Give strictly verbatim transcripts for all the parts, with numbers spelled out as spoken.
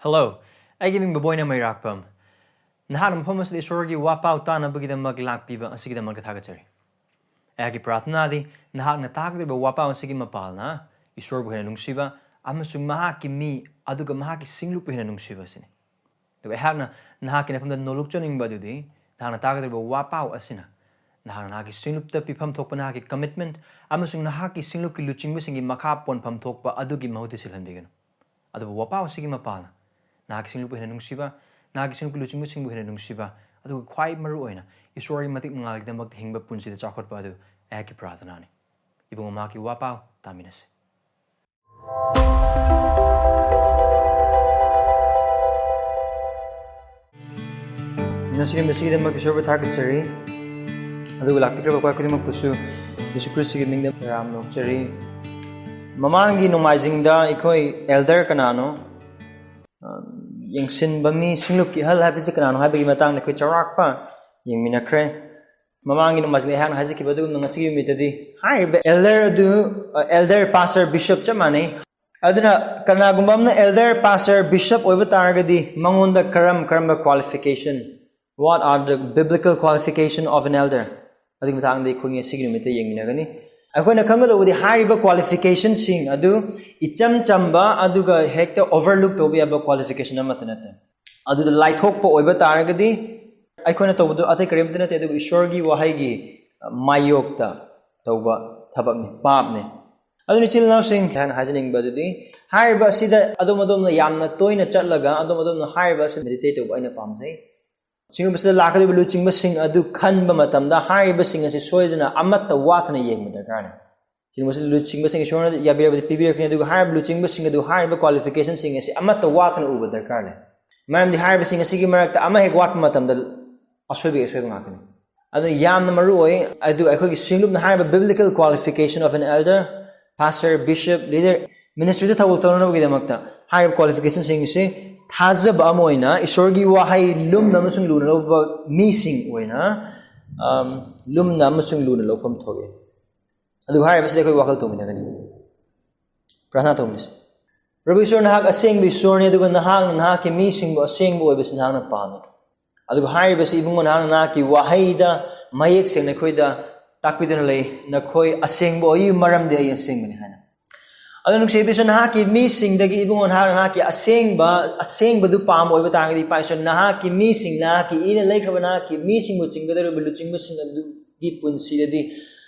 Hello, ꯑꯩꯒꯤ ꯃꯤꯡ ꯕꯕꯣꯏꯅ ꯃꯩꯔꯥꯛꯄꯝ꯫ ꯅꯍꯥꯛꯅ ꯃꯐꯝ ꯑꯁꯤꯗ ꯏꯁꯣꯔꯒꯤ ꯋꯥꯄꯥꯎ ꯇꯥꯅꯕꯒꯤꯗꯃꯛ ꯂꯥꯛꯄꯤꯕ ꯑꯁꯤꯒꯤꯗꯃꯛꯇ ꯊꯥꯒꯠꯆꯔꯤ꯫ ꯑꯩꯍꯥꯛꯀꯤ ꯄ꯭ꯔꯥꯔꯊꯅꯥꯗꯤ ꯅꯍꯥꯛꯅ ꯇꯥꯒꯗꯧꯔꯤꯕ ꯋꯥꯄꯥꯎ ꯑꯁꯤꯒꯤ ꯃꯄꯥꯜꯅ ꯏꯁꯣꯔꯕꯨ ꯍꯦꯟꯅ ꯅꯨꯡꯁꯤꯕ ꯑꯃꯁꯨꯡ ꯃꯍꯥꯛꯀꯤ ꯃꯤ ꯑꯗꯨꯒ ꯃꯍꯥꯛꯀꯤ ꯁꯤꯡꯂꯨꯞꯄꯨ ꯍꯦꯟꯅ ꯅꯨꯡꯁꯤꯕ ꯑꯁꯤꯅꯤ꯫ ꯑꯗꯨꯒ ꯑꯩꯍꯥꯛꯅ ꯅꯍꯥꯛꯀꯤ ꯅꯐꯝꯗ ꯅꯣꯂꯨꯛꯆꯅꯤꯡꯕ ꯑꯗꯨꯗꯤ ꯅꯍꯥꯛꯅ ꯇꯥꯒꯗꯧꯔꯤꯕ ꯋꯥꯄꯥꯎ ꯑꯁꯤꯅ ꯅꯍꯥꯛꯅ ꯅꯍꯥꯛꯀꯤ ꯁꯤꯡꯂꯨꯞꯇ ꯄꯤꯐꯝ ꯊꯣꯛꯄ ꯅꯍꯥꯛꯀꯤ commitment ꯑꯃꯁꯨꯡ ꯅꯍꯥꯛꯀꯤ ꯁꯤꯡꯂꯨꯞꯀꯤ ꯂꯨꯆꯤꯡꯕꯁꯤꯡꯒꯤ ꯃꯈꯥ ꯄꯣꯟꯐꯝ ꯊꯣꯛꯄ ꯑꯗꯨꯒꯤ ꯃꯍꯨꯠꯇ ꯁꯤꯜꯍꯟꯕꯤꯒꯅꯨ꯫ ꯑꯗꯨꯕꯨ ꯋꯥꯄꯥꯎ ꯑꯁꯤꯒꯤ ꯃꯄꯥꯜꯅ ꯅꯍꯥꯛꯀꯤ ꯁꯤꯡꯂꯨꯞꯄꯨ ꯍꯦꯟꯅ ꯅꯨꯡꯁꯤꯕ, ꯅꯍꯥꯛꯀꯤ ꯁꯤꯡꯂꯨꯞꯀꯤ ꯂꯨꯆꯤꯡꯕꯁꯤꯡꯕꯨ ꯍꯦꯟꯅ ꯅꯨꯡꯁꯤꯕ, ꯑꯗꯨꯒ ꯈ꯭ꯋꯥꯏ ꯃꯔꯨ ꯑꯣꯏꯅ ꯏꯁꯣꯔꯒꯤ ꯃꯇꯤꯛ ꯃꯉꯥꯜꯒꯤꯗꯃꯛꯇ ꯍꯤꯡꯕ ꯄꯨꯟꯁꯤꯗ ꯆꯥꯎꯈꯠꯄ ꯑꯗꯨ ꯑꯩꯍꯥꯛꯀꯤ ꯄ꯭ꯔꯥꯔꯊꯅꯥꯅꯤ꯫ ꯏꯕꯨꯡꯉꯣ, ꯃꯍꯥꯛꯀꯤ ꯋꯥꯄꯥꯎ ꯇꯥꯃꯤꯟꯅꯁꯤ꯫ ꯉꯁꯤꯒꯤ ꯃꯁꯤꯒꯤꯗꯃꯛ ꯏꯁꯣꯔꯕꯨ ꯊꯥꯒꯠꯆꯔꯤ꯫ ꯑꯗꯨꯒ ꯂꯥꯛꯄꯤꯈ꯭ꯔꯕ ꯑꯩꯈꯣꯏ ꯈꯨꯗꯤꯡꯃꯛꯄꯨꯁꯨ ꯌꯤꯁꯨ ꯈ꯭ꯔꯤꯁꯇꯒꯤ ꯃꯤꯡꯗ ꯇꯔꯥꯝꯅ ꯑꯣꯛꯆꯔꯤ꯫ ꯃꯃꯥꯡꯒꯤ ꯅꯣꯡꯃꯥꯏꯖꯤꯡꯗ ꯑꯩꯈꯣꯏ elder ꯀꯅꯥꯅꯣ, ꯑ, ꯌꯦꯡꯁꯤꯟꯕ ꯃꯤ, ꯁꯤꯡꯂꯨꯞꯀꯤ ꯑꯍꯜ ꯍꯥꯏꯕꯁꯤ ꯀꯅꯥꯅꯣ ꯍꯥꯏꯕꯒꯤ ꯃꯇꯥꯡꯗ ꯑꯩꯈꯣꯏ ꯆꯥꯎꯔꯥꯛꯄ ꯌꯦꯡꯃꯤꯟꯅꯈ꯭ꯔꯦ꯫ ꯃꯃꯥꯡꯒꯤ ꯅꯣꯡꯃꯥꯏꯖꯤꯡꯗ ꯑꯩꯍꯥꯛꯅ ꯍꯥꯏꯖꯈꯤꯕ ꯑꯗꯨꯒꯨꯝꯅ ꯉꯁꯤꯒꯤ ꯅꯨꯃꯤꯠꯇꯗꯤ ꯍꯥꯏꯔꯤꯕ elder ꯑꯗꯨ, ꯑ, elder, pastor, bishop ꯆꯞ ꯃꯥꯟꯅꯩ꯫ ꯑꯗꯨꯅ ꯀꯅꯥꯒꯨꯝꯕ ꯑꯃꯅ elder, pastor, bishop ꯑꯣꯏꯕ ꯇꯥꯔꯒꯗꯤ ꯃꯉꯣꯟꯗ ꯀꯔꯝ ꯀꯔꯝꯕ qualification, what are the biblical qualification of an elder? ꯑꯗꯨꯒꯤ ꯃꯇꯥꯡꯗ ꯑꯩꯈꯣꯏ ꯉꯁꯤꯒꯤ ꯅꯨꯃꯤꯠꯇ ꯌꯦꯡꯃꯤꯟꯅꯒꯅꯤ꯫ ꯑꯩꯈꯣꯏꯅ ꯈꯪꯒꯗꯧꯕꯗꯤ ꯍꯥꯏꯔꯤꯕ qualificationꯁꯤꯡ ꯑꯗꯨ ꯏꯆꯝ ꯆꯝꯕ ꯑꯗꯨꯒ ꯍꯦꯛꯇ overlook ꯇꯧꯕ ꯌꯥꯕ qualification ꯑꯃꯠꯇ ꯅꯠꯇꯦ꯫ ꯑꯗꯨꯗ ꯂꯥꯏꯊꯣꯛꯄ ꯑꯣꯏꯕ ꯇꯥꯔꯒꯗꯤ ꯑꯩꯈꯣꯏꯅ ꯇꯧꯕꯗꯨ ꯑꯇꯩ ꯀꯔꯤꯝꯇ ꯅꯠꯇꯦ, ꯑꯗꯨꯕꯨ ꯏꯁꯣꯔꯒꯤ ꯋꯥꯍꯩꯒꯤ ꯃꯥꯌꯣꯛꯇ ꯇꯧꯕ ꯊꯕꯛꯅꯤ, ꯄꯥꯞꯅꯤ꯫ ꯑꯗꯨꯅ ꯏꯆꯤꯜ ꯏꯅꯥꯎꯁꯤꯡ, ꯑꯩꯅ ꯍꯥꯏꯖꯅꯤꯡꯕ ꯑꯗꯨꯗꯤ ꯍꯥꯏꯔꯤꯕ ꯑꯁꯤꯗ ꯑꯗꯣꯝ ꯑꯗꯣꯝꯅ ꯌꯥꯝꯅ ꯇꯣꯏꯅ ꯆꯠꯂꯒ ꯑꯗꯣꯝ ꯑꯗꯣꯝꯅ ꯍꯥꯏꯔꯤꯕ ꯑꯁꯤ meditate ꯇꯧꯕ ꯑꯩꯅ ꯄꯥꯝꯖꯩ꯫ ꯁꯤꯒꯨꯝꯕꯁꯤꯗ ꯂꯥꯛꯀꯗꯧꯔꯤꯕ ꯂꯨꯆꯤꯡꯕꯁꯤꯡ ꯑꯗꯨ ꯈꯟꯕ ꯃꯇꯝꯗ ꯍꯥꯏꯔꯤꯕꯁꯤꯡ ꯑꯁꯤ ꯁꯣꯏꯗꯅ ꯑꯃꯠꯇ ꯋꯥꯠꯇꯅ ꯌꯦꯡꯕ ꯗꯔꯀꯥꯔꯅꯤ꯫ ꯁꯤꯒꯨꯝꯕꯁꯤꯗ ꯂꯨꯆꯤꯡꯕꯁꯤꯡ ꯏꯁꯣꯔꯅ ꯌꯥꯕꯤꯔꯕꯗꯤ ꯄꯤꯕꯤꯔꯛꯀꯅꯤ, ꯑꯗꯨꯒ ꯍꯥꯏꯔꯤꯕ ꯂꯨꯆꯤꯡꯕꯁꯤꯡ ꯑꯗꯨ ꯍꯥꯏꯔꯤꯕ qualificationꯁꯤꯡ ꯑꯁꯤ ꯑꯃꯠꯇ ꯋꯥꯠꯇꯅ ꯎꯕ ꯗꯔꯀꯥꯔ ꯂꯩ꯫ ꯃꯔꯝꯗꯤ ꯍꯥꯏꯔꯤꯕꯁꯤꯡ ꯑꯁꯤꯒꯤ ꯃꯔꯛꯇ ꯑꯃ ꯍꯦꯛ ꯋꯥꯠꯄ ꯃꯇꯝꯗ ꯑꯁꯣꯏꯕꯒꯤ ꯑꯁꯣꯏꯕ ꯉꯥꯛꯇꯅꯤ꯫ ꯑꯗꯨꯅ ꯌꯥꯝꯅ ꯃꯔꯨ ꯑꯣꯏ꯫ ꯑꯗꯨ ꯑꯩꯈꯣꯏꯒꯤ ꯁꯤꯡꯂꯨꯞꯅ ꯍꯥꯏꯔꯤꯕ biblical qualification of an elder, pastor, bishop, leader, ministryꯗ ꯊꯕꯛ ꯇꯧꯅꯅꯕꯒꯤꯗꯃꯛꯇ ꯍꯥꯏꯔꯤꯕ qualificationꯁꯤꯡꯁꯤ ꯊꯥꯖꯕ ꯑꯃ ꯑꯣꯏꯅ ꯏꯁꯣꯔꯒꯤ ꯋꯥꯍꯩ ꯂꯨꯝꯅ ꯑꯃꯁꯨꯡ ꯂꯨꯅ ꯂꯧꯕ ꯃꯤꯁꯤꯡ ꯑꯣꯏꯅ, ꯑꯝ, ꯂꯨꯝꯅ ꯑꯃꯁꯨꯡ ꯂꯨꯅ ꯂꯧꯐꯝ ꯊꯣꯛꯏ꯫ ꯑꯗꯨ ꯍꯥꯏꯔꯤꯕꯁꯤꯗ ꯑꯩꯈꯣꯏ ꯋꯥꯈꯜ ꯇꯧꯃꯤꯟꯅꯒꯅꯤ꯫ ꯄ꯭ꯔꯥꯔꯊꯅꯥ ꯇꯧꯃꯤꯟꯅꯁꯤ꯫ ꯄ꯭ꯔꯚꯨ ꯏꯁꯣꯔ, ꯅꯍꯥꯛ ꯑꯁꯦꯡꯕ ꯏꯁꯣꯔꯅꯤ, ꯑꯗꯨꯒ ꯅꯍꯥꯛꯅ ꯅꯍꯥꯛꯀꯤ ꯃꯤꯁꯤꯡꯕꯨ ꯑꯁꯦꯡꯕ ꯑꯣꯏꯕꯁꯤ ꯅꯍꯥꯛꯅ ꯄꯥꯝꯃꯤ꯫ ꯑꯗꯨꯒ ꯍꯥꯏꯔꯤꯕꯁꯤ ꯏꯕꯨꯡꯉꯣ, ꯅꯍꯥꯛꯅ ꯅꯍꯥꯛꯀꯤ ꯋꯥꯍꯩꯗ ꯃꯌꯦꯛ ꯁꯦꯡꯅ ꯑꯩꯈꯣꯏꯗ ꯇꯥꯛꯄꯤꯗꯨꯅ ꯂꯩ, "ꯅꯈꯣꯏ ꯑꯁꯦꯡꯕ ꯑꯣꯏꯌꯨ, ꯃꯔꯝꯗꯤ ꯑꯩ ꯑꯁꯦꯡꯕꯅꯤ" ꯍꯥꯏꯅ꯫ ꯑꯗꯨ ꯅꯨꯡꯁꯤꯕꯤꯁꯨ, ꯅꯍꯥꯛꯀꯤ ꯃꯤꯁꯤꯡꯗꯒꯤ ꯏꯕꯨꯡꯉꯣ, ꯅꯍꯥꯛ ꯅꯍꯥꯛꯀꯤ ꯑꯁꯦꯡꯕ, ꯑꯁꯦꯡꯕꯗꯨ ꯄꯥꯝꯕ ꯑꯣꯏꯕ ꯇꯥꯔꯒꯗꯤ, ꯏꯄꯥ ꯏꯁꯣꯔ, ꯅꯍꯥꯛꯀꯤ ꯃꯤꯁꯤꯡ, ꯅꯍꯥꯛꯀꯤ ꯏꯅ ꯂꯩꯈ꯭ꯔꯕ ꯅꯍꯥꯛꯀꯤ ꯃꯤꯁꯤꯡꯕꯨ ꯆꯤꯡꯒꯗꯧꯔꯤꯕ ꯂꯨꯆꯤꯡꯕꯁꯤꯡ ꯑꯗꯨꯒꯤ ꯄꯨꯟꯁꯤꯗꯗꯤ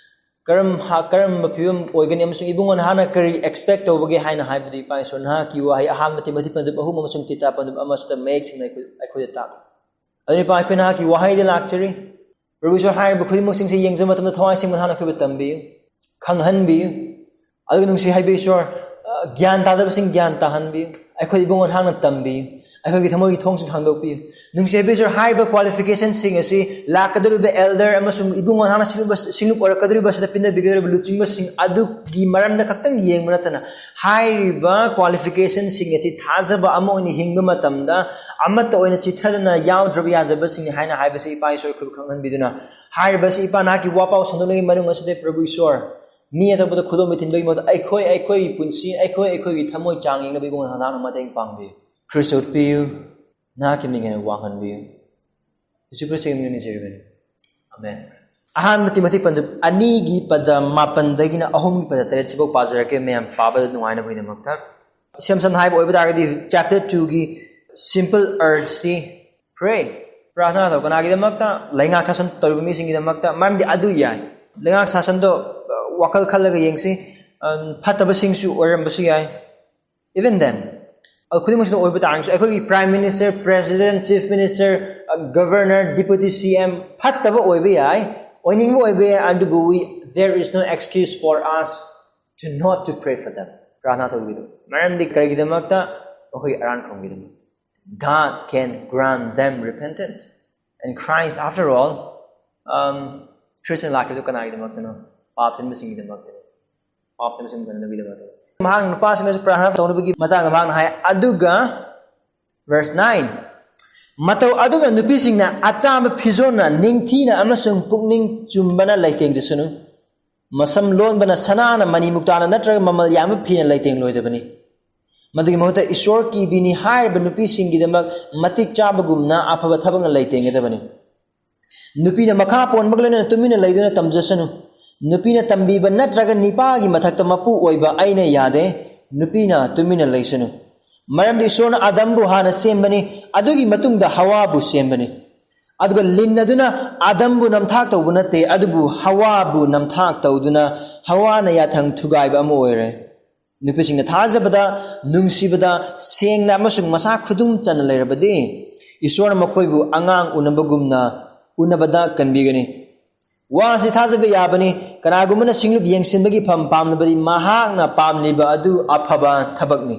ꯀꯔꯝ-, ꯀꯔꯝꯕ ꯐꯤꯕꯝ ꯑꯣꯏꯒꯅꯤ ꯑꯃꯁꯨꯡ ꯏꯕꯨꯡꯉꯣ, ꯅꯍꯥꯛꯅ ꯀꯔꯤ expect ꯇꯧꯕꯒꯦ ꯍꯥꯏꯅ ꯍꯥꯏꯕꯗꯤ, ꯏꯄꯥ ꯏꯁꯣꯔ, ꯅꯍꯥꯛꯀꯤ ꯋꯥꯍꯩ ꯑꯍꯥꯟꯕ ꯇꯤꯃꯣꯊꯤ ꯄꯟꯗꯨꯞ ꯑꯍꯨꯝ ꯑꯃꯁꯨꯡ ꯇꯤꯇꯥ ꯄꯟꯗꯨꯞ ꯑꯃꯁꯤꯗ ꯃꯌꯦꯛ ꯁꯦꯡꯅ ꯑꯩꯈꯣꯏ-, ꯑꯩꯈꯣꯏꯗ ꯇꯥꯛꯂꯤ꯫ ꯑꯗꯨꯅ, ꯏꯄꯥ, ꯑꯩꯈꯣꯏ ꯅꯍꯥꯛꯀꯤ ꯋꯥꯍꯩꯗ ꯂꯥꯛꯆꯔꯤ꯫ ꯄ꯭ꯔꯚꯨ ꯏꯁꯣꯔ, ꯍꯥꯏꯔꯤꯕ ꯈꯨꯗꯤꯡꯃꯛꯁꯤꯡꯁꯦ ꯌꯦꯡꯖꯕ ꯃꯇꯝꯗ ꯊꯋꯥꯏ ꯁꯦꯡꯕ ꯅꯍꯥꯛꯅ ꯑꯩꯈꯣꯏꯕꯨ ꯇꯝꯕꯤꯌꯨ, ꯈꯪꯍꯟꯕꯤꯌꯨ꯫ ꯑꯗꯨꯒ ꯅꯨꯡꯁꯤ ꯍꯥꯏꯕ ꯏꯁꯣꯔ, ꯑ, ꯒ꯭ꯌꯥꯟ ꯇꯥꯗꯕꯁꯤꯡ ꯒ꯭ꯌꯥꯟ ꯇꯥꯍꯟꯕꯤꯌꯨ꯫ ꯑꯩꯈꯣꯏ ꯏꯕꯨꯡꯉꯣ ꯅꯍꯥꯛꯅ ꯇꯝꯕꯤꯌꯨ꯫ ꯑꯩꯈꯣꯏꯒꯤ ꯊꯃꯣꯏꯒꯤ ꯊꯣꯡꯁꯤꯡ ꯍꯥꯡꯗꯣꯛꯄꯤꯌꯨ꯫ ꯅꯨꯡꯁꯤ ꯍꯥꯏꯕ ꯏꯁꯣꯔ, ꯍꯥꯏꯔꯤꯕ qualificationꯁꯤꯡ ꯑꯁꯤ ꯂꯥꯛꯀꯗꯧꯔꯤꯕ elder ꯑꯃꯁꯨꯡ ꯏꯕꯨꯡꯉꯣ ꯅꯍꯥꯛꯅ ꯁꯤꯡꯂꯨꯕ-, ꯁꯤꯡꯂꯨꯞ ꯑꯣꯏꯔꯛꯀꯗꯧꯔꯤꯕ ꯑꯁꯤꯗ ꯄꯤꯟꯅꯕꯤꯒꯗꯧꯔꯤꯕ ꯂꯨꯆꯤꯡꯕꯁꯤꯡ ꯑꯗꯨꯒꯤ ꯃꯔꯝꯗ ꯈꯛꯇꯪ ꯌꯦꯡꯕ ꯅꯠꯇꯅ, ꯍꯥꯏꯔꯤꯕ qualificationꯁꯤꯡ ꯑꯁꯤ ꯊꯥꯖꯕ ꯑꯃ ꯑꯣꯏꯅ ꯍꯤꯡꯕ ꯃꯇꯝꯗ ꯑꯃꯠꯇ ꯑꯣꯏꯅ ꯆꯤꯊꯗꯅ ꯌꯥꯎꯗ꯭ꯔꯕ ꯌꯥꯗꯕꯁꯤꯡꯅꯤ ꯍꯥꯏꯅ ꯍꯥꯏꯕꯁꯤ, ꯏꯄꯥ ꯏꯁꯣꯔ, ꯑꯩꯈꯣꯏꯕꯨ ꯈꯪꯍꯟꯕꯤꯗꯨꯅ, ꯍꯥꯏꯔꯤꯕꯁꯤ, ꯏꯄꯥ, ꯅꯍꯥꯛꯀꯤ ꯋꯥꯄꯥꯎ ꯁꯟꯗꯣꯛꯅꯕꯒꯤ ꯃꯅꯨꯡ ꯑꯁꯤꯗ, ꯄ꯭ꯔꯚꯨ ꯏꯁꯣꯔ, ꯃꯤ ꯑꯇꯣꯞꯄꯗ ꯈꯨꯗꯣꯝꯕꯤ ꯊꯤꯟꯕꯒꯤ ꯃꯍꯨꯠꯇ ꯑꯩꯈꯣꯏ, ꯑꯩꯈꯣꯏꯒꯤ ꯄꯨꯟꯁꯤ, ꯑꯩꯈꯣꯏ, ꯑꯩꯈꯣꯏꯒꯤ ꯊꯃꯣꯏ ꯆꯥꯡ ꯌꯦꯡꯅꯕ ꯏꯕꯨꯡꯉꯣ ꯅꯍꯥꯛꯅ ꯃꯇꯦꯡ ꯄꯥꯡꯕꯤꯌꯨ꯫ ꯈ꯭ꯔꯤꯁꯇ ꯎꯠꯄꯤꯌꯨ꯫ ꯅꯍꯥꯛꯀꯤ ꯃꯤꯡ ꯍꯦꯟꯅ ꯋꯥꯡꯍꯟꯕꯤꯌꯨ꯫ ꯖꯤꯁꯨ ꯈ꯭ꯔꯤꯁꯇꯒꯤ ꯃꯤꯡ ꯅꯤꯖꯔꯤꯕꯅꯤ꯫ ꯑꯃꯦꯟ꯫ ꯑꯍꯥꯟꯕ ꯇꯤꯃꯣꯊꯤ ꯄꯟꯗꯨꯞ ꯑꯅꯤꯒꯤ ꯄꯗ ꯃꯥꯄꯟꯗꯒꯤꯅ ꯑꯍꯨꯝꯒꯤ ꯄꯗ ꯇꯔꯦꯠ ꯁꯤꯐꯥꯎ ꯄꯥꯖꯔꯛꯀꯦ, ꯃꯌꯥꯝ ꯄꯥꯕꯗ ꯅꯨꯡꯉꯥꯏꯅꯕꯒꯤꯗꯃꯛꯇ꯫ ꯏꯁꯝ ꯁꯝꯅ ꯍꯥꯏꯕ ꯑꯣꯏꯕ ꯇꯥꯔꯒꯗꯤ, chapter twoꯒꯤ simple urgeꯇꯤ, pray, ꯄ꯭ꯔꯥꯔꯊꯅꯥ ꯇꯧ꯫ ꯀꯅꯥꯒꯤꯗꯃꯛꯇ? ꯂꯩꯉꯥꯛ ꯁꯥꯁꯟ ꯇꯧꯔꯤꯕ ꯃꯤꯁꯤꯡꯒꯤꯗꯃꯛꯇ꯫ ꯃꯔꯝꯗꯤ ꯑꯗꯨ ꯌꯥꯏ꯫ ꯂꯩꯉꯥꯛ ꯁꯥꯁꯟꯗꯣ, ꯑ, ꯋꯥꯈꯜ ꯈꯜꯂꯒ ꯌꯦꯡꯁꯤ꯫ ꯑ, ꯐꯠꯇꯕꯁꯤꯡꯁꯨ ꯑꯣꯏꯔꯝꯕꯁꯨ ꯌꯥꯏ꯫ Even then, ꯑꯗꯨ ꯈꯨꯗꯤꯡꯃꯛꯁꯤꯗ ꯑꯣꯏꯕ ꯇꯥꯔꯒꯁꯨ, ꯑꯩꯈꯣꯏꯒꯤ Prime Minister, President, Chief Minister, ꯑ, Governor, Deputy C M ꯐꯠꯇꯕ ꯑꯣꯏꯕ ꯌꯥꯏ, ꯑꯣꯏꯅꯤꯡꯕ ꯑꯣꯏꯕ ꯌꯥꯏ, ꯑꯗꯨꯕꯨ we, there is no excuse for us to not to pray for them. ꯄ꯭ꯔꯥꯔꯊꯅꯥ ꯇꯧꯕꯤꯗꯕ꯫ ꯃꯔꯝꯗꯤ ꯀꯔꯤꯒꯤꯗꯃꯛꯇ? ꯃꯈꯣꯏꯒꯤ ꯑꯔꯥꯟ ꯈꯣꯡꯒꯤꯗꯃꯛꯇ꯫ God can grant them repentance. And Christ, after all, um, Christ ꯂꯥꯛꯈꯤꯕꯗꯨ ꯀꯅꯥꯒꯤꯗꯃꯛꯇꯅꯣ? ꯄꯥꯞ ꯆꯦꯟꯕꯁꯤꯡꯒꯤꯗꯃꯛꯇꯅꯤ꯫ ꯄꯥꯞ ꯆꯦꯟꯕꯁꯤꯡ ꯀꯟꯅꯕꯒꯤꯗꯃꯛꯇꯅꯤ꯫ ꯃꯍꯥꯛ ꯅꯨꯄꯥꯁꯤꯡꯅꯁꯨ ꯄ꯭ꯔꯥꯔꯊꯅꯥ ꯇꯧꯅꯕꯒꯤ ꯃꯇꯥꯡꯗ ꯃꯍꯥꯛꯅ ꯍꯥꯏ, ꯑꯗꯨꯒ verse nine, "ꯃꯇꯧ ꯑꯗꯨꯝꯅ ꯅꯨꯄꯤꯁꯤꯡꯅ ꯑꯆꯥꯕ ꯐꯤꯖꯣꯜꯅ, ꯅꯤꯡꯊꯤꯅ ꯑꯃꯁꯨꯡ ꯄꯨꯛꯅꯤꯡ ꯆꯨꯝꯕꯅ ꯂꯩꯇꯦꯡꯖꯁꯅꯨ꯫ ꯃꯁꯝ ꯂꯣꯟꯕꯅ ꯁꯅꯥꯅ, ꯃꯅꯤ ꯃꯨꯛꯇꯥꯅ ꯅꯠꯇ꯭ꯔꯒ ꯃꯃꯜ ꯌꯥꯝꯕ ꯐꯤꯅ ꯂꯩꯇꯦꯡꯂꯣꯏꯗꯕꯅꯤ꯫ ꯃꯗꯨꯒꯤ ꯃꯍꯨꯠꯇ ꯏꯁꯣꯔ ꯀꯤꯕꯤꯅꯤ ꯍꯥꯏꯔꯤꯕ ꯅꯨꯄꯤꯁꯤꯡꯒꯤꯗꯃꯛ ꯃꯇꯤꯛ ꯆꯥꯕꯒꯨꯝꯅ ꯑꯐꯕ ꯊꯕꯛꯅ ꯂꯩꯇꯦꯡꯒꯗꯕꯅꯤ꯫ ꯅꯨꯄꯤꯅ ꯃꯈꯥ ꯄꯣꯟꯕꯒ ꯂꯣꯏꯅꯅ ꯇꯨꯃꯤꯟꯅ ꯂꯩꯗꯨꯅ ꯇꯝꯖꯁꯅꯨ꯫ ꯅꯨꯄꯤꯅ ꯇꯝꯕꯤꯕ ꯅꯠꯇ꯭ꯔꯒ ꯅꯤꯄꯥꯒꯤ ꯃꯊꯛꯇ ꯃꯄꯨ ꯑꯣꯏꯕ ꯑꯩꯅ ꯌꯥꯗꯦ꯫ ꯅꯨꯄꯤꯅ ꯇꯨꯃꯤꯟꯅ ꯂꯩꯁꯅꯨ꯫ ꯃꯔꯝꯗꯤ ꯏꯁꯣꯔꯅ ꯑꯗꯝꯕꯨ ꯍꯥꯟꯅ ꯁꯦꯝꯕꯅꯤ, ꯑꯗꯨꯒꯤ ꯃꯇꯨꯡꯗ ꯍꯋꯥꯕꯨ ꯁꯦꯝꯕꯅꯤ꯫ ꯑꯗꯨꯒ ꯂꯤꯟ ꯑꯗꯨꯅ ꯑꯗꯝꯕꯨ ꯅꯝꯊꯥꯛ ꯇꯧꯕ ꯅꯠꯇꯦ, ꯑꯗꯨꯕꯨ ꯍꯋꯥꯕꯨ ꯅꯝꯊꯥꯛ ꯇꯧꯗꯨꯅ ꯍꯋꯥꯅ ꯌꯥꯊꯪ ꯊꯨꯒꯥꯏꯕ ꯑꯃ ꯑꯣꯏꯔꯦ꯫ ꯅꯨꯄꯤꯁꯤꯡꯅ ꯊꯥꯖꯕꯗ, ꯅꯨꯡꯁꯤꯕꯗ, ꯁꯦꯡꯅ ꯑꯃꯁꯨꯡ ꯃꯁꯥ ꯈꯨꯗꯨꯝ ꯆꯟꯅ ꯂꯩꯔꯕꯗꯤ, ꯏꯁꯣꯔꯅ ꯃꯈꯣꯏꯕꯨ ꯑꯉꯥꯡ ꯎꯅꯕꯒꯨꯝꯅ ꯎꯅꯕꯗ ꯀꯟꯕꯤꯒꯅꯤ꯫ ꯋꯥꯁꯤ ꯊꯥꯖꯕ ꯌꯥꯕꯅꯤ꯫ ꯀꯅꯥꯒꯨꯝꯕꯅ ꯁꯤꯡꯂꯨꯞ ꯌꯦꯡꯁꯤꯟꯕꯒꯤ ꯐꯝ ꯄꯥꯝꯂꯕꯗꯤ, ꯃꯍꯥꯛꯅ ꯄꯥꯝꯂꯤꯕ ꯑꯗꯨ ꯑꯐꯕ ꯊꯕꯛꯅꯤ꯫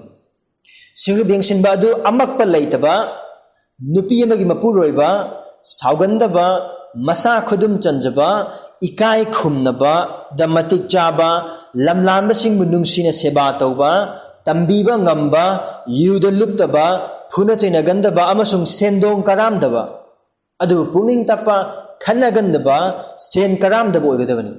ꯁꯤꯡꯂꯨꯞ ꯌꯦꯡꯁꯤꯟꯕ ꯑꯗꯨ ꯑꯃꯛꯄ ꯂꯩꯇꯕ, ꯅꯨꯄꯤ ꯑꯃꯒꯤ ꯃꯄꯨꯔꯣꯏꯕ, ꯁꯥꯎꯒꯟꯗꯕ, ꯃꯁꯥ ꯈꯨꯗꯨꯝ ꯆꯟꯖꯕ, ꯏꯀꯥꯏ ꯈꯨꯝꯅꯕꯗ ꯃꯇꯤꯛ ꯆꯥꯕ, ꯂꯝꯂꯥꯟꯕꯁꯤꯡꯕꯨ ꯅꯨꯡꯁꯤꯅ ꯁꯦꯕꯥ ꯇꯧꯕ, ꯇꯝꯕꯤꯕ ꯉꯝꯕ, ꯌꯨꯗ ꯂꯨꯞꯇꯕ, ꯐꯨꯅ ꯆꯩꯅꯒꯟꯗꯕ ꯑꯃꯁꯨꯡ ꯁꯦꯟꯗꯣꯡ ꯀꯔꯥꯝꯗꯕ, ꯑꯗꯨꯕꯨ ꯄꯨꯛꯅꯤꯡ ꯇꯞꯄ, ꯈꯠꯅꯒꯟꯗꯕ, ꯁꯦꯟ ꯀꯔꯥꯝꯗꯕ ꯑꯣꯏꯒꯗꯕꯅꯤ꯫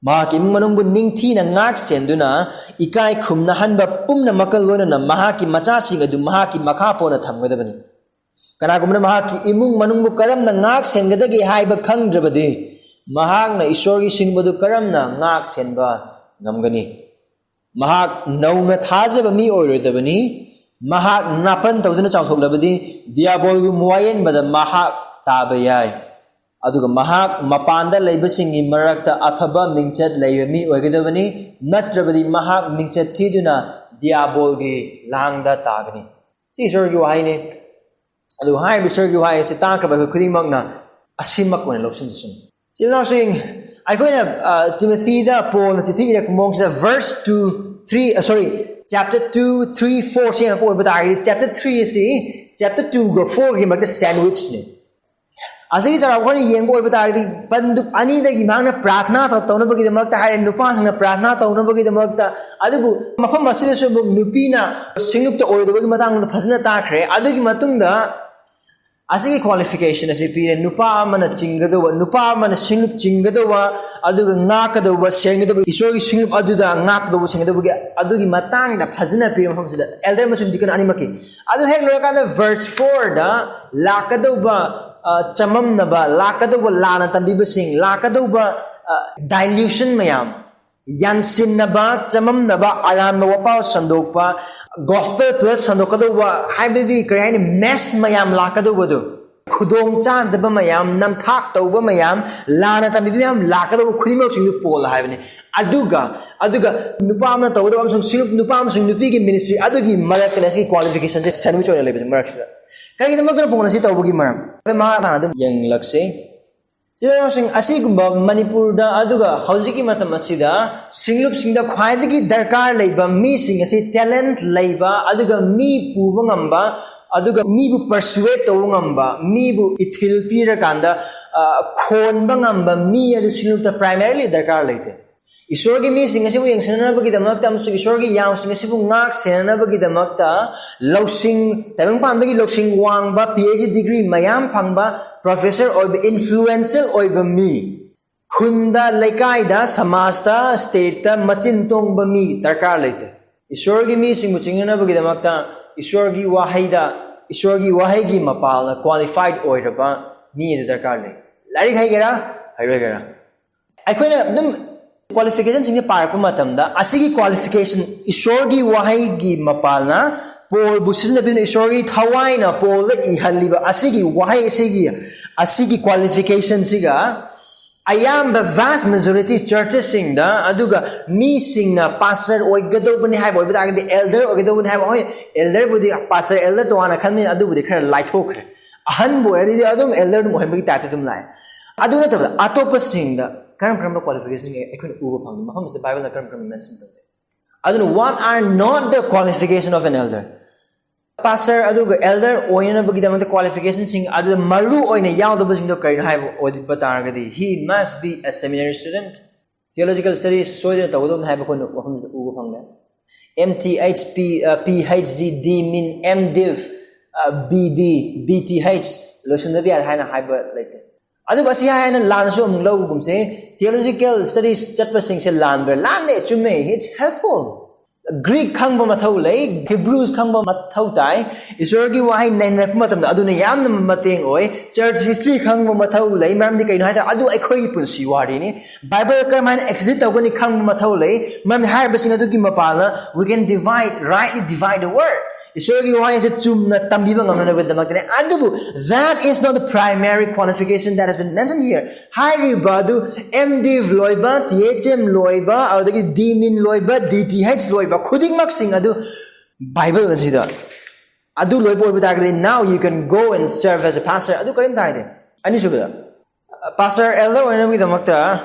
ꯃꯍꯥꯛꯀꯤ ꯏꯃꯨꯡ ꯃꯅꯨꯡꯕꯨ ꯅꯤꯡꯊꯤꯅ ꯉꯥꯛ ꯁꯦꯟꯗꯨꯅ, ꯏꯀꯥꯏ ꯈꯨꯝꯅꯍꯟꯕ ꯄꯨꯝꯅꯃꯛꯀ ꯂꯣꯏꯅꯅ ꯃꯍꯥꯛꯀꯤ ꯃꯆꯥꯁꯤꯡ ꯑꯗꯨ ꯃꯍꯥꯛꯀꯤ ꯃꯈꯥ ꯄꯣꯟꯅ ꯊꯝꯒꯗꯕꯅꯤ꯫ ꯀꯅꯥꯒꯨꯝꯕꯅ ꯃꯍꯥꯛꯀꯤ ꯏꯃꯨꯡ ꯃꯅꯨꯡꯕꯨ ꯀꯔꯝꯅ ꯉꯥꯛ ꯁꯦꯟꯒꯗꯒꯦ ꯍꯥꯏꯕ ꯈꯪꯗ꯭ꯔꯕꯗꯤ, ꯃꯍꯥꯛꯅ ꯏꯁꯣꯔꯒꯤ ꯁꯤꯡꯕꯗꯨ ꯀꯔꯝꯅ ꯉꯥꯛ ꯁꯦꯟꯕ ꯉꯝꯒꯅꯤ? ꯃꯍꯥꯛ ꯅꯧꯅ ꯊꯥꯖꯕ ꯃꯤ ꯑꯣꯏꯔꯣꯏꯗꯕꯅꯤ꯫ ꯃꯍꯥꯛ ꯅꯥꯄꯟ ꯇꯧꯗꯨꯅ ꯆꯥꯎꯊꯣꯛꯂꯕꯗꯤ, ꯗꯤꯌꯥꯕꯣꯜꯕꯨ ꯃꯨꯋꯥꯌꯦꯟꯕꯗ ꯃꯍꯥꯛ ꯇꯥꯕ ꯌꯥꯏ꯫ ꯑꯗꯨꯒ ꯃꯍꯥꯛ ꯃꯄꯥꯟꯗ ꯂꯩꯕꯁꯤꯡꯒꯤ ꯃꯔꯛꯇ ꯑꯐꯕ ꯃꯤꯡꯆꯠ ꯂꯩꯕ ꯃꯤ ꯑꯣꯏꯒꯗꯕꯅꯤ, ꯅꯠꯇ꯭ꯔꯕꯗꯤ ꯃꯍꯥꯛ ꯃꯤꯡꯆꯠ ꯊꯤꯗꯨꯅ ꯗꯤꯌꯥꯕꯣꯜꯒꯤ ꯂꯥꯡꯗ ꯇꯥꯒꯅꯤ꯫ ꯁꯤ ꯏꯁꯣꯔꯒꯤ ꯋꯥꯍꯩꯅꯤ꯫ ꯑꯗꯨ ꯍꯥꯏꯔꯤꯕ ꯏꯁꯣꯔꯒꯤ ꯋꯥꯍꯩ ꯑꯁꯤ ꯇꯥꯈ꯭ꯔꯕ ꯑꯩꯈꯣꯏ ꯈꯨꯗꯤꯡꯃꯛꯅ ꯑꯁꯤꯃꯛ ꯑꯣꯏꯅ ꯂꯧꯁꯤꯟꯖꯁꯅꯨ꯫ ꯏꯆꯤꯜ ꯏꯅꯥꯎꯁꯤꯡ, ꯑꯩꯈꯣꯏꯅ, ꯑ, ꯇꯤꯃꯣꯊꯤꯗ ꯄꯣꯜꯅ ꯆꯤꯊꯤ ꯏꯔꯛꯄ ꯃꯑꯣꯡꯁꯤꯗ verse two, three, ꯑ, sorry, chapter two, three, four ꯁꯤ ꯌꯦꯡꯉꯛꯄ ꯑꯣꯏꯕ ꯇꯥꯔꯒꯗꯤ, chapter three ꯑꯁꯤ chapter twoꯒ fourꯒꯤ ꯃꯔꯛꯇ sandwichꯅꯤ꯫ ꯑꯁꯤꯒꯤ ꯆꯥꯎꯔꯥꯛꯄ ꯑꯩꯈꯣꯏꯅ ꯌꯦꯡꯕ ꯑꯣꯏꯕ ꯇꯥꯔꯒꯗꯤ, ꯄꯟꯗꯨꯞ ꯑꯅꯤꯗꯒꯤ ꯃꯍꯥꯛꯅ ꯄ꯭ꯔꯥꯔꯊꯅꯥ ꯇꯧ-, ꯇꯧꯅꯕꯒꯤꯗꯃꯛꯇ ꯍꯥꯏꯔꯦ, ꯅꯨꯄꯥꯁꯤꯡꯅ ꯄ꯭ꯔꯥꯔꯊꯅꯥ ꯇꯧꯅꯕꯒꯤꯗꯃꯛꯇ, ꯑꯗꯨꯕꯨ ꯃꯐꯝ ꯑꯁꯤꯗꯁꯨ ꯑꯃꯨꯛ ꯅꯨꯄꯤꯅ ꯁꯤꯡꯂꯨꯞꯇ ꯑꯣꯏꯔꯣꯏꯗꯕꯒꯤ ꯃꯇꯥꯡꯗ ꯐꯖꯅ ꯇꯥꯈ꯭ꯔꯦ꯫ ꯑꯗꯨꯒꯤ ꯃꯇꯨꯡꯗ ꯑꯁꯤꯒꯤ qualification ꯑꯁꯤ ꯄꯤꯔꯦ꯫ ꯅꯨꯄꯥ ꯑꯃꯅ ꯆꯤꯡꯒꯗꯧꯕ, ꯅꯨꯄꯥ ꯑꯃꯅ ꯁꯤꯡꯂꯨꯞ ꯆꯤꯡꯒꯗꯧꯕ, ꯑꯗꯨꯒ ꯉꯥꯛꯀꯗꯧꯕ, ꯁꯦꯡꯒꯗꯧꯕ, ꯏꯁꯣꯔꯒꯤ ꯁꯤꯡꯂꯨꯞ ꯑꯗꯨꯗ ꯉꯥꯛꯀꯗꯧꯕ, ꯁꯦꯡꯒꯗꯧꯕꯒꯤ, ꯑꯗꯨꯒꯤ ꯃꯇꯥꯡꯗ ꯐꯖꯅ ꯄꯤꯔꯦ ꯃꯐꯝꯁꯤꯗ, elder ꯑꯃꯁꯨꯡ deacon ꯑꯅꯤꯃꯛꯀꯤ꯫ ꯑꯗꯨ ꯍꯦꯛ ꯂꯣꯏꯔꯀꯥꯟꯗ verse fourꯗ ꯂꯥꯛꯀꯗꯧꯕ, ꯑ, ꯆꯃꯝꯅꯕ, ꯂꯥꯛꯀꯗꯧꯕ ꯂꯥꯟꯅ ꯇꯝꯕꯤꯕꯁꯤꯡ, ꯂꯥꯛꯀꯗꯧꯕ, ꯑ, dilution ꯃꯌꯥꯝ, ꯌꯥꯟꯁꯤꯟꯅꯕ, ꯆꯃꯝꯅꯕ, ꯑꯔꯥꯟꯕ ꯋꯥꯄꯥꯎ ꯁꯟꯗꯣꯛꯄ, gospel plus ꯁꯟꯗꯣꯛꯀꯗꯧꯕ, ꯍꯥꯏꯕꯗꯤ ꯀꯔꯤ ꯍꯥꯏꯅꯤ, mess ꯃꯌꯥꯝ ꯂꯥꯛꯀꯗꯧꯕꯗꯨ, ꯈꯨꯗꯣꯡ ꯆꯥꯗꯕ ꯃꯌꯥꯝ, ꯅꯝꯊꯥꯛ ꯇꯧꯕ ꯃꯌꯥꯝ, ꯂꯥꯟꯅ ꯇꯝꯕꯤꯕ ꯃꯌꯥꯝ ꯂꯥꯛꯀꯗꯧꯕ ꯈꯨꯗꯤꯡꯃꯛꯁꯤꯡꯗꯨ ꯄꯣꯜ ꯍꯥꯏꯕꯅꯤ꯫ ꯑꯗꯨꯒ, ꯑꯗꯨꯒ ꯅꯨꯄꯥ ꯑꯃꯅ ꯇꯧꯒꯗꯧꯕ ꯑꯃꯁꯨꯡ ꯁꯤꯡꯂꯨꯞ, ꯅꯨꯄꯥ ꯑꯃꯁꯨꯡ ꯅꯨꯄꯤꯒꯤ ministry ꯑꯗꯨꯒꯤ ꯃꯔꯛꯇꯅꯦ ꯑꯁꯤꯒꯤ qualificationꯁꯦ sandwich ꯑꯣꯏꯅ ꯂꯩꯕꯁꯦ ꯃꯔꯛꯁꯤꯗ꯫ ꯀꯔꯤꯒꯤꯗꯃꯛꯇꯅ ꯄꯨꯡ ꯑꯁꯤ ꯇꯧꯕꯒꯤ ꯃꯔꯝ ꯑꯩꯈꯣꯏ ꯃꯈꯥ ꯇꯥꯅ ꯑꯗꯨꯝ ꯌꯦꯡꯂꯛꯁꯤ꯫ ꯏꯆꯤꯜ ꯏꯅꯥꯎꯁꯤꯡ, ꯑꯁꯤꯒꯨꯝꯕ ꯃꯅꯤꯄꯨꯔꯗ ꯑꯗꯨꯒ ꯍꯧꯖꯤꯛꯀꯤ ꯃꯇꯝ ꯑꯁꯤꯗ ꯁꯤꯡꯂꯨꯞꯁꯤꯡꯗ ꯈ꯭ꯋꯥꯏꯗꯒꯤ ꯗꯔꯀꯥꯔ ꯂꯩꯕ ꯃꯤꯁꯤꯡ ꯑꯁꯤ talent ꯂꯩꯕ, ꯑꯗꯨꯒ ꯃꯤ ꯄꯨꯕ ꯉꯝꯕ, ꯑꯗꯨꯒ ꯃꯤꯕꯨ persuade ꯇꯧꯕ ꯉꯝꯕ, ꯃꯤꯕꯨ ꯏꯊꯤꯜ ꯄꯤꯔꯀꯥꯟꯗ, ꯑ, ꯈꯣꯟꯕ ꯉꯝꯕ ꯃꯤ ꯑꯗꯨ ꯁꯤꯡꯂꯨꯞꯇ primarily ꯗꯔꯀꯥꯔ ꯂꯩꯇꯦ꯫ ꯏꯁꯣꯔꯒꯤ ꯃꯤꯁꯤꯡ ꯑꯁꯤꯕꯨ ꯌꯦꯡꯁꯤꯟꯅꯕꯒꯤꯗꯃꯛꯇ ꯑꯃꯁꯨꯡ ꯏꯁꯣꯔꯒꯤ ꯌꯥꯎꯁꯤꯡ ꯑꯁꯤꯕꯨ ꯉꯥꯛ ꯁꯦꯟꯅꯅꯕꯒꯤꯗꯃꯛꯇ ꯂꯧꯁꯤꯡ, ꯇꯥꯏꯕꯪꯄꯥꯟꯗꯒꯤ ꯂꯧꯁꯤꯡ ꯋꯥꯡꯕ, PhD degree ꯃꯌꯥꯝ ꯐꯪꯕ, professor ꯑꯣꯏꯕ, influential ꯑꯣꯏꯕ ꯃꯤ, ꯈꯨꯟꯗ, ꯂꯩꯀꯥꯏꯗ, ꯁꯃꯥꯖꯇ, stateꯇ ꯃꯆꯤꯟ ꯇꯣꯡꯕ ꯃꯤ ꯗꯔꯀꯥꯔ ꯂꯩꯇꯦ꯫ ꯏꯁꯣꯔꯒꯤ ꯃꯤꯁꯤꯡꯕꯨ ꯆꯤꯡꯅꯅꯕꯒꯤꯗꯃꯛꯇ ꯏꯁꯣꯔꯒꯤ ꯋꯥꯍꯩꯗ, ꯏꯁꯣꯔꯒꯤ ꯋꯥꯍꯩꯒꯤ ꯃꯄꯥꯜꯅ qualified ꯑꯣꯏꯔꯕ ꯃꯤ ꯑꯗꯨ ꯗꯔꯀꯥꯔ ꯂꯩ꯫ ꯂꯥꯏꯔꯤꯛ ꯍꯩꯒꯦꯔꯥ, ꯍꯩꯔꯣꯏꯒꯦꯔꯥ꯫ ꯑꯩꯈꯣꯏꯅ ꯑꯗꯨꯝ qualificationꯁꯤꯡꯁꯦ ꯄꯥꯔꯛꯄ ꯃꯇꯝꯗ, ꯑꯁꯤꯒꯤ qualification, ꯏꯁꯣꯔꯒꯤ ꯋꯥꯍꯩꯒꯤ ꯃꯄꯥꯜꯅ ꯄꯣꯜꯕꯨ ꯁꯤꯖꯤꯟꯅꯕꯤꯗꯨꯅ ꯏꯁꯣꯔꯒꯤ ꯊꯋꯥꯏꯅ ꯄꯣꯜꯗ ꯏꯍꯜꯂꯤꯕ ꯑꯁꯤꯒꯤ ꯋꯥꯍꯩ ꯑꯁꯤꯒꯤ, ꯑꯁꯤꯒꯤ qualificationꯁꯤꯒ ꯑꯌꯥꯝꯕ vast majority churchesꯁꯤꯡꯗ, ꯑꯗꯨꯒ ꯃꯤꯁꯤꯡꯅ pastor ꯑꯣꯏꯒꯗꯧꯕꯅꯤ ꯍꯥꯏꯕ ꯑꯣꯏꯕ ꯇꯥꯔꯒꯗꯤ, elder ꯑꯣꯏꯒꯗꯧꯕꯅꯤ ꯍꯥꯏꯕ, ꯍꯣꯏ, elderꯕꯨꯗꯤ, pastor, elder ꯇꯣꯉꯥꯟꯅ ꯈꯟꯕꯅꯤ, ꯑꯗꯨꯕꯨꯗꯤ ꯈꯔ ꯂꯥꯏꯊꯣꯛꯈ꯭ꯔꯦ꯫ ꯑꯍꯟꯕꯨ ꯑꯣꯏꯔꯗꯤ ꯑꯗꯨꯝ elder ꯑꯗꯨꯝ ꯑꯣꯏꯍꯟꯕꯒꯤ typeꯇ ꯑꯗꯨꯝ ꯂꯥꯛꯑꯦ꯫ ꯑꯗꯨ ꯅꯠꯇꯕꯗ ꯑꯇꯣꯞꯄꯁꯤꯡꯗ ꯀꯔꯝ ꯀꯔꯝꯕ qualification ꯑꯩꯈꯣꯏꯅ ꯎꯕ ꯐꯪꯒꯦ? ꯃꯐꯝꯁꯤꯗ Bibleꯅ ꯀꯔꯝ ꯀꯔꯝꯕ mention ꯇꯧꯒꯦ? ꯑꯗꯨꯅ, what are not the qualification of an elder? Pastor ꯑꯗꯨꯒ elder ꯑꯣꯏꯅꯅꯕꯒꯤꯗꯃꯛꯇ qualificationꯁꯤꯡ ꯑꯗꯨꯗ ꯃꯔꯨ ꯑꯣꯏꯅ ꯌꯥꯎꯗꯕꯁꯤꯡꯗꯣ ꯀꯔꯤꯅꯣ ꯍꯥꯏꯕ ꯑꯣꯏꯕ ꯇꯥꯔꯒꯗꯤ, he must be a seminary student, theological studies ꯁꯣꯏꯗꯅ ꯇꯧꯒꯗꯕꯅꯤ ꯍꯥꯏꯕ ꯑꯩꯈꯣꯏꯅ ꯋꯥꯐꯝꯁꯤꯗ ꯎꯕ ꯐꯪꯂꯦ꯫ M Th, P, uh, P H D, D Min, M Div, uh, B D, B Th, ꯂꯣꯏꯁꯤꯟꯗꯕ ꯌꯥꯗꯦ ꯍꯥꯏꯅ ꯍꯥꯏꯕ ꯂꯩꯇꯦ꯫ ꯑꯗꯨꯕꯨ ꯑꯁꯤ ꯍꯥꯏꯅ ꯂꯥꯟꯅꯁꯨ ꯑꯃꯨꯛ ꯂꯧꯕꯒꯨꯝꯁꯦ, theological studies ꯆꯠꯄꯁꯤꯡꯁꯦ ꯂꯥꯟꯕ꯭ꯔꯥ? ꯂꯥꯟꯗꯦ, ꯆꯨꯝꯃꯦ, it's helpful. Greek ꯈꯪꯕ ꯃꯊꯧ ꯂꯩ, Hebrews ꯈꯪꯕ ꯃꯊꯧ ꯇꯥꯏ꯫ ꯏꯁꯣꯔꯒꯤ ꯋꯥꯍꯩ ꯅꯩꯅꯔꯛꯄ ꯃꯇꯝꯗ ꯑꯗꯨꯅ ꯌꯥꯝꯅ ꯃꯇꯦꯡ ꯑꯣꯏ꯫ Church history ꯈꯪꯕ ꯃꯊꯧ ꯂꯩ, ꯃꯔꯝꯗꯤ ꯀꯩꯅꯣ ꯍꯥꯏꯇꯥꯔꯦ, ꯑꯗꯨ ꯑꯩꯈꯣꯏꯒꯤ ꯄꯨꯟꯁꯤ ꯋꯥꯔꯤꯅꯤ꯫ Bible ꯀꯔꯝꯍꯥꯏꯅ exegete ꯇꯧꯒꯅꯤ ꯈꯪꯕ ꯃꯊꯧ ꯂꯩ, ꯃꯔꯝꯗꯤ ꯍꯥꯏꯔꯤꯕꯁꯤꯡ ꯑꯗꯨꯒꯤ ꯃꯄꯥꯜꯅ we can divide, rightly divide the word. ꯏꯁꯣꯔꯒꯤ ꯋꯥꯍꯩꯁꯦ ꯆꯨꯝꯅ ꯇꯝꯕꯤꯕ ꯉꯝꯅꯅꯕꯒꯤꯗꯃꯛꯇꯅꯦ꯫ ꯑꯗꯨꯕꯨ that is not the primary qualification that has been mentioned here. ꯍꯥꯏꯔꯤꯕ ꯑꯗꯨ M.Div ꯂꯣꯏꯕ, T.H.M ꯂꯣꯏꯕ, ꯑꯗꯨꯗꯒꯤ D.Min ꯂꯣꯏꯕ, D.Th ꯂꯣꯏꯕ ꯈꯨꯗꯤꯡꯃꯛꯁꯤꯡ ꯑꯗꯨ Bible ꯑꯁꯤꯗ ꯑꯗꯨ ꯂꯣꯏꯕ ꯑꯣꯏꯕ ꯇꯥꯔꯒꯗꯤ, now you can go and serve as a pastor. ꯑꯗꯨ ꯀꯔꯤꯝꯇ ꯍꯥꯏꯗꯦ꯫ ꯑꯅꯤꯁꯨꯕꯗ, pastor, elder ꯑꯣꯏꯅꯕꯒꯤꯗꯃꯛꯇ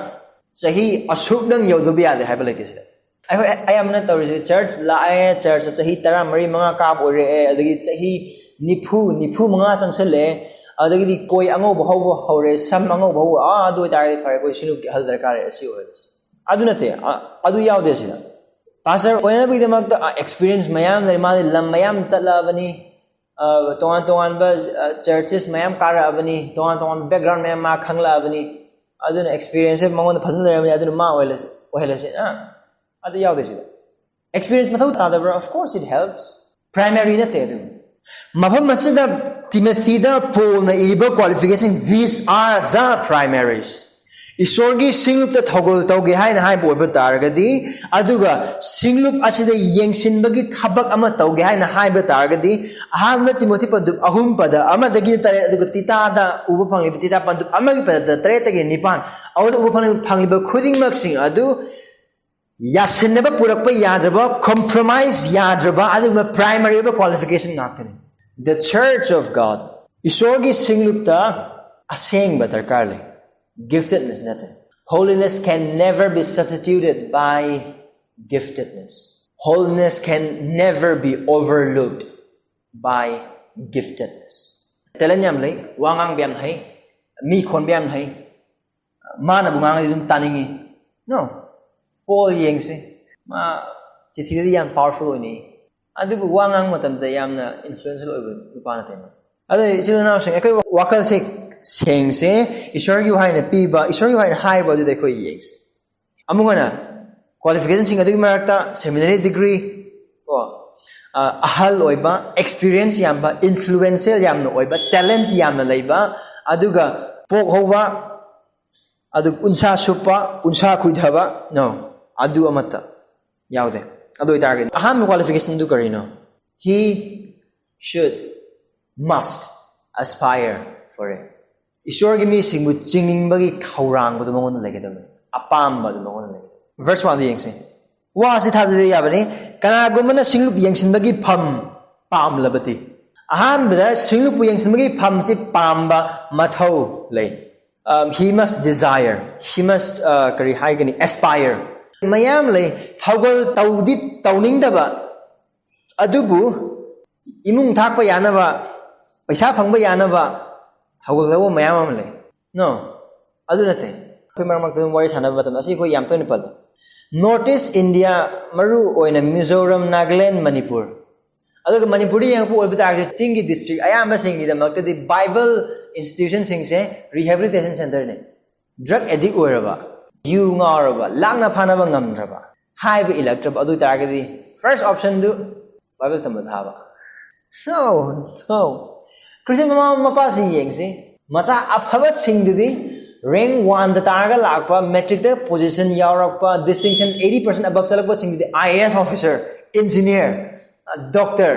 ꯆꯍꯤ ꯑꯁꯨꯛ ꯅꯪ ꯌꯧꯗꯕ ꯌꯥꯗꯦ ꯍꯥꯏꯕ ꯂꯩꯇꯦ ꯁꯤꯗ꯫ ꯑꯩꯈꯣꯏ ꯑꯌꯥꯝꯕꯅ ꯇꯧꯔꯤꯁꯦ, church ꯂꯥꯛꯑꯦ, church ꯆꯍꯤ ꯇꯔꯥꯃꯔꯤ ꯃꯉꯥ ꯀꯥꯕ ꯑꯣꯏꯔꯛꯑꯦ, ꯑꯗꯒꯤ ꯆꯍꯤ ꯅꯤꯐꯨ, ꯅꯤꯐꯨ ꯃꯉꯥ ꯆꯪꯁꯜꯂꯛꯑꯦ, ꯑꯗꯒꯤꯗꯤ ꯀꯣꯏ ꯑꯉꯧꯕ ꯍꯧꯕ ꯍꯧꯔꯦ, ꯁꯝ ꯑꯉꯧꯕ ꯍꯧꯕ, ꯑꯥ, ꯑꯗꯨ ꯑꯣꯏꯇꯥꯔꯗꯤ ꯐꯔꯦ, ꯑꯩꯈꯣꯏ ꯁꯤꯅꯨꯒꯤ ꯑꯍꯜ ꯗꯔꯀꯥꯔ ꯂꯩꯔꯦ, ꯁꯤ ꯑꯣꯏꯍꯜꯂꯁꯤ꯫ ꯑꯗꯨ ꯅꯠꯇꯦ, ꯑ-, ꯑꯗꯨ ꯌꯥꯎꯗꯦ ꯁꯤꯗ꯫ Pastor ꯑꯣꯏꯅꯕꯒꯤꯗꯃꯛꯇ, ꯑ, experience ꯃꯌꯥꯝ ꯂꯩꯔꯦ, ꯃꯥꯗꯤ ꯂꯝ ꯃꯌꯥꯝ ꯆꯠꯂꯛꯑꯕꯅꯤ, ꯑ, ꯇꯣꯉꯥꯟ ꯇꯣꯉꯥꯟꯕ, ꯑ, churches ꯃꯌꯥꯝ ꯀꯥꯔꯛꯑꯕꯅꯤ, ꯇꯣꯉꯥꯟ ꯇꯣꯉꯥꯟꯕ background ꯃꯌꯥꯝ ꯃꯥ ꯈꯪꯂꯛꯑꯕꯅꯤ, ꯑꯗꯨꯅ experienceꯁꯦ ꯃꯉꯣꯟꯗ ꯐꯖꯅ ꯂꯩꯔꯝꯃꯅꯤ, ꯑꯗꯨꯅ ꯃꯥ ꯑꯣꯏꯍꯜꯂꯁꯤ, ꯑꯣꯏꯍꯜꯂꯁꯤ꯫ ꯑ, ꯑꯗꯨ ꯌꯥꯎꯗꯦ ꯁꯤꯗ꯫ Experience ꯃꯊꯧ ꯇꯥꯗꯕ꯭ꯔꯥ? Of course it helps. Primary ꯅꯠꯇꯦ ꯑꯗꯨ꯫ ꯃꯐꯝ ꯑꯁꯤꯗ ꯇꯤꯃꯣꯊꯤꯗ ꯄꯣꯜꯅ ꯏꯔꯤꯕ qualification, these are the primaries. ꯏꯁꯣꯔꯒꯤ ꯁꯤꯡꯂꯨꯞꯇ ꯊꯧꯒꯜ ꯇꯧꯒꯦ ꯍꯥꯏꯅ ꯍꯥꯏꯕ ꯑꯣꯏꯕ ꯇꯥꯔꯒꯗꯤ, ꯑꯗꯨꯒ ꯁꯤꯡꯂꯨꯞ ꯑꯁꯤꯗ ꯌꯦꯡꯁꯤꯟꯕꯒꯤ ꯊꯕꯛ ꯑꯃ ꯇꯧꯒꯦ ꯍꯥꯏꯅ ꯍꯥꯏꯕ ꯇꯥꯔꯒꯗꯤ, ꯑꯍꯥꯟꯕ ꯇꯤꯃꯣꯊꯤ ꯄꯟꯗꯨꯞ ꯑꯍꯨꯝ ꯄꯗ ꯑꯃꯗꯒꯤ ꯇꯔꯦꯠ, ꯑꯗꯨꯒ ꯇꯤꯇꯥꯗ ꯎꯕ ꯐꯪꯂꯤꯕ, ꯇꯤꯇꯥ ꯄꯟꯗꯨꯞ ꯑꯃꯒꯤ ꯄꯗ ꯇꯔꯦꯠꯇꯒꯤ ꯅꯤꯄꯥꯟ, ꯑꯗꯨꯗ ꯎꯕ ꯐꯪꯂꯤꯕ, ꯐꯪꯂꯤꯕ ꯈꯨꯗꯤꯡꯃꯛꯁꯤꯡ ꯑꯗꯨ ꯌꯥꯁꯤꯟꯅꯕ ꯄꯨꯔꯛꯄ ꯌꯥꯗ꯭ꯔꯕ, compromise ꯌꯥꯗ꯭ꯔꯕ, ꯑꯗꯨꯒꯨꯝꯕ primary ꯑꯣꯏꯕ qualification ꯉꯥꯛꯇꯅꯤ꯫ The Church of God, ꯏꯁꯣꯔꯒꯤ ꯁꯤꯡꯂꯨꯞꯇ ꯑꯁꯦꯡꯕ ꯗꯔꯀꯥꯔ ꯂꯩ, giftedness ꯅꯠꯇꯦ꯫ Holiness can never be substituted by giftedness. Holiness can never be overlooked by giftedness. Talent ꯌꯥꯝ ꯂꯩ, ꯋꯥ ꯉꯥꯡꯕ ꯌꯥꯝ ꯍꯩ, ꯃꯤ ꯈꯣꯟꯕ ꯌꯥꯝ ꯍꯩ, ꯃꯥꯅꯕꯨ ꯉꯥꯡꯉꯗꯤ ꯑꯗꯨꯝ ꯇꯥꯅꯤꯡꯉꯤ꯫ No. ꯄꯣꯜ ꯌꯦꯡꯁꯤ, ꯃꯥ ꯆꯤꯊꯤꯗꯗꯤ ꯌꯥꯝ powerful ꯑꯣꯏꯅꯤ, ꯑꯗꯨꯕꯨ ꯋꯥ ꯉꯥꯡꯕ ꯃꯇꯝꯗ ꯌꯥꯝꯅ influential ꯑꯣꯏꯕ ꯅꯨꯄꯥ ꯅꯠꯇꯦ ꯃꯥ꯫ ꯑꯗꯨ ꯏꯆꯤꯜ ꯏꯅꯥꯎꯁꯤꯡ, ꯑꯩꯈꯣꯏ ꯋꯥꯈꯜꯁꯦ ꯁꯦꯡꯁꯦ, ꯏꯁꯣꯔꯒꯤ ꯋꯥꯍꯩꯅ ꯄꯤꯕ, ꯏꯁꯣꯔꯒꯤ ꯋꯥꯍꯩꯅ ꯍꯥꯏꯕ ꯑꯗꯨꯗ ꯑꯩꯈꯣꯏ ꯌꯦꯡꯁꯦ꯫ ꯑꯃꯨꯛ ꯍꯟꯅ qualificationꯁꯤꯡ ꯑꯗꯨꯒꯤ ꯃꯔꯛꯇ seminary degree, ꯀꯣ, ꯑ, ꯑꯍꯜ ꯑꯣꯏꯕ, experience ꯌꯥꯝꯕ, influential ꯌꯥꯝꯅ ꯑꯣꯏꯕ, talent ꯌꯥꯝꯅ ꯂꯩꯕ, ꯑꯗꯨꯒ ꯄꯣꯛ ꯍꯧꯕ, ꯑꯗꯨ ꯎꯟꯁꯥ ꯁꯨꯞꯄ, ꯎꯟꯁꯥ ꯈꯨꯏꯊꯕ, no, ꯑꯗꯨ ꯑꯃꯠꯇ ꯌꯥꯎꯗꯦ꯫ ꯑꯗꯨ ꯑꯣꯏꯇꯥꯔꯒꯗꯤ ꯑꯍꯥꯟꯕ qualificationꯗꯨ ꯀꯔꯤꯅꯣ? He should, must aspire for it. ꯏꯁꯣꯔꯒꯤ ꯃꯤꯁꯤꯡꯕꯨ ꯆꯤꯡꯅꯤꯡꯕꯒꯤ ꯈꯧꯔꯥꯡꯕꯗꯨ ꯃꯉꯣꯟꯗ ꯂꯩꯒꯗꯕꯅꯤ, ꯑꯄꯥꯝꯕ ꯑꯗꯨ ꯃꯉꯣꯟꯗ ꯂꯩꯒꯗꯕꯅꯤ꯫ Verse oneꯗ ꯌꯦꯡꯁꯤ꯫ ꯋꯥ ꯑꯁꯤ ꯊꯥꯖꯕ ꯌꯥꯕꯅꯤ, ꯀꯅꯥꯒꯨꯝꯕꯅ ꯁꯤꯡꯂꯨꯞ ꯌꯦꯡꯁꯤꯟꯕꯒꯤ ꯐꯝ ꯄꯥꯝꯂꯕꯗꯤ꯫ ꯑꯍꯥꯟꯕꯗ ꯁꯤꯡꯂꯨꯞꯄꯨ ꯌꯦꯡꯁꯤꯟꯕꯒꯤ ꯐꯝꯁꯤ ꯄꯥꯝꯕ ꯃꯊꯧ ꯂꯩ꯫ Um, he must desire, he must, uh, ꯀꯔꯤ ꯍꯥꯏꯒꯅꯤ, aspire꯫ ꯃꯌꯥꯝ ꯂꯩ, ꯊꯧꯒꯜ ꯇꯧꯗꯤ ꯇꯧꯅꯤꯡꯗꯕ, ꯑꯗꯨꯕꯨ ꯏꯃꯨꯡ ꯊꯥꯛꯄ ꯌꯥꯅꯕ, ꯄꯩꯁꯥ ꯐꯪꯕ ꯌꯥꯅꯕ ꯊꯧꯒꯜ ꯇꯧꯕ ꯃꯌꯥꯝ ꯑꯃ ꯂꯩ꯫ No, ꯑꯗꯨ ꯅꯠꯇꯦ꯫ ꯑꯩꯈꯣꯏ ꯃꯔꯛ ꯃꯔꯛꯇ ꯑꯗꯨꯝ ꯋꯥꯔꯤ ꯁꯥꯟꯅꯕ ꯃꯇꯝꯗ ꯑꯁꯤ ꯑꯩꯈꯣꯏ ꯌꯥꯝ ꯇꯣꯏꯅ ꯄꯜꯂꯤ꯫ North East India, ꯃꯔꯨ ꯑꯣꯏꯅ ꯃꯤꯖꯣꯔꯥꯝ, ꯅꯥꯒꯥꯂꯦꯟ, ꯃꯅꯤꯄꯨꯔ, ꯑꯗꯨꯒ ꯃꯅꯤꯄꯨꯔꯗ ꯌꯦꯡꯉꯛꯄ ꯑꯣꯏꯕ ꯇꯥꯔꯒꯗꯤ ꯆꯤꯡꯒꯤ district ꯑꯌꯥꯝꯕꯁꯤꯡꯒꯤꯗꯃꯛꯇꯗꯤ Bible institutionꯁꯤꯡꯁꯦ rehabilitation centreꯅꯤ꯫ Drug addict ꯑꯣꯏꯔꯕ, ꯌꯨ ꯉꯥꯎꯔꯕ, ꯂꯥꯡꯅ ꯐꯥꯅꯕ ꯉꯝꯗ꯭ꯔꯕ, ꯍꯥꯏꯕ ꯏꯜꯂꯛꯇ꯭ꯔꯕ, ꯑꯗꯨ ꯑꯣꯏ ꯇꯥꯔꯒꯗꯤ first optionꯗꯨ Bible ꯇꯝꯕ ꯊꯥꯕ꯫ So, so, Christian ꯃꯃꯥ ꯃꯄꯥꯁꯤꯡ ꯌꯦꯡꯁꯤ, ꯃꯆꯥ ꯑꯐꯕꯁꯤꯡꯗꯨꯗꯤ rank oneꯗ ꯇꯥꯔꯒ ꯂꯥꯛꯄ, matricꯇ position ꯌꯥꯎꯔꯛꯄ, distinction eighty percent above ꯆꯠꯂꯛꯄꯁꯤꯡꯗꯨꯗꯤ I A S officer, engineer, doctor,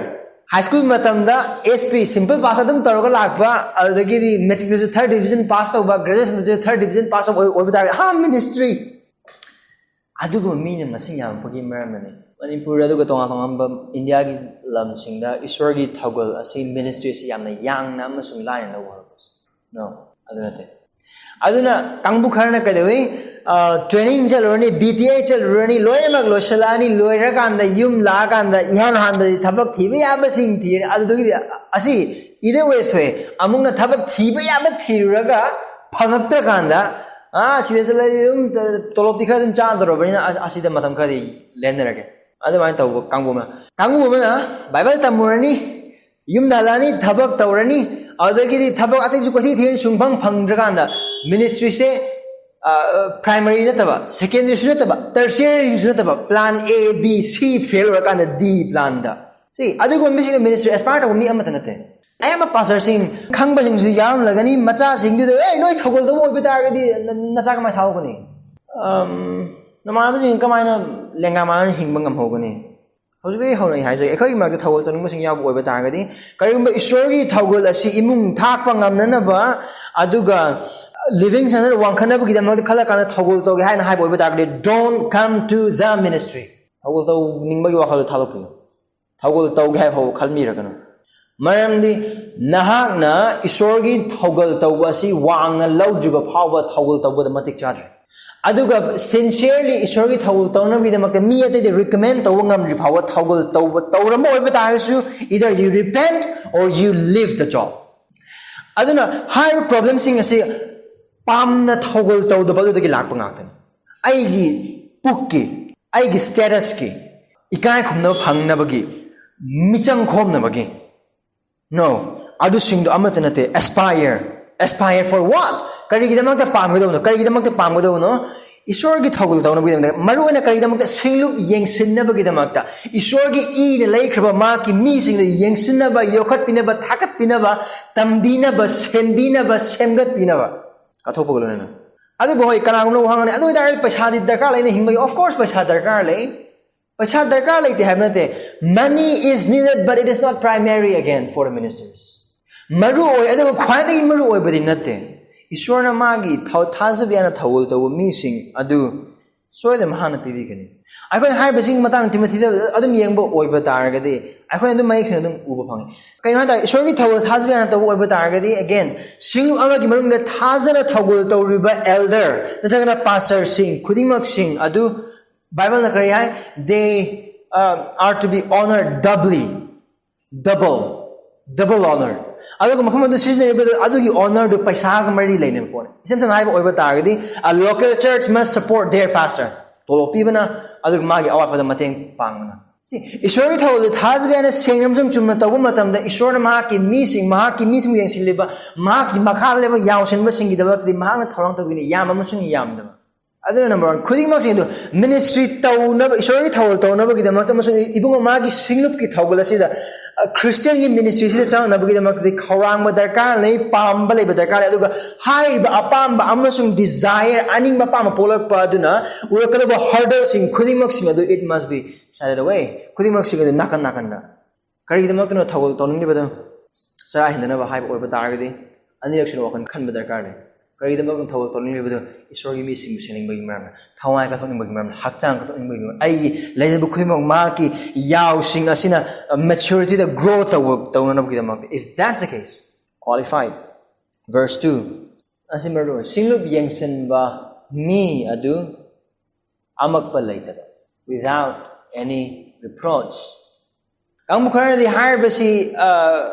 high school ꯃꯇꯝꯗ S P, simple pass ꯑꯗꯨꯝ ꯇꯧꯔꯒ ꯂꯥꯛꯄ, ꯑꯗꯨꯗꯒꯤꯗꯤ matricꯇꯁꯨ third division pass ꯇꯧꯕ, graduationꯗꯁꯨ third division pass ꯇꯧꯕ ꯑꯣꯏꯕ ꯇꯥꯔꯒꯗꯤ, ꯍꯥ, ministry꯫ ꯑꯗꯨꯒꯨꯝꯕ ꯃꯤꯅ ꯃꯁꯤꯡ ꯌꯥꯝꯂꯛꯄꯒꯤ ꯃꯔꯝꯅꯅꯤ꯫ ꯃꯅꯤꯄꯨꯔ ꯑꯗꯨꯒ ꯇꯣꯉꯥꯟ ꯇꯣꯉꯥꯟꯕ ꯏꯟꯗꯤꯌꯥꯒꯤ ꯂꯝꯁꯤꯡꯗ ꯏꯁꯣꯔꯒꯤ ꯊꯧꯒꯜ ꯑꯁꯤ, ministry ꯑꯁꯤ ꯌꯥꯝꯅ ꯌꯥꯡꯅ ꯑꯃꯁꯨꯡ ꯂꯥꯏꯅ ꯂꯧꯕ ꯍꯧꯔꯛꯄꯁꯦ꯫ No, ꯑꯗꯨ ꯅꯠꯇꯦ꯫ ꯑꯗꯨꯅ ꯀꯥꯡꯕꯨ ꯈꯔꯅ ꯀꯩꯗꯧꯏ? ꯑ, training ꯆꯠꯂꯨꯔꯅꯤ, B T I ꯆꯠꯂꯨꯔꯅꯤ, ꯂꯣꯏꯅꯃꯛ ꯂꯣꯏꯁꯤꯜꯂꯛꯑꯅꯤ, ꯂꯣꯏꯔꯀꯥꯟꯗ ꯌꯨꯝ ꯂꯥꯛꯑꯀꯥꯟꯗ ꯏꯍꯥꯟ ꯍꯥꯟꯕꯗꯤ ꯊꯕꯛ ꯊꯤꯕ ꯌꯥꯕꯁꯤꯡ ꯊꯤꯔꯅꯤ꯫ ꯑꯗꯨꯗꯒꯤꯗꯤ ꯑꯁꯤ either ways ꯊꯣꯛꯑꯦ꯫ ꯑꯃꯨꯛꯅ ꯊꯕꯛ ꯊꯤꯕ ꯌꯥꯕ ꯊꯤꯔꯨꯔꯒ ꯐꯪꯉꯛꯇ꯭ꯔꯀꯥꯟꯗ, ꯑꯥ, ꯁꯤꯗ ꯆꯠꯂꯗꯤ ꯑꯗꯨꯝ ꯇꯣꯂꯣꯞꯇꯤ ꯈꯔ ꯑꯗꯨꯝ ꯆꯥꯗꯧꯔꯕꯅꯤꯅ ꯑ-, ꯑꯁꯤꯗ ꯃꯇꯝ ꯈꯔꯗꯤ ꯂꯦꯟꯅꯔꯒꯦ꯫ ꯑꯗꯨꯃꯥꯏꯅ ꯇꯧꯕ ꯀꯥꯡꯕꯨ ꯑꯃ꯫ ꯀꯥꯡꯕꯨ ꯑꯃꯅ Bible ꯇꯝꯃꯨꯔꯅꯤ, ꯌꯨꯝꯗ ꯍꯜꯂꯛꯑꯅꯤ, ꯊꯕꯛ ꯇꯧꯔꯅꯤ, ꯑꯗꯨꯗꯒꯤꯗꯤ ꯊꯕꯛ ꯑꯇꯩꯁꯨ ꯀꯣꯏꯊꯤ ꯊꯤꯔꯅꯤ, ꯁꯨꯡꯐꯪ ꯐꯪꯗ꯭ꯔꯀꯥꯟꯗ ꯃꯤꯅꯤꯁꯇ꯭ꯔꯤꯁꯦ ꯄ꯭ꯔꯥꯏꯃꯔꯤ ꯅꯠꯇꯕ, ꯁꯦꯀꯦꯟꯗꯔꯤꯁꯨ ꯅꯠꯇꯕ, ꯇꯔꯁꯤꯌꯔꯤꯁꯨ ꯅꯠꯇꯕ, plan A B C fail ꯑꯣꯏꯔꯀꯥꯟꯗ ꯗꯤ ꯄ꯭ꯂꯥꯟꯗ꯫ ꯁꯤ ꯑꯗꯨꯒꯨꯝꯕ ꯃꯤꯁꯤꯡꯗ ꯃꯤꯅꯤꯁꯇ꯭ꯔꯤ ꯑꯦꯁꯄꯥꯌꯔ ꯇꯧꯕ ꯃꯤ ꯑꯃꯠꯇ ꯅꯠꯇꯦ꯫ ꯑꯌꯥꯝꯕ ꯄꯥꯁꯇꯔꯁꯤꯡ ꯈꯪꯕꯁꯤꯡꯁꯨ ꯌꯥꯎꯔꯝꯂꯒꯅꯤ, ꯃꯆꯥꯁꯤꯡꯗꯨꯗ, "ꯑꯦ, ꯅꯣꯏ ꯊꯧꯒꯜꯗꯕꯨ ꯑꯣꯏꯕ ꯇꯥꯔꯒꯗꯤ ꯅ- ꯅꯆꯥ ꯀꯃꯥꯏꯅ ꯊꯥꯎꯒꯅꯤ? ꯑꯝ, ꯅꯃꯥꯟꯅꯕꯁꯤꯡ ꯀꯃꯥꯏꯅ ꯂꯦꯡꯒꯥ ꯃꯥꯟꯅꯅ ꯍꯤꯡꯕ ꯉꯝꯍꯧꯒꯅꯤ?" ꯍꯧꯖꯤꯛꯇꯒꯤ ꯍꯧꯅ ꯑꯩ ꯍꯥꯏꯖꯒꯦ, ꯑꯩꯈꯣꯏꯒꯤ ꯃꯔꯛꯇ ꯊꯧꯒꯜ ꯇꯧꯅꯤꯡꯕꯁꯤꯡ ꯌꯥꯎꯕ ꯑꯣꯏꯕ ꯇꯥꯔꯒꯗꯤ, ꯀꯔꯤꯒꯨꯝꯕ ꯏꯁꯣꯔꯒꯤ ꯊꯧꯒꯜ ꯑꯁꯤ ꯏꯃꯨꯡ ꯊꯥꯛꯄ ꯉꯝꯅꯅꯕ, ꯑꯗꯨꯒ ꯂꯤꯚꯤꯡ ꯁ꯭ꯇꯦꯟꯗꯔꯗ ꯋꯥꯡꯈꯠꯅꯕꯒꯤꯗꯃꯛꯇ ꯈꯜꯂ ꯀꯥꯟꯗ ꯊꯧꯒꯜ ꯇꯧꯒꯦ ꯍꯥꯏꯅ ꯍꯥꯏꯕ ꯑꯣꯏꯕ ꯇꯥꯔꯒꯗꯤ, "Don't come to the ministry." ꯊꯧꯒꯜ ꯇꯧꯅꯤꯡꯕꯒꯤ ꯋꯥꯈꯜꯗꯣ ꯊꯥꯗꯣꯛꯄꯤꯌꯨ꯫ ꯊꯧꯒꯜ ꯇꯧꯒꯦ ꯍꯥꯏꯕ ꯐꯥꯎꯕ ꯈꯟꯕꯤꯔꯒꯅꯨ꯫ ꯃꯔꯝꯗꯤ ꯅꯍꯥꯛꯅ ꯏꯁꯣꯔꯒꯤ ꯊꯧꯒꯜ ꯇꯧꯕ ꯑꯁꯤ ꯋꯥꯡꯅ ꯂꯧꯗ꯭ꯔꯤꯕ ꯐꯥꯎꯕ ꯊꯧꯒꯜ ꯇꯧꯕꯗ ꯃꯇꯤꯛ ꯆꯥꯗ꯭ꯔꯦ꯫ ꯑꯗꯨꯒ ꯁꯤꯟꯁꯤꯌꯔꯂꯤ ꯏꯁꯣꯔꯒꯤ ꯊꯧꯒꯜ ꯇꯧꯅꯕꯒꯤꯗꯃꯛꯇ ꯃꯤ ꯑꯇꯩꯗ ꯔꯤꯀꯃꯦꯟ ꯇꯧꯕ ꯉꯝꯗ꯭ꯔꯤ ꯐꯥꯎꯕ ꯊꯧꯒꯜ ꯇꯧꯕ ꯇꯧꯔꯝꯕ ꯑꯣꯏꯕ ꯇꯥꯔꯒꯁꯨ, either you repent or you leave the job. ꯑꯗꯨꯅ ꯍꯥꯏꯔꯤꯕ ꯄ꯭ꯔꯣꯕ꯭ꯂꯦꯝꯁꯤꯡ ꯑꯁꯤ ꯄꯥꯝꯅ ꯊꯧꯒꯜ ꯇꯧꯗꯕ ꯑꯗꯨꯗꯒꯤ ꯂꯥꯛꯄ ꯉꯥꯛꯇꯅꯤ꯫ ꯑꯩꯒꯤ ꯄꯨꯛꯀꯤ, ꯑꯩꯒꯤ ꯁ꯭ꯇꯦꯇꯁꯀꯤ, ꯏꯀꯥꯏ ꯈꯨꯝꯅꯕ ꯐꯪꯅꯕꯒꯤ, ꯃꯤꯆꯪ ꯈꯣꯝꯅꯕꯒꯤ, ꯅꯣ, ꯑꯗꯨꯁꯤꯡꯗꯣ ꯑꯃꯠꯇ ꯅꯠꯇꯦ꯫ Aspire. Aspire for what? ꯀꯔꯤꯒꯤꯗꯃꯛꯇ ꯄꯥꯝꯒꯗꯧꯕꯅꯣ? ꯀꯔꯤꯒꯤꯗꯃꯛꯇ ꯄꯥꯝꯒꯗꯧꯕꯅꯣ? ꯏꯁꯣꯔꯒꯤ ꯊꯧꯒꯜ ꯇꯧꯅꯕꯒꯤꯗꯃꯛꯇ, ꯃꯔꯨ ꯑꯣꯏꯅ ꯀꯔꯤꯒꯤꯗꯃꯛꯇ? ꯁꯤꯡꯂꯨꯞ ꯌꯦꯡꯁꯤꯟꯅꯕꯒꯤꯗꯃꯛꯇ, ꯏꯁꯣꯔꯒꯤ ꯏꯅ ꯂꯩꯈ꯭ꯔꯕ ꯃꯍꯥꯛꯀꯤ ꯃꯤꯁꯤꯡꯗ ꯌꯦꯡꯁꯤꯟꯅꯕ, ꯌꯣꯛꯈꯠꯄꯤꯅꯕ, ꯊꯥꯒꯠꯄꯤꯅꯕ, ꯇꯝꯕꯤꯅꯕ, ꯁꯦꯝꯕꯤꯅꯕ, ꯁꯦꯝꯒꯠꯄꯤꯅꯕ꯫ ꯀꯠꯊꯣꯛꯄꯒ ꯂꯣꯏꯅꯅ꯫ ꯑꯗꯨꯕꯨ ꯍꯣꯏ, ꯀꯅꯥꯒꯨꯝꯕ ꯋꯥꯍꯪꯅꯤ, "ꯑꯗꯨ ꯑꯣꯏꯇꯥꯔꯗꯤ ꯄꯩꯁꯥꯗꯤ ꯗꯔꯀꯥꯔ ꯂꯩꯅ ꯍꯤꯡꯕꯒꯤ?" Of course ꯄꯩꯁꯥ ꯗꯔꯀꯥꯔ ꯂꯩ꯫ ꯄꯩꯁꯥ ꯗꯔꯀꯥꯔ ꯂꯩꯇꯦ ꯍꯥꯏꯕ ꯅꯠꯇꯦ꯫ Money is needed, but it is not primary again for the ministers. ꯃꯔꯨ ꯑꯣꯏ, ꯑꯗꯨꯒ ꯈ꯭ꯋꯥꯏꯗꯒꯤ ꯃꯔꯨ ꯑꯣꯏꯕꯗꯤ ꯅꯠꯇꯦ꯫ ꯏꯁꯣꯔꯅ ꯃꯥꯒꯤ ꯊꯧ- ꯊꯥꯖꯕ ꯌꯥꯅ ꯊꯧꯒꯜ ꯇꯧꯕ ꯃꯤꯁꯤꯡ ꯑꯗꯨ ꯁꯣꯏꯗꯅ ꯃꯍꯥꯛꯅ ꯄꯤꯕꯤꯒꯅꯤ꯫ ꯑꯩꯈꯣꯏꯅ ꯍꯥꯏꯔꯤꯕꯁꯤꯡ ꯃꯇꯥꯡꯗ ꯇꯤꯃꯣꯊꯤꯗ ꯑꯗꯨꯝ ꯌꯦꯡꯕ ꯑꯣꯏꯕ ꯇꯥꯔꯒꯗꯤ, ꯑꯩꯈꯣꯏꯅ ꯑꯗꯨꯝ ꯃꯌꯦꯛ ꯁꯦꯡꯅ ꯑꯗꯨꯝ ꯎꯕ ꯐꯪꯉꯤ꯫ ꯀꯩꯅꯣ ꯍꯥꯏꯇꯥꯔꯦ, ꯏꯁꯣꯔꯒꯤ ꯊꯧꯒꯜ ꯊꯥꯖꯕ ꯌꯥꯅ ꯇꯧꯕ ꯑꯣꯏꯕ ꯇꯥꯔꯒꯗꯤ, again, ꯁꯤꯡꯂꯨꯞ ꯑꯃꯒꯤ ꯃꯅꯨꯡꯗ ꯊꯥꯖꯅ ꯊꯧꯒꯜ ꯇꯧꯔꯤꯕ ꯑꯦꯜꯗꯔ ꯅꯠꯇ꯭ꯔꯒꯅ ꯄꯥꯁꯇꯔꯁꯤꯡ ꯈꯨꯗꯤꯡꯃꯛꯁꯤꯡ ꯑꯗꯨ ꯕꯥꯏꯕꯜꯅ ꯀꯔꯤ ꯍꯥꯏ? They, uh, are to be honored doubly. Double. Double honor. ꯑꯗꯨꯒ ꯃꯐꯝ ꯑꯗꯨ ꯁꯤꯖꯤꯟꯅꯔꯤꯕꯗꯨ, ꯑꯗꯨꯒꯤ ꯑꯣꯅꯔꯗꯨ ꯄꯩꯁꯥꯒ ꯃꯔꯤ ꯂꯩꯅꯕ ꯄꯣꯠꯅꯤ꯫ ꯏꯁꯝ ꯁꯝꯅ ꯍꯥꯏꯕ ꯑꯣꯏꯕ ꯇꯥꯔꯒꯗꯤ, a local church must support their pastor. ꯇꯣꯂꯣꯞ ꯄꯤꯕꯅ, ꯑꯗꯨꯒ ꯃꯥꯒꯤ ꯑꯋꯥꯠꯄꯗ ꯃꯇꯦꯡ ꯄꯥꯡꯕꯅ꯫ ꯁꯤ ꯏꯁꯣꯔꯒꯤ ꯊꯧꯒꯜꯗꯨ ꯊꯥꯖꯕ ꯌꯥꯅ ꯁꯦꯡꯅ ꯑꯃꯁꯨꯡ ꯆꯨꯝꯅ ꯇꯧꯕ ꯃꯇꯝꯗ, ꯏꯁꯣꯔꯅ ꯃꯍꯥꯛꯀꯤ ꯃꯤꯁꯤꯡ, ꯃꯍꯥꯛꯀꯤ ꯃꯤꯁꯤꯡꯕꯨ ꯌꯦꯡꯁꯤꯜꯂꯤꯕ, ꯃꯍꯥꯛꯀꯤ ꯃꯈꯥꯗ ꯂꯩꯕ ꯌꯥꯎꯁꯤꯟꯕꯁꯤꯡꯒꯤꯗꯃꯛꯇꯗꯤ ꯃꯍꯥꯛꯅ ꯊꯧꯔꯥꯡ ꯇꯧꯕꯤꯅꯤ, ꯌꯥꯝꯕ ꯑꯃꯁꯨꯡ ꯌꯥꯝꯗꯕ꯫ ꯑꯗꯨꯅ number one, ꯈꯨꯗꯤꯡꯃꯛꯁꯤꯡ ꯑꯗꯨ ministry ꯇꯧꯅꯕ, ꯏꯁꯣꯔꯒꯤ ꯊꯧꯒꯜ ꯇꯧꯅꯕꯒꯤꯗꯃꯛꯇ ꯑꯃꯁꯨꯡ ꯏꯕꯨꯡꯉꯣ ꯃꯥꯒꯤ ꯁꯤꯡꯂꯨꯞꯀꯤ ꯊꯧꯒꯜ ꯑꯁꯤꯗ, ꯑ, Christianꯒꯤ ministryꯁꯤꯗ ꯆꯪꯅꯕꯒꯤꯗꯃꯛꯇꯗꯤ ꯈꯧꯔꯥꯡꯕ ꯗꯔꯀꯥꯔ ꯂꯩ, ꯄꯥꯝꯕ ꯂꯩꯕ ꯗꯔꯀꯥꯔ ꯂꯩ꯫ ꯑꯗꯨꯒ ꯍꯥꯏꯔꯤꯕ ꯑꯄꯥꯝꯕ ꯑꯃꯁꯨꯡ desire, ꯑꯅꯤꯡꯕ ꯑꯄꯥꯝꯕ ꯄꯣꯛꯂꯛꯄ ꯑꯗꯨꯅ ꯎꯔꯛꯀꯗꯕ hurdleꯁꯤꯡ ꯈꯨꯗꯤꯡꯃꯛꯁꯤꯡ ꯑꯗꯨ, it must be sided away. ꯈꯨꯗꯤꯡꯃꯛꯁꯤꯡ ꯑꯗꯨ ꯅꯥꯀꯟ ꯅꯥꯀꯟꯗ꯫ ꯀꯔꯤꯒꯤꯗꯃꯛꯇꯅꯣ ꯊꯧꯒꯜ ꯇꯧꯅꯤꯡꯂꯤꯕꯗꯣ? ꯆꯔꯥ ꯍꯦꯟꯗꯅꯕ ꯍꯥꯏꯕ ꯑꯣꯏꯕ ꯇꯥꯔꯒꯗꯤ, ꯑꯅꯤꯔꯛꯁꯨꯅ ꯋꯥꯈꯜ ꯈꯟꯕ ꯗꯔꯀꯥꯔ ꯂꯩ꯫ ꯀꯔꯤꯒꯤꯗꯃꯛꯇꯅꯣ ꯊꯧꯒꯜ ꯇꯧꯅꯤꯡꯂꯤꯕꯗꯣ? ꯏꯁꯣꯔꯒꯤ ꯃꯤꯁꯤꯡꯕꯨ ꯁꯦꯝꯅꯤꯡꯕꯒꯤ ꯃꯔꯝꯅ, ꯊꯋꯥꯏ ꯀꯠꯊꯣꯛꯅꯤꯡꯕꯒꯤ ꯃꯔꯝꯅ, ꯍꯛꯆꯥꯡ ꯀꯠꯊꯣꯛꯅꯤꯡꯕꯒꯤ ꯃꯔꯝꯅ, ꯑꯩꯒꯤ ꯂꯩꯖꯕ ꯈꯨꯗꯤꯡꯃꯛ ꯃꯍꯥꯛꯀꯤ ꯌꯥꯎꯁꯤꯡ ꯑꯁꯤꯅ, ꯑ, maturity grow ꯇꯧꯕ, ꯇꯧꯅꯅꯕꯒꯤꯗꯃꯛꯇ꯫ If that's the case, qualified. Verse two. ꯑꯁꯤ ꯃꯔꯨ ꯑꯣꯏ꯫ ꯁꯤꯡꯂꯨꯞ ꯌꯦꯡꯁꯤꯟꯕ ꯃꯤ ꯑꯗꯨ ꯑꯃꯛꯄ ꯂꯩꯇꯕ, without any reproach. ꯀꯥꯡꯕꯨ ꯈꯔꯅꯗꯤ ꯍꯥꯏꯔꯤꯕꯁꯤ, ꯑ,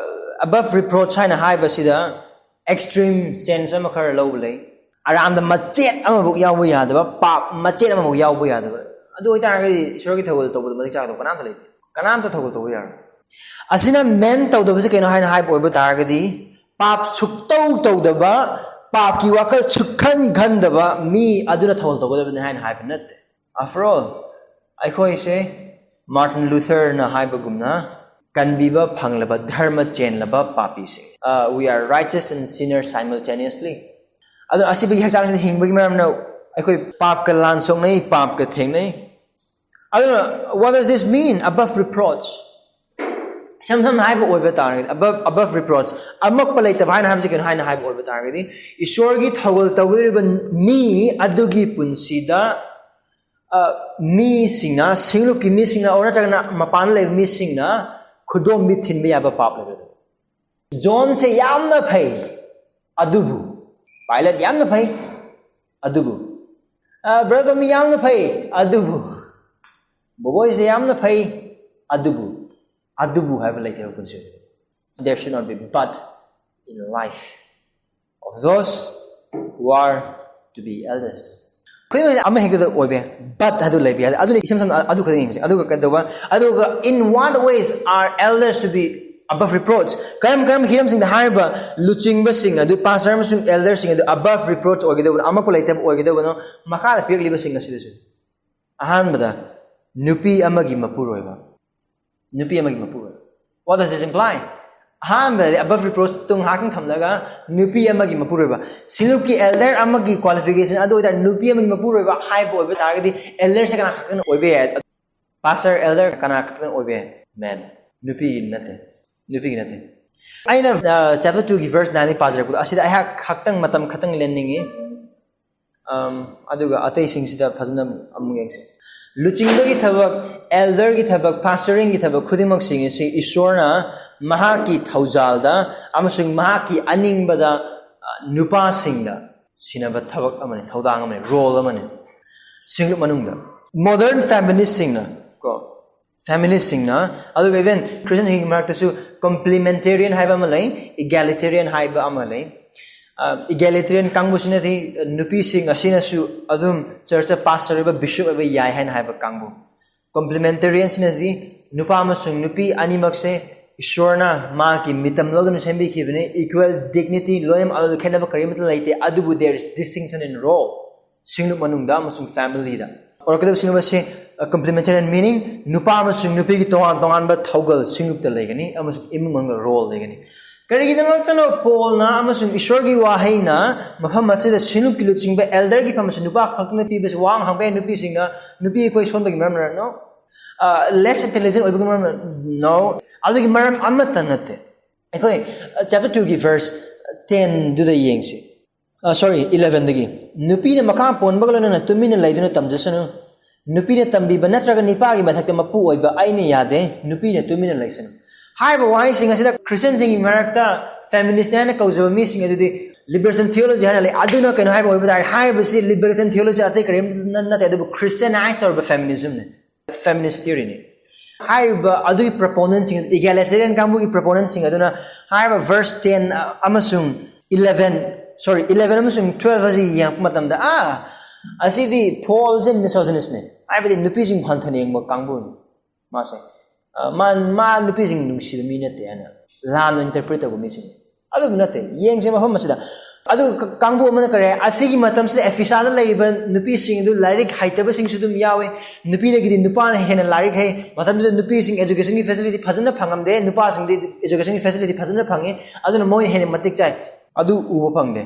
above reproach ꯍꯥꯏꯅ ꯍꯥꯏꯕꯁꯤꯗ extreme sense ꯑꯃ ꯈꯔ ꯂꯧꯕ ꯂꯩ꯫ ꯑꯔꯥꯟꯕ ꯃꯆꯦꯠ ꯑꯃꯐꯥꯎ ꯌꯥꯎꯕ ꯌꯥꯗꯕ, ꯄꯥꯞ ꯃꯆꯦꯠ ꯑꯃꯐꯥꯎ ꯌꯥꯎꯕ ꯌꯥꯗꯕ꯫ ꯑꯗꯨ ꯑꯣꯏꯇꯥꯔꯒꯗꯤ ꯏꯁꯣꯔꯒꯤ ꯊꯧꯒꯜ ꯇꯧꯕꯗ ꯃꯇꯤꯛ ꯆꯥꯗꯕ ꯀꯅꯥꯝꯇ ꯂꯩꯇꯦ꯫ ꯀꯅꯥꯝꯇ ꯊꯧꯒꯜ ꯇꯧꯕ ꯌꯥꯔꯣꯏ꯫ ꯑꯁꯤꯅ mean ꯇꯧꯗꯕꯁꯦ ꯀꯩꯅꯣ ꯍꯥꯏꯅ ꯍꯥꯏꯕ ꯑꯣꯏꯕ ꯇꯥꯔꯒꯗꯤ, ꯄꯥꯞ ꯁꯨꯛꯇꯧ ꯇꯧꯗꯕ, ꯄꯥꯞꯀꯤ ꯋꯥꯈꯜ ꯁꯨꯛꯈꯟ ꯈꯟꯗꯕ ꯃꯤ ꯑꯗꯨꯅ ꯊꯧꯒꯜ ꯇꯧꯒꯗꯕꯅꯤ ꯍꯥꯏꯅ ꯍꯥꯏꯕ ꯅꯠꯇꯦ꯫ After all, ꯑꯩꯈꯣꯏꯁꯦ Martin Lutherꯅ ꯍꯥꯏꯕꯒꯨꯝꯅ, ꯀꯟꯕꯤꯕ ꯐꯪꯂꯕ, ꯙꯔꯃ ꯆꯦꯟꯂꯕ ꯄꯥꯄꯤꯁꯤꯡ꯫ Uh, we are righteous and sinners simultaneously. ꯑꯗꯨꯅ ꯑꯁꯤꯕꯒꯤ ꯍꯛꯆꯥꯡꯁꯤꯗ ꯍꯤꯡꯕꯒꯤ ꯃꯔꯝꯅ ꯑꯩꯈꯣꯏ ꯄꯥꯞꯀ ꯂꯥꯟ ꯁꯣꯛꯅꯩ, ꯄꯥꯞꯀ ꯊꯦꯡꯅꯩ꯫ ꯑꯗꯨꯅ, what does this mean? Above reproach. ꯏꯁꯝ ꯁꯝꯅ ꯍꯥꯏꯕ ꯑꯣꯏꯕ ꯇꯥꯔꯒꯗꯤ, above, above reproach, ꯑꯃꯛꯄ ꯂꯩꯇꯕ ꯍꯥꯏꯅ ꯍꯥꯏꯕꯁꯤ ꯀꯩꯅꯣ ꯍꯥꯏꯅ ꯍꯥꯏꯕ ꯑꯣꯏꯕ ꯇꯥꯔꯒꯗꯤ, ꯏꯁꯣꯔꯒꯤ ꯊꯧꯒꯜ ꯇꯧꯒꯗꯧꯔꯤꯕ ꯃꯤ ꯑꯗꯨꯒꯤ ꯄꯨꯟꯁꯤꯗ, ꯑ, ꯃꯤꯁꯤꯡꯅ, ꯁꯤꯡꯂꯨꯞꯀꯤ ꯃꯤꯁꯤꯡꯅ, ꯑꯣꯔ ꯅꯠꯇ꯭ꯔꯒꯅ ꯃꯄꯥꯟꯗ ꯂꯩꯕ ꯃꯤꯁꯤꯡꯅ ꯈꯨꯗꯣꯝꯕꯤ ꯊꯤꯟꯕ ꯌꯥꯕ ꯄꯥꯞ ꯂꯩꯔꯣꯏꯗꯕ꯫ ꯖꯣꯟꯁꯦ ꯌꯥꯝꯅ ꯐꯩ, ꯑꯗꯨꯕꯨ, ꯄꯥꯏꯂꯠ ꯌꯥꯝꯅ ꯐꯩ, ꯑꯗꯨꯕꯨ, ꯑ, ꯕ꯭ꯔꯗꯔ ꯃꯤ ꯌꯥꯝꯅ ꯐꯩ, ꯑꯗꯨꯕꯨ, ꯕꯣꯕꯣꯏꯁꯦ ꯌꯥꯝꯅ ꯐꯩ, ꯑꯗꯨꯕꯨ, ꯑꯗꯨꯕꯨ ꯍꯥꯏꯕ ꯂꯩꯇꯦꯕ ꯄꯨꯟꯁꯤꯗ꯫ There should not be but in life of those who are to be elders. ꯑꯩꯈꯣꯏ ꯑꯃ ꯍꯦꯛꯇꯗ ꯑꯣꯏꯕ ꯌꯥꯏ, but ꯑꯗꯨ ꯂꯩꯕ ꯌꯥꯗꯦ꯫ ꯑꯗꯨꯅ ꯏꯁꯝ ꯁꯝꯅ ꯑꯗꯨ ꯈꯛꯇ ꯌꯦꯡꯁꯤ꯫ ꯑꯗꯨꯒ ꯀꯩꯗꯧꯕ? ꯑꯗꯨꯒ in what ways are elders to be above reproach? ꯀꯔꯝ ꯀꯔꯝꯕ ꯍꯤꯔꯝꯁꯤꯡꯗ ꯍꯥꯏꯔꯤꯕ ꯂꯨꯆꯤꯡꯕꯁꯤꯡ ꯑꯗꯨ, ꯄꯥꯁꯇꯔ ꯑꯃꯁꯨꯡ ꯑꯦꯜꯗꯔꯁꯤꯡ ꯑꯗꯨ above reproach ꯑꯣꯏꯒꯗꯧꯕꯅꯣ, ꯑꯃꯛꯄ ꯂꯩꯇꯕ ꯑꯣꯏꯒꯗꯧꯕꯅꯣ? ꯃꯈꯥꯗ ꯄꯤꯔꯛꯂꯤꯕꯁꯤꯡ ꯑꯁꯤꯗꯁꯨ꯫ ꯑꯍꯥꯟꯕꯗ, ꯅꯨꯄꯤ ꯑꯃꯒꯤ ꯃꯄꯨꯔꯣꯏꯕ꯫ ꯅꯨꯄꯤ ꯑꯃꯒꯤ ꯃꯄꯨꯔꯣꯏꯕ꯫ What does this imply? ꯑꯍꯥꯟꯕꯗꯗꯤ above reproach ꯇꯨ ꯉꯥꯏꯍꯥꯛꯇꯪ ꯊꯝꯂꯒ, ꯅꯨꯄꯤ ꯑꯃꯒꯤ ꯃꯄꯨꯔꯣꯏꯕ꯫ ꯁꯤꯡꯂꯨꯞꯀꯤ ꯑꯦꯜꯗꯔ ꯑꯃꯒꯤ ꯀ꯭ꯋꯥꯂꯤꯐꯤꯀꯦꯁꯟ ꯑꯗꯨ ꯑꯣꯏꯇꯥꯔꯗꯤ, ꯅꯨꯄꯤ ꯑꯃꯒꯤ ꯃꯄꯨꯔꯣꯏꯕ ꯍꯥꯏꯕ ꯑꯣꯏꯕ ꯇꯥꯔꯒꯗꯤ, ꯑꯦꯜꯗꯔꯁꯦ ꯀꯅꯥ ꯈꯛꯇꯅ ꯑꯣꯏꯕ ꯌꯥꯏ? ꯄꯥꯁꯇꯔ, ꯑꯦꯜꯗꯔ ꯀꯅꯥ ꯈꯛꯇꯅ ꯑꯣꯏꯕ ꯌꯥꯏ? ꯃꯦꯟ꯫ ꯅꯨꯄꯤꯒꯤ ꯅꯠꯇꯦ꯫ ꯅꯨꯄꯤꯒꯤ ꯅꯠꯇꯦ꯫ ꯑꯩꯅ ꯆꯦꯞꯇꯔ ꯇꯨꯒꯤ ꯚꯔꯁ ꯅꯥꯏꯟꯗꯒꯤ ꯄꯥꯖꯔꯛꯄꯗꯣ, ꯑꯁꯤꯗ ꯑꯩꯍꯥꯛ ꯈꯛꯇꯪ ꯃꯇꯝ ꯈꯛꯇꯪ ꯂꯦꯟꯅꯤꯡꯉꯤ꯫ ꯑꯝ, ꯑꯗꯨꯒ ꯑꯇꯩꯁꯤꯡꯁꯤꯗ ꯐꯖꯅ ꯑꯃꯨꯛ ꯌꯦꯡꯁꯤ꯫ ꯂꯨꯆꯤꯡꯕꯒꯤ ꯊꯕꯛ, ꯑꯦꯜꯗꯔꯒꯤ ꯊꯕꯛ, ꯄꯥꯁꯇꯔꯤꯡꯒꯤ ꯊꯕꯛ ꯈꯨꯗꯤꯡꯃꯛꯁꯤꯡ ꯑꯁꯤ ꯏꯁꯣꯔꯅ ꯃꯍꯥꯛꯀꯤ ꯊꯧꯖꯥꯜꯗ ꯑꯃꯁꯨꯡ ꯃꯍꯥꯛꯀꯤ ꯑꯅꯤꯡꯕꯗ, ꯑ, ꯅꯨꯄꯥꯁꯤꯡꯗ ꯁꯤꯟꯅꯕ ꯊꯕꯛ ꯑꯃꯅꯤ, ꯊꯧꯗꯥꯡ ꯑꯃꯅꯤ, ꯔꯣꯜ ꯑꯃꯅꯤ꯫ ꯁꯤꯡꯂꯨꯞ ꯃꯅꯨꯡꯗ ꯃꯣꯗꯔꯟ ꯐꯦꯃꯤꯅꯤꯁꯁꯤꯡꯅ ꯀꯣ, ꯐꯦꯃꯤꯅꯤꯁꯁꯤꯡꯅ, ꯑꯗꯨꯒ ꯏꯚꯦꯟ ꯈ꯭ꯔꯤꯁꯇꯤꯌꯟꯁꯤꯡꯒꯤ ꯃꯔꯛꯇꯁꯨ ꯀꯣꯝꯄ꯭ꯂꯤꯃꯦꯟꯇꯦꯔꯤꯌꯟ ꯍꯥꯏꯕ ꯑꯃ ꯂꯩ, ꯏꯒꯦꯂꯤꯇꯦꯔꯤꯌꯟ ꯍꯥꯏꯕ ꯑꯃ ꯂꯩ꯫ ꯏꯒꯦꯂꯤꯇꯦꯔꯤꯌꯟ ꯀꯥꯡꯕꯨꯁꯤꯅꯗꯤ ꯅꯨꯄꯤꯁꯤꯡ ꯑꯁꯤꯅꯁꯨ ꯑꯗꯨꯝ ꯆꯔꯆꯇ ꯄꯥꯁꯇꯔ ꯑꯣꯏꯕ, ꯕꯤꯁꯣꯞ ꯑꯣꯏꯕ ꯌꯥꯏ ꯍꯥꯏꯅ ꯍꯥꯏꯕ ꯀꯥꯡꯕꯨ꯫ ꯀꯣꯝꯄ꯭ꯂꯤꯃꯦꯟꯇꯦꯔꯤꯌꯟꯁꯤꯅꯗꯤ ꯅꯨꯄꯥ ꯑꯃꯁꯨꯡ ꯅꯨꯄꯤ ꯑꯅꯤꯃꯛꯁꯦ ꯏꯁꯣꯔꯅ ꯃꯥꯒꯤ ꯃꯤꯇꯝ ꯂꯧꯗꯨꯅ ꯁꯦꯝꯕꯤꯈꯤꯕꯅꯤ, ꯏꯀ꯭ꯋꯦꯜ ꯗꯤꯒꯅꯤꯇꯤ, ꯂꯣꯏꯅꯃꯛ ꯑꯗꯨꯗ ꯈꯦꯠꯅꯕ ꯀꯔꯤꯃꯠꯇ ꯂꯩꯇꯦ, ꯑꯗꯨꯕꯨ there is distinction in role꯫ ꯁꯤꯡꯂꯨꯞ ꯃꯅꯨꯡꯗ ꯑꯃꯁꯨꯡ ꯐꯦꯃꯤꯂꯤꯗ꯫ ꯑꯣꯏꯔꯛꯀꯗꯕ ꯁꯤꯡꯂꯨꯞ ꯑꯁꯤ, ꯑ, ꯀꯝꯄ꯭ꯂꯤꯃꯦꯟꯇꯦꯔꯤꯌꯟ ꯃꯤꯅꯤꯡ, ꯅꯨꯄꯥ ꯑꯃꯁꯨꯡ ꯅꯨꯄꯤꯒꯤ ꯇꯣꯉꯥꯟ ꯇꯣꯉꯥꯟꯕ ꯊꯧꯒꯜ ꯁꯤꯡꯂꯨꯞꯇ ꯂꯩꯒꯅꯤ ꯑꯃꯁꯨꯡ ꯏꯃꯨꯡ ꯃꯅꯨꯡꯗ ꯔꯣꯜ ꯂꯩꯒꯅꯤ꯫ ꯀꯔꯤꯒꯤꯗꯃꯛꯇꯅꯣ ꯄꯣꯜꯅ ꯑꯃꯁꯨꯡ ꯏꯁꯣꯔꯒꯤ ꯋꯥꯍꯩꯅ ꯃꯐꯝ ꯑꯁꯤꯗ ꯁꯤꯡꯂꯨꯞꯀꯤ ꯂꯨꯆꯤꯡꯕ ꯑꯦꯜꯗꯔꯒꯤ ꯐꯝ ꯑꯁꯤ ꯅꯨꯄꯥ ꯈꯛꯇꯅ ꯄꯤꯕꯁꯤ? ꯋꯥꯍꯪ ꯍꯪꯕ ꯌꯥꯏ, ꯅꯨꯄꯤꯁꯤꯡꯅ, "ꯅꯨꯄꯤ ꯑꯩꯈꯣꯏ ꯁꯣꯟꯕꯒꯤ ꯃꯔꯝꯅꯔꯅꯣ? ꯂꯦꯁ ꯏꯟꯇꯦꯂꯤꯖꯦꯟ ꯑꯣꯏꯕꯒꯤ ꯃꯔꯝꯅ?" ꯅꯣ, ꯑꯗꯨꯒꯤ ꯃꯔꯝ ꯑꯃꯠꯇ ꯅꯠꯇꯦ꯫ ꯑꯩꯈꯣꯏ, ꯑ, ꯆꯦꯞꯇꯔ ꯇꯨꯒꯤ ꯚꯔꯁ ꯇꯦꯟꯗꯨꯗ ꯌꯦꯡꯁꯤ꯫ ꯑ, ꯁꯣꯔꯤ, ꯏꯂꯦꯚꯦꯟꯗꯒꯤ, "ꯅꯨꯄꯤꯅ ꯃꯈꯥ ꯄꯣꯟꯕꯒ ꯂꯣꯏꯅꯅ ꯇꯨꯃꯤꯟꯅ ꯂꯩꯗꯨꯅ ꯇꯝꯖꯁꯅꯨ꯫ ꯅꯨꯄꯤꯅ ꯇꯝꯕꯤꯕ ꯅꯠꯇ꯭ꯔꯒ ꯅꯨꯄꯥꯒꯤ ꯃꯊꯛꯇ ꯃꯄꯨ ꯑꯣꯏꯕ ꯑꯩꯅ ꯌꯥꯗꯦ꯫ ꯅꯨꯄꯤꯅ ꯇꯨꯃꯤꯟꯅ ꯂꯩꯁꯅꯨ꯫" ꯍꯥꯏꯔꯤꯕ ꯋꯥꯍꯩꯁꯤꯡ ꯑꯁꯤꯗ ꯈ꯭ꯔꯤꯁꯇꯤꯌꯟꯁꯤꯡꯒꯤ ꯃꯔꯛꯇ ꯐꯦꯃꯤꯅꯤꯁꯅꯦ ꯍꯥꯏꯅ ꯀꯧꯖꯕ ꯃꯤꯁꯤꯡ ꯑꯗꯨꯗꯤ ꯂꯤꯕꯔꯦꯁꯟ ꯊꯤꯑꯣꯂꯣꯖꯤ ꯍꯥꯏꯅ ꯂꯩ꯫ ꯑꯗꯨꯅ ꯀꯩꯅꯣ ꯍꯥꯏꯕ ꯑꯣꯏꯕ ꯇꯥꯔꯗꯤ, ꯍꯥꯏꯔꯤꯕꯁꯤ ꯂꯤꯕꯔꯦꯁꯟ ꯊꯤꯑꯣꯂꯣꯖꯤ ꯑꯇꯩ ꯀꯔꯤꯝꯇ ꯅ-, ꯅꯠꯇꯦ, ꯑꯗꯨꯕꯨ ꯈ꯭ꯔꯤꯁꯇꯤꯌꯅꯥꯏꯁ ꯇꯧꯔꯕ ꯐꯦꯃꯤꯅꯤꯖꯝꯅꯤ, ꯐꯦꯃꯤꯅꯤꯁ ꯊꯤꯑꯣꯔꯤꯅꯤ꯫ ꯍꯥꯏꯔꯤꯕ ꯑꯗꯨꯒꯤ ꯄ꯭ꯔꯣꯄꯣꯅꯦꯟꯁꯤꯡ, ꯏꯒꯦꯂꯤꯇꯦꯔꯤꯌꯟ ꯀꯥꯡꯕꯨꯒꯤ ꯄ꯭ꯔꯣꯄꯣꯅꯦꯟꯁꯤꯡ ꯑꯗꯨꯅ ꯍꯥꯏꯔꯤꯕ ꯚꯔꯁ ꯇꯦꯟ ꯑꯃꯁꯨꯡ ꯏꯂꯦꯚꯦꯟ, ꯁꯣꯔꯤ, ꯏꯂꯦꯚꯦꯟ ꯑꯃꯁꯨꯡ ꯇꯨꯋꯦꯜꯐ ꯑꯁꯤ ꯌꯦꯡꯉꯛꯄ ꯃꯇꯝꯗ, ꯑꯥ, ꯑꯁꯤꯗꯤ ꯐꯣꯜꯁꯦ ꯃꯤꯁꯣꯖꯤꯅꯤꯁꯅꯦ, ꯍꯥꯏꯕꯗꯤ ꯅꯨꯄꯤꯁꯤꯡ ꯍꯟꯊꯅ ꯌꯦꯡꯕ ꯀꯥꯡꯕꯨꯅꯤ꯫ ꯃꯥꯁꯦ ꯑ, ꯃꯥ ꯃꯥ ꯅꯨꯄꯤꯁꯤꯡ ꯅꯨꯡꯁꯤꯕ ꯃꯤ ꯅꯠꯇꯦ ꯍꯥꯏꯅ ꯂꯥꯟꯅ ꯏꯟꯇꯔꯄ꯭ꯔꯤꯠ ꯇꯧꯕ ꯃꯤꯁꯤꯡ꯫ ꯑꯗꯨꯕꯨ ꯅꯠꯇꯦ, ꯌꯦꯡꯁꯦ ꯃꯐꯝ ꯑꯁꯤꯗ꯫ ꯑꯗꯨꯒ ꯀ- ꯀꯥꯡꯕꯨ ꯑꯃꯅ ꯀꯔꯤ ꯍꯥꯏ? ꯑꯁꯤꯒꯤ ꯃꯇꯝꯁꯤꯗ ꯑꯦꯐꯤꯁꯥꯗ ꯂꯩꯔꯤꯕ ꯅꯨꯄꯤꯁꯤꯡ ꯑꯗꯨ ꯂꯥꯏꯔꯤꯛ ꯍꯩꯇꯕꯁꯤꯡꯁꯨ ꯑꯗꯨꯝ ꯌꯥꯎꯋꯦ꯫ ꯅꯨꯄꯤꯗꯒꯤꯗꯤ ꯅꯨꯄꯥꯅ ꯍꯦꯟꯅ ꯂꯥꯏꯔꯤꯛ ꯍꯩ꯫ ꯃꯇꯝꯗꯨꯗ ꯅꯨꯄꯤꯁꯤꯡ ꯑꯦꯖꯨꯀꯦꯁꯟꯒꯤ ꯐꯦꯁꯤꯂꯤꯇꯤ ꯐꯖꯅ ꯐꯪꯉꯝꯗꯦ, ꯅꯨꯄꯥꯁꯤꯡꯗꯤ ꯑꯦꯖꯨꯀꯦꯁꯟꯒꯤ ꯐꯦꯁꯤꯂꯤꯇꯤ ꯐꯖꯅ ꯐꯪꯉꯤ꯫ ꯑꯗꯨꯅ ꯃꯣꯏꯅ ꯍꯦꯟꯅ ꯃꯇꯤꯛ ꯆꯥꯏ꯫ ꯑꯗꯨ ꯎꯕ ꯐꯪꯗꯦ꯫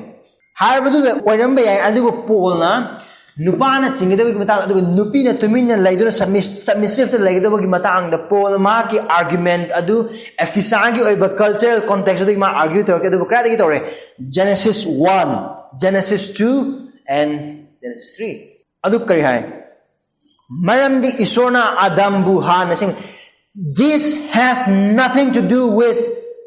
ꯍꯥꯏꯔꯕꯗꯨꯗ ꯑꯣꯏꯔꯝꯕ ꯌꯥꯏ, ꯑꯗꯨꯕꯨ ꯄꯣꯜꯅ ꯅꯨꯄꯥꯅ ꯆꯤꯡꯒꯗꯕꯒꯤ ꯃꯇꯥꯡꯗ, ꯑꯗꯨꯒ ꯅꯨꯄꯤꯅ ꯇꯨꯃꯤꯟꯅ ꯂꯩꯗꯨꯅ ꯁꯕꯃꯤꯁꯤꯞꯇ ꯂꯩꯒꯗꯕꯒꯤ ꯃꯇꯥꯡꯗ ꯄꯣꯜꯅ ꯃꯍꯥꯛꯀꯤ ꯑꯥꯔꯒ꯭ꯌꯨꯃꯦꯟ ꯑꯗꯨ ꯑꯦꯐꯤꯁꯥꯒꯤ ꯑꯣꯏꯕ ꯀꯜꯆꯔꯦꯜ ꯀꯣꯟꯇꯦꯛꯁ ꯑꯗꯨꯒꯤ ꯃꯥ ꯑꯥꯔꯒ꯭ꯌꯨ ꯇꯧꯔꯛꯀꯦ꯫ ꯑꯗꯨꯕꯨ ꯀꯗꯥꯏꯗꯒꯤ ꯇꯧꯔꯦ? Genesis one, Genesis two and Genesis three꯫ ꯑꯗꯨ ꯀꯔꯤ ꯍꯥꯏ? ꯃꯔꯝꯗꯤ ꯏꯁꯣꯔꯅ ꯑꯗꯝꯕꯨ ꯍꯥꯟꯅ ꯁꯦꯝ꯫ This has nothing to do with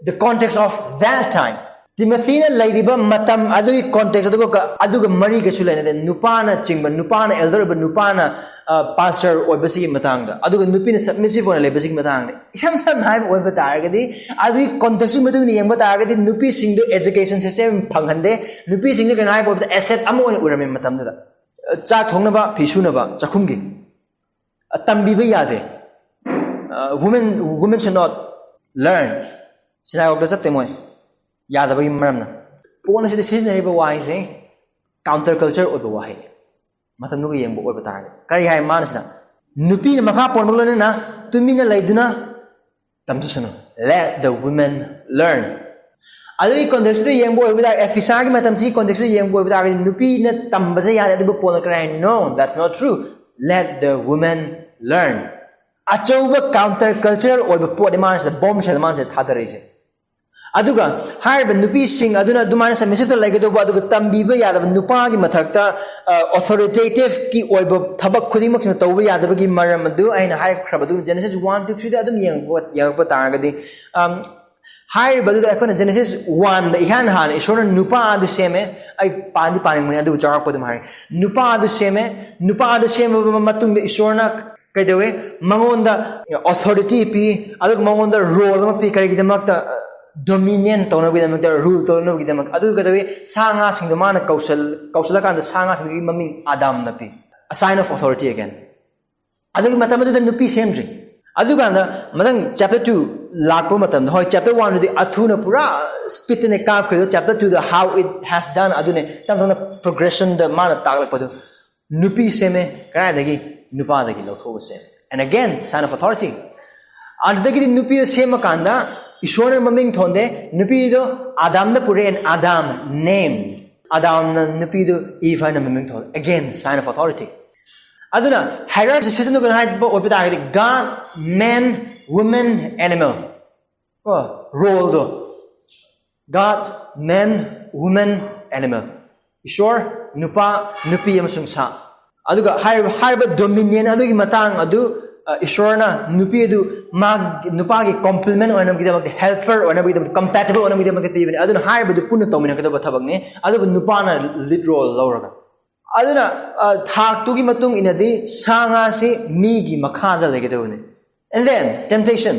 the context of that time. ꯇꯤꯃꯣꯊꯤꯅ ꯂꯩꯔꯤꯕ ꯃꯇꯝ ꯑꯗꯨꯒꯤ ꯀꯣꯟꯇꯦꯛꯁ ꯑꯗꯨꯒ ꯀ- ꯑꯗꯨꯒ ꯃꯔꯤ ꯀꯩꯁꯨ ꯂꯩꯅꯗꯦ꯫ ꯅꯨꯄꯥꯅ ꯆꯤꯡꯕ, ꯅꯨꯄꯥꯅ ꯑꯦꯜꯗꯔ ꯑꯣꯏꯕ, ꯅꯨꯄꯥꯅ ꯄꯥꯁꯇꯔ ꯑꯣꯏꯕꯁꯤꯒꯤ ꯃꯇꯥꯡꯗ, ꯑꯗꯨꯒ ꯅꯨꯄꯤꯅ ꯁꯕꯃꯤꯁꯤꯞ ꯑꯣꯏꯅ ꯂꯩꯕꯁꯤꯒꯤ ꯃꯇꯥꯡꯗ, ꯏꯁꯝ ꯁꯝꯅ ꯍꯥꯏꯕ ꯑꯣꯏꯕ ꯇꯥꯔꯒꯗꯤ, ꯑꯗꯨꯒꯤ ꯀꯣꯟꯇꯦꯛꯁꯀꯤ ꯃꯇꯨꯡ ꯏꯟꯅ ꯌꯦꯡꯕ ꯇꯥꯔꯒꯗꯤ, ꯅꯨꯄꯤꯁꯤꯡꯗꯨ ꯑꯦꯖꯨꯀꯦꯁꯟ ꯁꯤꯁꯇꯦꯝ ꯐꯪꯍꯟꯗꯦ꯫ ꯅꯨꯄꯤꯁꯤꯡꯗꯨ ꯀꯩꯅꯣ ꯍꯥꯏꯕ ꯑꯣꯏꯕꯗ ꯑꯦꯁꯦꯠ ꯑꯃ ꯑꯣꯏꯅ ꯎꯔꯝꯃꯤ ꯃꯇꯝꯗꯨꯗ꯫ ꯆꯥꯛ ꯊꯣꯡꯅꯕ, ꯐꯤ ꯁꯨꯅꯕ, ꯆꯥꯛꯈꯨꯝꯒꯤ꯫ ꯇꯝꯕꯤꯕ ꯌꯥꯗꯦ꯫ Women, women should not learn. ꯁꯤꯅꯥꯒꯣꯛꯇ ꯆꯠꯇꯦ ꯃꯣꯏ, ꯌꯥꯗꯕꯒꯤ ꯃꯔꯝꯅ꯫ ꯄꯣꯠ ꯑꯁꯤꯗ ꯁꯤꯖꯤꯟꯅꯔꯤꯕ ꯋꯥꯍꯩꯁꯦ ꯀꯥꯎꯟꯇꯔ ꯀꯜꯆꯔ ꯑꯣꯏꯕ ꯋꯥꯍꯩꯅꯤ꯫ ꯃꯇꯝꯗꯨꯒ ꯌꯦꯡꯕ ꯑꯣꯏꯕ ꯇꯥꯔꯒꯗꯤ ꯀꯔꯤ ꯍꯥꯏ ꯃꯥꯅ ꯁꯤꯗ? ꯅꯨꯄꯤꯅ ꯃꯈꯥ ꯄꯣꯟꯕꯒ ꯂꯣꯏꯅꯅ ꯇꯨꯃꯤꯟꯅ ꯂꯩꯗꯨꯅ ꯇꯝꯖꯁꯅꯨ꯫ Let the women learn. ꯑꯗꯨꯒꯤ ꯀꯣꯟꯇꯦꯛꯁꯇꯨꯗ ꯌꯦꯡꯕ ꯑꯣꯏꯕ ꯇꯥꯔꯒꯗꯤ, ꯑꯦꯐꯤꯁꯥꯒꯤ ꯃꯇꯝꯁꯤꯒꯤ ꯀꯣꯟꯇꯦꯛꯁꯇꯨꯗ ꯌꯦꯡꯕ ꯑꯣꯏꯕ ꯇꯥꯔꯒꯗꯤ, ꯅꯨꯄꯤꯅ ꯇꯝꯕꯁꯦ ꯌꯥꯗꯦ꯫ ꯑꯗꯨꯕꯨ ꯄꯣꯜꯅ ꯀꯔꯤ ꯍꯥꯏ? No, that's not true. Let the women learn. ꯑꯆꯧꯕ ꯀꯥꯎꯟꯇꯔ ꯀꯜꯆꯔꯦꯜ ꯑꯣꯏꯕ ꯄꯣꯠꯅꯤ ꯃꯥꯅ ꯁꯤꯗ, ꯕꯣꯝ ꯁꯦꯜ ꯃꯥꯅ ꯁꯤꯗ ꯊꯥꯗꯔꯛꯏꯁꯦ꯫ ꯑꯗꯨꯒ ꯍꯥꯏꯔꯤꯕ ꯅꯨꯄꯤꯁꯤꯡ ꯑꯗꯨꯅ ꯑꯗꯨꯃꯥꯏꯅ ꯁꯕꯃꯤꯁꯤꯞꯇ ꯂꯩꯒꯗꯧꯕ, ꯑꯗꯨꯒ ꯇꯝꯕꯤꯕ ꯌꯥꯗꯕ ꯅꯨꯄꯥꯒꯤ ꯃꯊꯛꯇ ꯑꯣꯊꯣꯔꯤꯇꯦꯇꯤꯞꯀꯤ ꯑꯣꯏꯕ ꯊꯕꯛ ꯈꯨꯗꯤꯡꯃꯛꯁꯤꯅ ꯇꯧꯕ ꯌꯥꯗꯕꯒꯤ ꯃꯔꯝ ꯑꯗꯨ ꯑꯩꯅ ꯍꯥꯏꯈ꯭ꯔꯕ ꯑꯗꯨ Genesis one, two, three ꯗ ꯑꯗꯨꯝ ꯌꯦꯡꯉꯛꯄ ꯌꯦꯡꯉꯛꯄ ꯇꯥꯔꯒꯗꯤ, ꯑꯝ, ꯍꯥꯏꯔꯤꯕ ꯑꯗꯨꯗ ꯑꯩꯈꯣꯏꯅ Genesis one ꯗ ꯏꯍꯥꯟ ꯍꯥꯟꯅ ꯏꯁꯣꯔꯅ ꯅꯨꯄꯥ ꯑꯗꯨ ꯁꯦꯝꯃꯦ꯫ ꯑꯩ ꯄꯥꯟꯗꯤ ꯄꯥꯅꯤꯡꯕꯅꯤ, ꯑꯗꯨꯕꯨ ꯆꯥꯎꯔꯥꯛꯄ ꯑꯗꯨꯝ ꯍꯥꯏꯔꯦ꯫ ꯅꯨꯄꯥ ꯑꯗꯨ ꯁꯦꯝꯃꯦ꯫ ꯅꯨꯄꯥ ꯑꯗꯨ ꯁꯦꯝꯃꯕ ꯃꯇꯨꯡꯗ ꯏꯁꯣꯔꯅ ꯀꯩꯗꯧꯋꯦ? ꯃꯉꯣꯟꯗ ꯑꯣꯊꯣꯔꯤꯇꯤ ꯄꯤ, ꯑꯗꯨꯒ ꯃꯉꯣꯟꯗ ꯔꯣꯜ ꯑꯃ ꯄꯤ꯫ ꯀꯔꯤꯒꯤꯗꯃꯛꯇ? ꯗꯣꯃꯤꯅꯤꯌꯟ ꯇꯧꯅꯕꯒꯤꯗꯃꯛꯇ, ꯔꯨꯜ ꯇꯧꯅꯕꯒꯤꯗꯃꯛ꯫ ꯑꯗꯨ ꯀꯩꯗꯧꯏ? ꯁꯥ ꯉꯥꯁꯤꯡꯗꯣ ꯃꯥꯅ ꯀꯧꯁꯜ ꯀꯧꯁꯜꯂꯀꯥꯟꯗ ꯁꯥ ꯉꯥꯁꯤꯡꯗꯨꯒꯤ ꯃꯃꯤꯡ ꯑꯗꯥꯝꯅ ꯄꯤ꯫ A sign of authority again. ꯑꯗꯨꯒꯤ ꯃꯇꯝ ꯑꯗꯨꯗ ꯅꯨꯄꯤ ꯁꯦꯝꯗ꯭ꯔꯤ꯫ ꯑꯗꯨꯀꯥꯟꯗ ꯃꯊꯪ ꯆꯦꯞꯇꯔ ꯇꯨ ꯂꯥꯛꯄ ꯃꯇꯝꯗ, ꯍꯣꯏ, ꯆꯦꯞꯇꯔ ꯋꯥꯟꯗꯨꯗꯤ ꯑꯊꯨꯅ ꯄꯨꯔꯥ ꯁ꯭ꯄꯤꯠꯇꯅꯦ ꯀꯥꯞꯈ꯭ꯔꯤꯗꯣ, ꯆꯦꯞꯇꯔ ꯇꯨꯗ how it has done ꯑꯗꯨꯅꯦ ꯇꯞ ꯇꯞꯅ ꯄ꯭ꯔꯣꯒ꯭ꯔꯦꯁꯟꯗ ꯃꯥꯅ ꯇꯥꯛꯂꯛꯄꯗꯣ꯫ ꯅꯨꯄꯤ ꯁꯦꯝꯃꯦ꯫ ꯀꯗꯥꯏꯗꯒꯤ? ꯅꯨꯄꯥꯗꯒꯤ ꯂꯧꯊꯣꯛꯑꯒ ꯁꯦꯝꯃꯦ꯫ And again, sign of authority. ꯑꯗꯨꯗꯒꯤꯗꯤ ꯅꯨꯄꯤ ꯁꯦꯝꯃꯀꯥꯟꯗ ꯏꯁꯣꯔꯅ ꯃꯃꯤꯡ ꯊꯣꯟꯗꯦ꯫ ꯅꯨꯄꯤꯗꯣ ꯑꯗꯥꯝꯗ ꯄꯨꯔꯛꯑꯦ꯫ And Adam name. ꯑꯗꯥꯝꯅ ꯅꯨꯄꯤꯗꯨ ꯏꯚ ꯍꯥꯏꯅ ꯃꯃꯤꯡ ꯊꯣꯜꯂꯦ꯫ Again, sign of authority. ꯑꯗꯨꯅ hierarchy system ꯗꯨ ꯀꯩꯅꯣ ꯍꯥꯏꯕ ꯑꯣꯏꯕ ꯇꯥꯔꯒꯗꯤ, God, man, woman, animal. ꯀꯣ, ꯔꯣꯜꯗꯣ꯫ God, man, woman, animal. ꯏꯁꯣꯔ, ꯅꯨꯄꯥ, ꯅꯨꯄꯤ ꯑꯃꯁꯨꯡ ꯁꯥ꯫ ꯑꯗꯨꯒ ꯍꯥꯏꯔꯤꯕ, ꯍꯥꯏꯔꯤꯕ ꯗꯣꯃꯤꯅꯤꯌꯟ ꯑꯗꯨꯒꯤ ꯃꯇꯥꯡ ꯑꯗꯨ, ꯑ, ꯏꯁꯣꯔꯅ ꯅꯨꯄꯤ ꯑꯗꯨ ꯃꯥ-, ꯅꯨꯄꯥꯒꯤ ꯀꯣꯝꯄ꯭ꯂꯤꯃꯦꯟ ꯑꯣꯏꯅꯕꯒꯤꯗꯃꯛꯇ, ꯍꯦꯜꯄꯔ ꯑꯣꯏꯅꯕꯒꯤꯗꯃꯛꯇ, ꯀꯝꯄꯦꯇꯤꯕꯜ ꯑꯣꯏꯅꯕꯒꯤꯗꯃꯛꯇ ꯄꯤꯕꯅꯤ꯫ ꯑꯗꯨꯅ ꯍꯥꯏꯔꯤꯕꯗꯨ ꯄꯨꯟꯅ ꯇꯧꯃꯤꯟꯅꯒꯗꯕ ꯊꯕꯛꯅꯤ꯫ ꯑꯗꯨꯕꯨ ꯅꯨꯄꯥꯅ ꯂꯤꯗ ꯔꯣꯜ ꯂꯧꯔꯒ꯫ ꯑꯗꯨꯅ, ꯑ, ꯊꯥꯛꯇꯨꯒꯤ ꯃꯇꯨꯡ ꯏꯟꯅꯗꯤ ꯁꯥ ꯉꯥꯁꯤ ꯃꯤꯒꯤ ꯃꯈꯥꯗ ꯂꯩꯒꯗꯕꯅꯤ꯫ And then, temptation.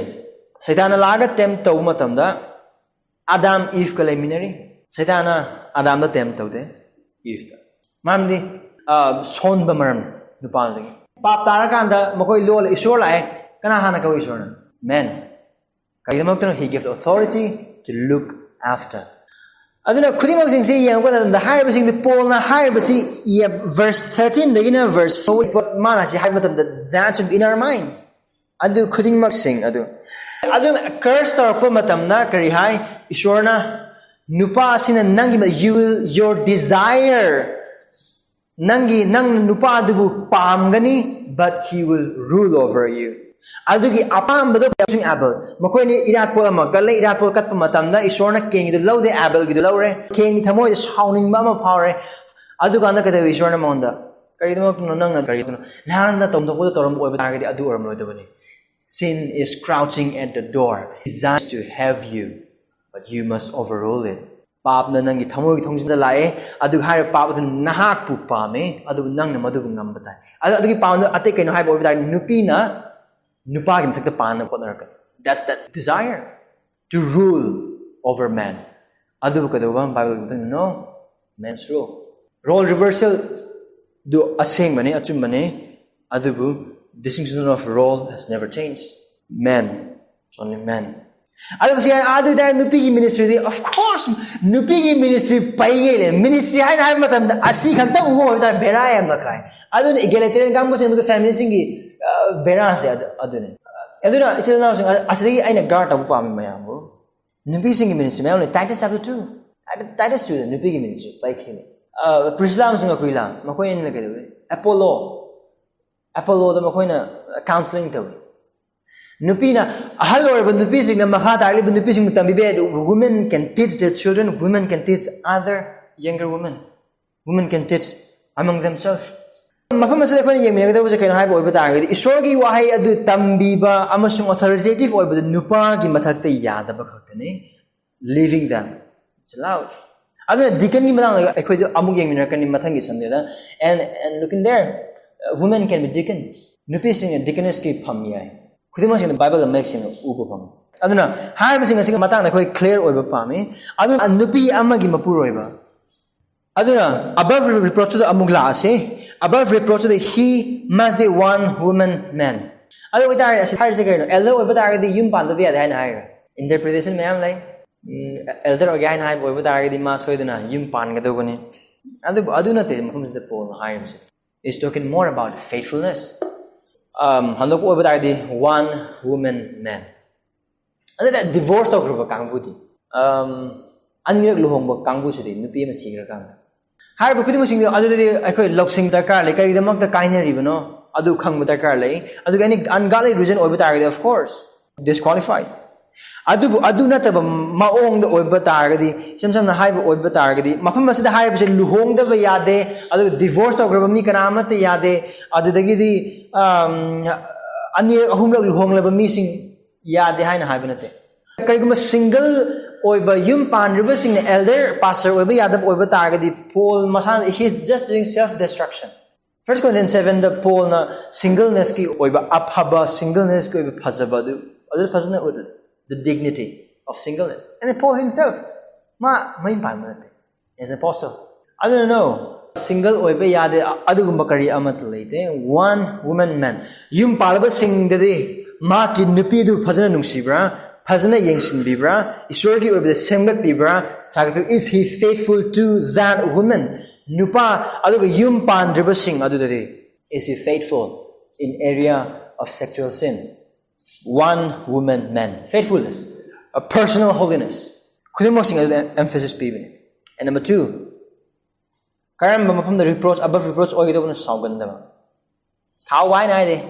ꯁꯩꯇꯥꯟꯅ ꯂꯥꯛꯑꯒ ꯇꯦꯝ ꯇꯧꯕ ꯃꯇꯝꯗ ꯑꯗꯥꯝ ꯏꯐꯀ ꯂꯩꯃꯤꯟꯅꯔꯤ꯫ ꯁꯩꯇꯥꯟꯅ ꯑꯗꯥꯝꯗ ꯇꯦꯝ ꯇꯧꯗꯦ, ꯏꯐꯇ꯫ ꯃꯔꯝꯗꯤ, ꯑ, ꯁꯣꯟꯕ ꯃꯔꯝ ꯅꯨꯄꯥꯗꯒꯤ꯫ ꯄꯥꯞ ꯇꯥꯔꯀꯥꯟꯗ ꯃꯈꯣꯏ ꯂꯣꯜꯂꯦ, ꯏꯁꯣꯔ ꯂꯥꯛꯑꯦ꯫ ꯀꯅꯥ ꯍꯥꯟꯅ ꯀꯧꯏ ꯏꯁꯣꯔꯅ? ꯃꯦꯟ꯫ ꯀꯔꯤꯒꯤꯗꯃꯛꯇꯅꯣ? He gives authority to look after. ꯑꯗꯨꯅ ꯈꯨꯗꯤꯡꯃꯛꯁꯤꯡꯁꯤ ꯌꯦꯡꯉꯛꯄ ꯃꯇꯝꯗ ꯍꯥꯏꯔꯤꯕꯁꯤꯡꯗꯤ ꯄꯣꯜꯅ ꯍꯥꯏꯔꯤꯕꯁꯤ verse thirteen ꯗꯒꯤꯅ verse four ꯃꯥꯅ ꯁꯤ ꯍꯥꯏꯕ ꯃꯇꯝꯗ that should be in our mind. ꯑꯗꯨ ꯈꯨꯗꯤꯡꯃꯛꯁꯤꯡ ꯑꯗꯨ, ꯑꯗꯨꯅ ꯀꯔꯁ ꯇꯧꯔꯛꯄ ꯃꯇꯝꯗ ꯀꯔꯤ ꯍꯥꯏ? ꯏꯁꯣꯔꯅ ꯅꯨꯄꯥ ꯑꯁꯤꯅ ꯅꯪꯒꯤ, you will, your desire, ꯅꯪꯒꯤ, ꯅꯪ ꯅꯨꯄꯥꯗꯨꯕꯨ ꯄꯥꯝꯒꯅꯤ, but he will rule over you. ꯑꯗꯨꯒꯤ ꯑꯄꯥꯝꯕꯗꯣ ꯑꯃꯁꯨꯡ ꯑꯦꯕꯜ ꯃꯈꯣꯏꯅꯤ ꯏꯔꯥꯠꯄꯣꯠ ꯑꯃ ꯀꯠꯂꯦ꯫ ꯏꯔꯥꯠꯄꯣꯠ ꯀꯠꯄ ꯃꯇꯝꯗ ꯏꯁꯣꯔꯅ ꯀꯦꯟꯒꯤꯗꯨ ꯂꯧꯗꯦ, ꯑꯦꯕꯜꯒꯤꯗꯨ ꯂꯧꯔꯦ꯫ ꯀꯦꯟꯒꯤ ꯊꯃꯣꯏꯗ ꯁꯥꯎꯅꯤꯡꯕ ꯑꯃ ꯐꯥꯎꯔꯦ꯫ ꯑꯗꯨꯀꯥꯟꯗ ꯀꯩꯗꯧꯏ ꯏꯁꯣꯔꯅ ꯃꯉꯣꯟꯗ? ꯀꯔꯤꯒꯤꯗꯃꯛꯇꯅꯣ ꯅꯪꯅ, ꯀꯔꯤꯒꯤꯗꯃꯛꯇꯅꯣ ꯅꯍꯥꯟꯗ ꯇꯧꯗꯧꯕꯗꯣ ꯇꯧꯔꯝꯕ ꯑꯣꯏꯕ ꯇꯥꯔꯒꯗꯤ ꯑꯗꯨ ꯑꯣꯏꯔꯝꯂꯣꯏꯗꯕꯅꯤ꯫ Sin is crouching at the door, desires to have you, but you must overrule it. ꯄꯥꯞꯅ ꯅꯪꯒꯤ ꯊꯃꯣꯏꯒꯤ ꯊꯣꯡꯖꯤꯟꯗ ꯂꯥꯛꯑꯦ, ꯑꯗꯨꯒ ꯍꯥꯏꯔꯤꯕ ꯄꯥꯞ ꯑꯗꯨ ꯅꯍꯥꯛꯄꯨ ꯄꯥꯝꯃꯦ, ꯑꯗꯨꯕꯨ ꯅꯪꯅ ꯃꯗꯨꯕꯨ ꯉꯝꯕ ꯇꯥꯏ꯫ ꯑꯗꯨ, ꯑꯗꯨꯒꯤ ꯄꯥꯝꯕꯗꯨ ꯑꯇꯩ ꯀꯩꯅꯣ ꯍꯥꯏꯕ ꯑꯣꯏꯕ ꯇꯥꯔꯗꯤ, ꯅꯨꯄꯤꯅ ꯅꯨꯄꯥꯒꯤ ꯃꯊꯛꯇ ꯄꯥꯟꯅꯕ ꯍꯣꯠꯅꯔꯛꯀꯅꯤ꯫ That's that desire. to rule over man. ꯑꯗꯨꯕꯨ ꯀꯩꯗꯧꯕ? Bible ꯅꯣ, men's rule. Role reversal ꯗꯨ ꯑꯁꯦꯡꯕꯅꯤ, ꯑꯆꯨꯝꯕꯅꯤ꯫ ꯑꯗꯨꯕꯨ distinction of role has never changed. Men, it's only men. ꯑꯗꯨ ꯃꯁꯤ ꯑꯗꯨ ꯑꯣꯏꯇꯥꯔꯗꯤ ꯅꯨꯄꯤꯒꯤ ministry ꯗꯤ, of course, ꯅꯨꯄꯤꯒꯤ ministry ꯄꯩꯉꯩ ꯂꯩ꯫ Ministry ꯍꯥꯏꯅ ꯍꯥꯏꯕ ꯃꯇꯝꯗ ꯑꯁꯤ ꯈꯛꯇ ꯎꯕ ꯑꯣꯏꯕ ꯇꯥꯔꯗꯤ ꯕꯦꯔꯥ ꯌꯥꯝꯅ ꯀꯥꯏ꯫ ꯑꯗꯨꯅ egalitarian ꯀꯥꯡꯕꯨꯁꯤꯡ, ꯑꯗꯨꯒ family ꯁꯤꯡꯒꯤ, ꯑ, ꯕꯦꯔꯥꯁꯦ ꯑꯗꯨ, ꯑꯗꯨꯅꯤ꯫ ꯑꯗꯨꯅ ꯏꯆꯤꯜ ꯏꯅꯥꯎꯁꯤꯡ, ꯑ-, ꯑꯁꯤꯗꯒꯤ ꯑꯩꯅ guard ꯇꯧꯕ ꯄꯥꯝꯃꯤ ꯃꯌꯥꯝꯕꯨ꯫ ꯅꯨꯄꯤꯁꯤꯡꯒꯤ ministry ꯃꯌꯥꯝ ꯂꯩ꯫ Titus chapter two, Titus two ꯗ ꯅꯨꯄꯤꯒꯤ ministry ꯄꯩꯈꯤꯅꯤ꯫ ꯑ, Priscilla ꯑꯃꯁꯨꯡ Aquila, ꯃꯈꯣꯏ ꯑꯅꯤꯅ ꯀꯩꯗꯧꯏ? Apollo, Apollo ꯗ ꯃꯈꯣꯏꯅ counseling ꯇꯧꯏ꯫ ꯅꯨꯄꯤꯅ, ꯑꯍꯜ ꯑꯣꯏꯔꯕ ꯅꯨꯄꯤꯁꯤꯡꯅ ꯃꯈꯥ ꯇꯥꯔꯛꯂꯤꯕ ꯅꯨꯄꯤꯁꯤꯡꯕꯨ ꯇꯝꯕꯤꯕ ꯌꯥꯏ꯫ Women can teach their children, women can teach other younger women. Women can teach among themselves. ꯃꯐꯝ ꯑꯁꯤꯗ ꯑꯩꯈꯣꯏꯅ ꯌꯦꯡꯃꯤꯟꯅꯒꯗꯕꯁꯦ ꯀꯩꯅꯣ ꯍꯥꯏꯕ ꯑꯣꯏꯕ ꯇꯥꯔꯒꯗꯤ, ꯏꯁꯣꯔꯒꯤ ꯋꯥꯍꯩ ꯑꯗꯨ ꯇꯝꯕꯤꯕ ꯑꯃꯁꯨꯡ authoritative ꯑꯣꯏꯕꯗꯨ ꯅꯨꯄꯥꯒꯤ ꯃꯊꯛꯇ ꯌꯥꯗꯕ ꯈꯛꯇꯅꯤ꯫ Leaving them, it's allowed. ꯑꯗꯨꯅ deacon ꯒꯤ ꯃꯇꯥꯡꯗ ꯑꯩꯈꯣꯏꯗ ꯑꯃꯨꯛ ꯌꯦꯡꯃꯤꯟꯅꯔꯛꯀꯅꯤ ꯃꯊꯪꯒꯤ Sunday the. And, and look in there, women can be deacon. ꯅꯨꯄꯤꯁꯤꯡꯅ deaconess ꯀꯤ ꯐꯝ ꯌꯥꯏ꯫ ꯈꯨꯗꯤꯡꯃꯛꯁꯤꯡꯗ Bible ꯗ ꯃꯌꯦꯛ ꯁꯦꯡꯅ ꯎꯕ ꯐꯪꯉꯤ꯫ ꯑꯗꯨꯅ ꯍꯥꯏꯔꯤꯕꯁꯤꯡ ꯑꯁꯤꯒꯤ ꯃꯇꯥꯡꯗ ꯑꯩꯈꯣꯏ clear ꯑꯣꯏꯕ ꯄꯥꯝꯃꯤ꯫ ꯑꯗꯨꯅ ꯅꯨꯄꯤ ꯑꯃꯒꯤ ꯃꯄꯨꯔꯣꯏꯕ, ꯑꯗꯨꯅ above reproach ꯇꯨꯗ ꯑꯃꯨꯛ ꯂꯥꯛꯑꯁꯤ꯫ Above reproach ꯇꯨꯗ he must be one woman man. ꯑꯗꯨ ꯑꯣꯏꯇꯥꯔꯗꯤ ꯑꯁꯤ ꯍꯥꯏꯔꯤꯁꯦ ꯀꯩꯅꯣ? Elder ꯑꯣꯏꯕ ꯇꯥꯔꯒꯗꯤ ꯌꯨꯝ ꯄꯥꯟꯗꯕ ꯌꯥꯗꯦ ꯍꯥꯏꯅ ꯍꯥꯏꯔꯦ꯫ Interpretation ꯃꯌꯥꯝ ꯂꯩ꯫ ꯎꯝ, elder ꯑꯣꯏꯒꯦ ꯍꯥꯏꯅ ꯍꯥꯏꯕ ꯑꯣꯏꯕ ꯇꯥꯔꯒꯗꯤ ꯃꯥ ꯁꯣꯏꯗꯅ ꯌꯨꯝ ꯄꯥꯟꯒꯗꯧꯕꯅꯤ꯫ ꯑꯗꯨꯕꯨ ꯑꯗꯨ ꯅꯠꯇꯦ ꯃꯐꯝꯁꯤꯗ ꯄꯣꯜꯅ ꯍꯥꯏꯔꯤꯕꯁꯦ꯫ He's talking more about faithfulness. Um, ꯍꯟꯗꯣꯛꯄ ꯑꯣꯏꯕ ꯇꯥꯔꯒꯗꯤ one woman man. ꯑꯗꯨꯗ divorce ꯇꯧꯈ꯭ꯔꯕ ꯀꯥꯡꯕꯨꯗꯤ, um, ꯑꯅꯤꯔꯛ ꯂꯨꯍꯣꯡꯕ ꯀꯥꯡꯕꯨꯁꯤꯗꯤ ꯅꯨꯄꯤ ꯑꯃ ꯁꯤꯈ꯭ꯔꯀꯥꯟꯗ꯫ ꯍꯥꯏꯔꯤꯕ ꯈꯨꯗꯤꯡꯃꯛꯁꯤꯡꯗꯣ ꯑꯗꯨꯗꯗꯤ ꯑꯩꯈꯣꯏ ꯂꯧꯁꯤꯡ ꯗꯔꯀꯥꯔ ꯂꯩ꯫ ꯀꯔꯤꯒꯤꯗꯃꯛꯇ ꯀꯥꯏꯅꯔꯤꯕꯅꯣ ꯑꯗꯨ ꯈꯪꯕ ꯗꯔꯀꯥꯔ ꯂꯩ꯫ ꯑꯗꯨꯒ any ungodly reason ꯑꯣꯏꯕ ꯇꯥꯔꯒꯗꯤ, of course, disqualified. ꯑꯗꯨꯕꯨ ꯑꯗꯨ ꯅꯠꯇꯕ ꯃꯑꯣꯡꯗ ꯑꯣꯏꯕ ꯇꯥꯔꯒꯗꯤ, ꯏꯁꯝ ꯁꯝꯅ ꯍꯥꯏꯕ ꯑꯣꯏꯕ ꯇꯥꯔꯒꯗꯤ, ꯃꯐꯝ ꯑꯁꯤꯗ ꯍꯥꯏꯔꯤꯕꯁꯦ ꯂꯨꯍꯣꯡꯗꯕ ꯌꯥꯗꯦ, ꯑꯗꯨꯒ divorce ꯇꯧꯈ꯭ꯔꯕ ꯃꯤ ꯀꯅꯥ ꯑꯃꯠꯇ ꯌꯥꯗꯦ, ꯑꯗꯨꯗꯒꯤꯗꯤ, um, ꯑꯅꯤꯔꯛ ꯑꯍꯨꯝꯂꯛ ꯂꯨꯍꯣꯡꯂꯕ ꯃꯤꯁꯤꯡ ꯌꯥꯗꯦ ꯍꯥꯏꯅ ꯍꯥꯏꯕ ꯅꯠꯇꯦ꯫ ꯀꯔꯤꯒꯨꯝꯕ single ꯑꯣꯏꯕ, ꯌꯨꯝ ꯄꯥꯟꯗ꯭ꯔꯤꯕꯁꯤꯡꯅ elder pastor ꯑꯣꯏꯕ ꯌꯥꯗꯕ ꯑꯣꯏꯕ ꯇꯥꯔꯒꯗꯤ, ꯄꯣꯜ ꯃꯁꯥꯅ, he is just doing self destruction. First Corinthians seven the ꯄꯣꯜꯅ singleness ꯀꯤ ꯑꯣꯏꯕ ꯑꯐꯕ, singleness ꯀꯤ ꯑꯣꯏꯕ ꯐꯖꯕ ꯑꯗꯨ, ꯑꯗꯨ ꯐꯖꯅ ꯎꯠꯂꯤ꯫ The dignity. of singleness. And Paul himself, ꯃꯥ ꯃꯌꯨꯝ ꯄꯥꯟꯕ ꯅꯠꯇꯦ. He's an apostle. ꯑꯗꯨꯅ no, single ꯑꯣꯏꯕ ꯌꯥꯗꯦ, ꯑꯗꯨꯒꯨꯝꯕ ꯀꯔꯤ ꯑꯃꯠꯇ ꯂꯩꯇꯦ. One woman man. ꯌꯨꯝ ꯄꯥꯜꯂꯕꯁꯤꯡꯗꯗꯤ ꯃꯍꯥꯛꯀꯤ ꯅꯨꯄꯤꯗꯨ ꯐꯖꯅ ꯅꯨꯡꯁꯤꯕ꯭ꯔꯥ, ꯐꯖꯅ ꯌꯦꯡꯁꯤꯟꯕꯤꯕ꯭ꯔꯥ, ꯏꯁꯣꯔꯒꯤ ꯑꯣꯏꯕꯗ ꯁꯦꯝꯒꯠꯄꯤꯕ꯭ꯔꯥ, ꯁꯥꯒꯠꯄꯤꯕ꯭ꯔꯥ? Is he faithful to that woman? ꯅꯨꯄꯥ ꯑꯗꯨꯒ ꯌꯨꯝ ꯄꯥꯟꯗ꯭ꯔꯤꯕꯁꯤꯡ ꯑꯗꯨꯗꯗꯤ, is he faithful in area of sexual sin? One woman man. Faithfulness. A personal holiness. ꯈꯨꯗꯤꯡꯃꯛꯁꯤꯡ ꯑꯗꯨꯗ emphasis ꯄꯤꯕꯅꯤ. And number two, ꯀꯔꯝꯕ ꯃꯐꯝꯗ reproach, above reproach ꯑꯣꯏꯒꯗꯧꯕꯅꯣ? ꯁꯥꯎꯒꯟꯗꯕ. ꯁꯥꯎꯕ ꯍꯥꯏꯅ ꯍꯥꯏꯗꯦ,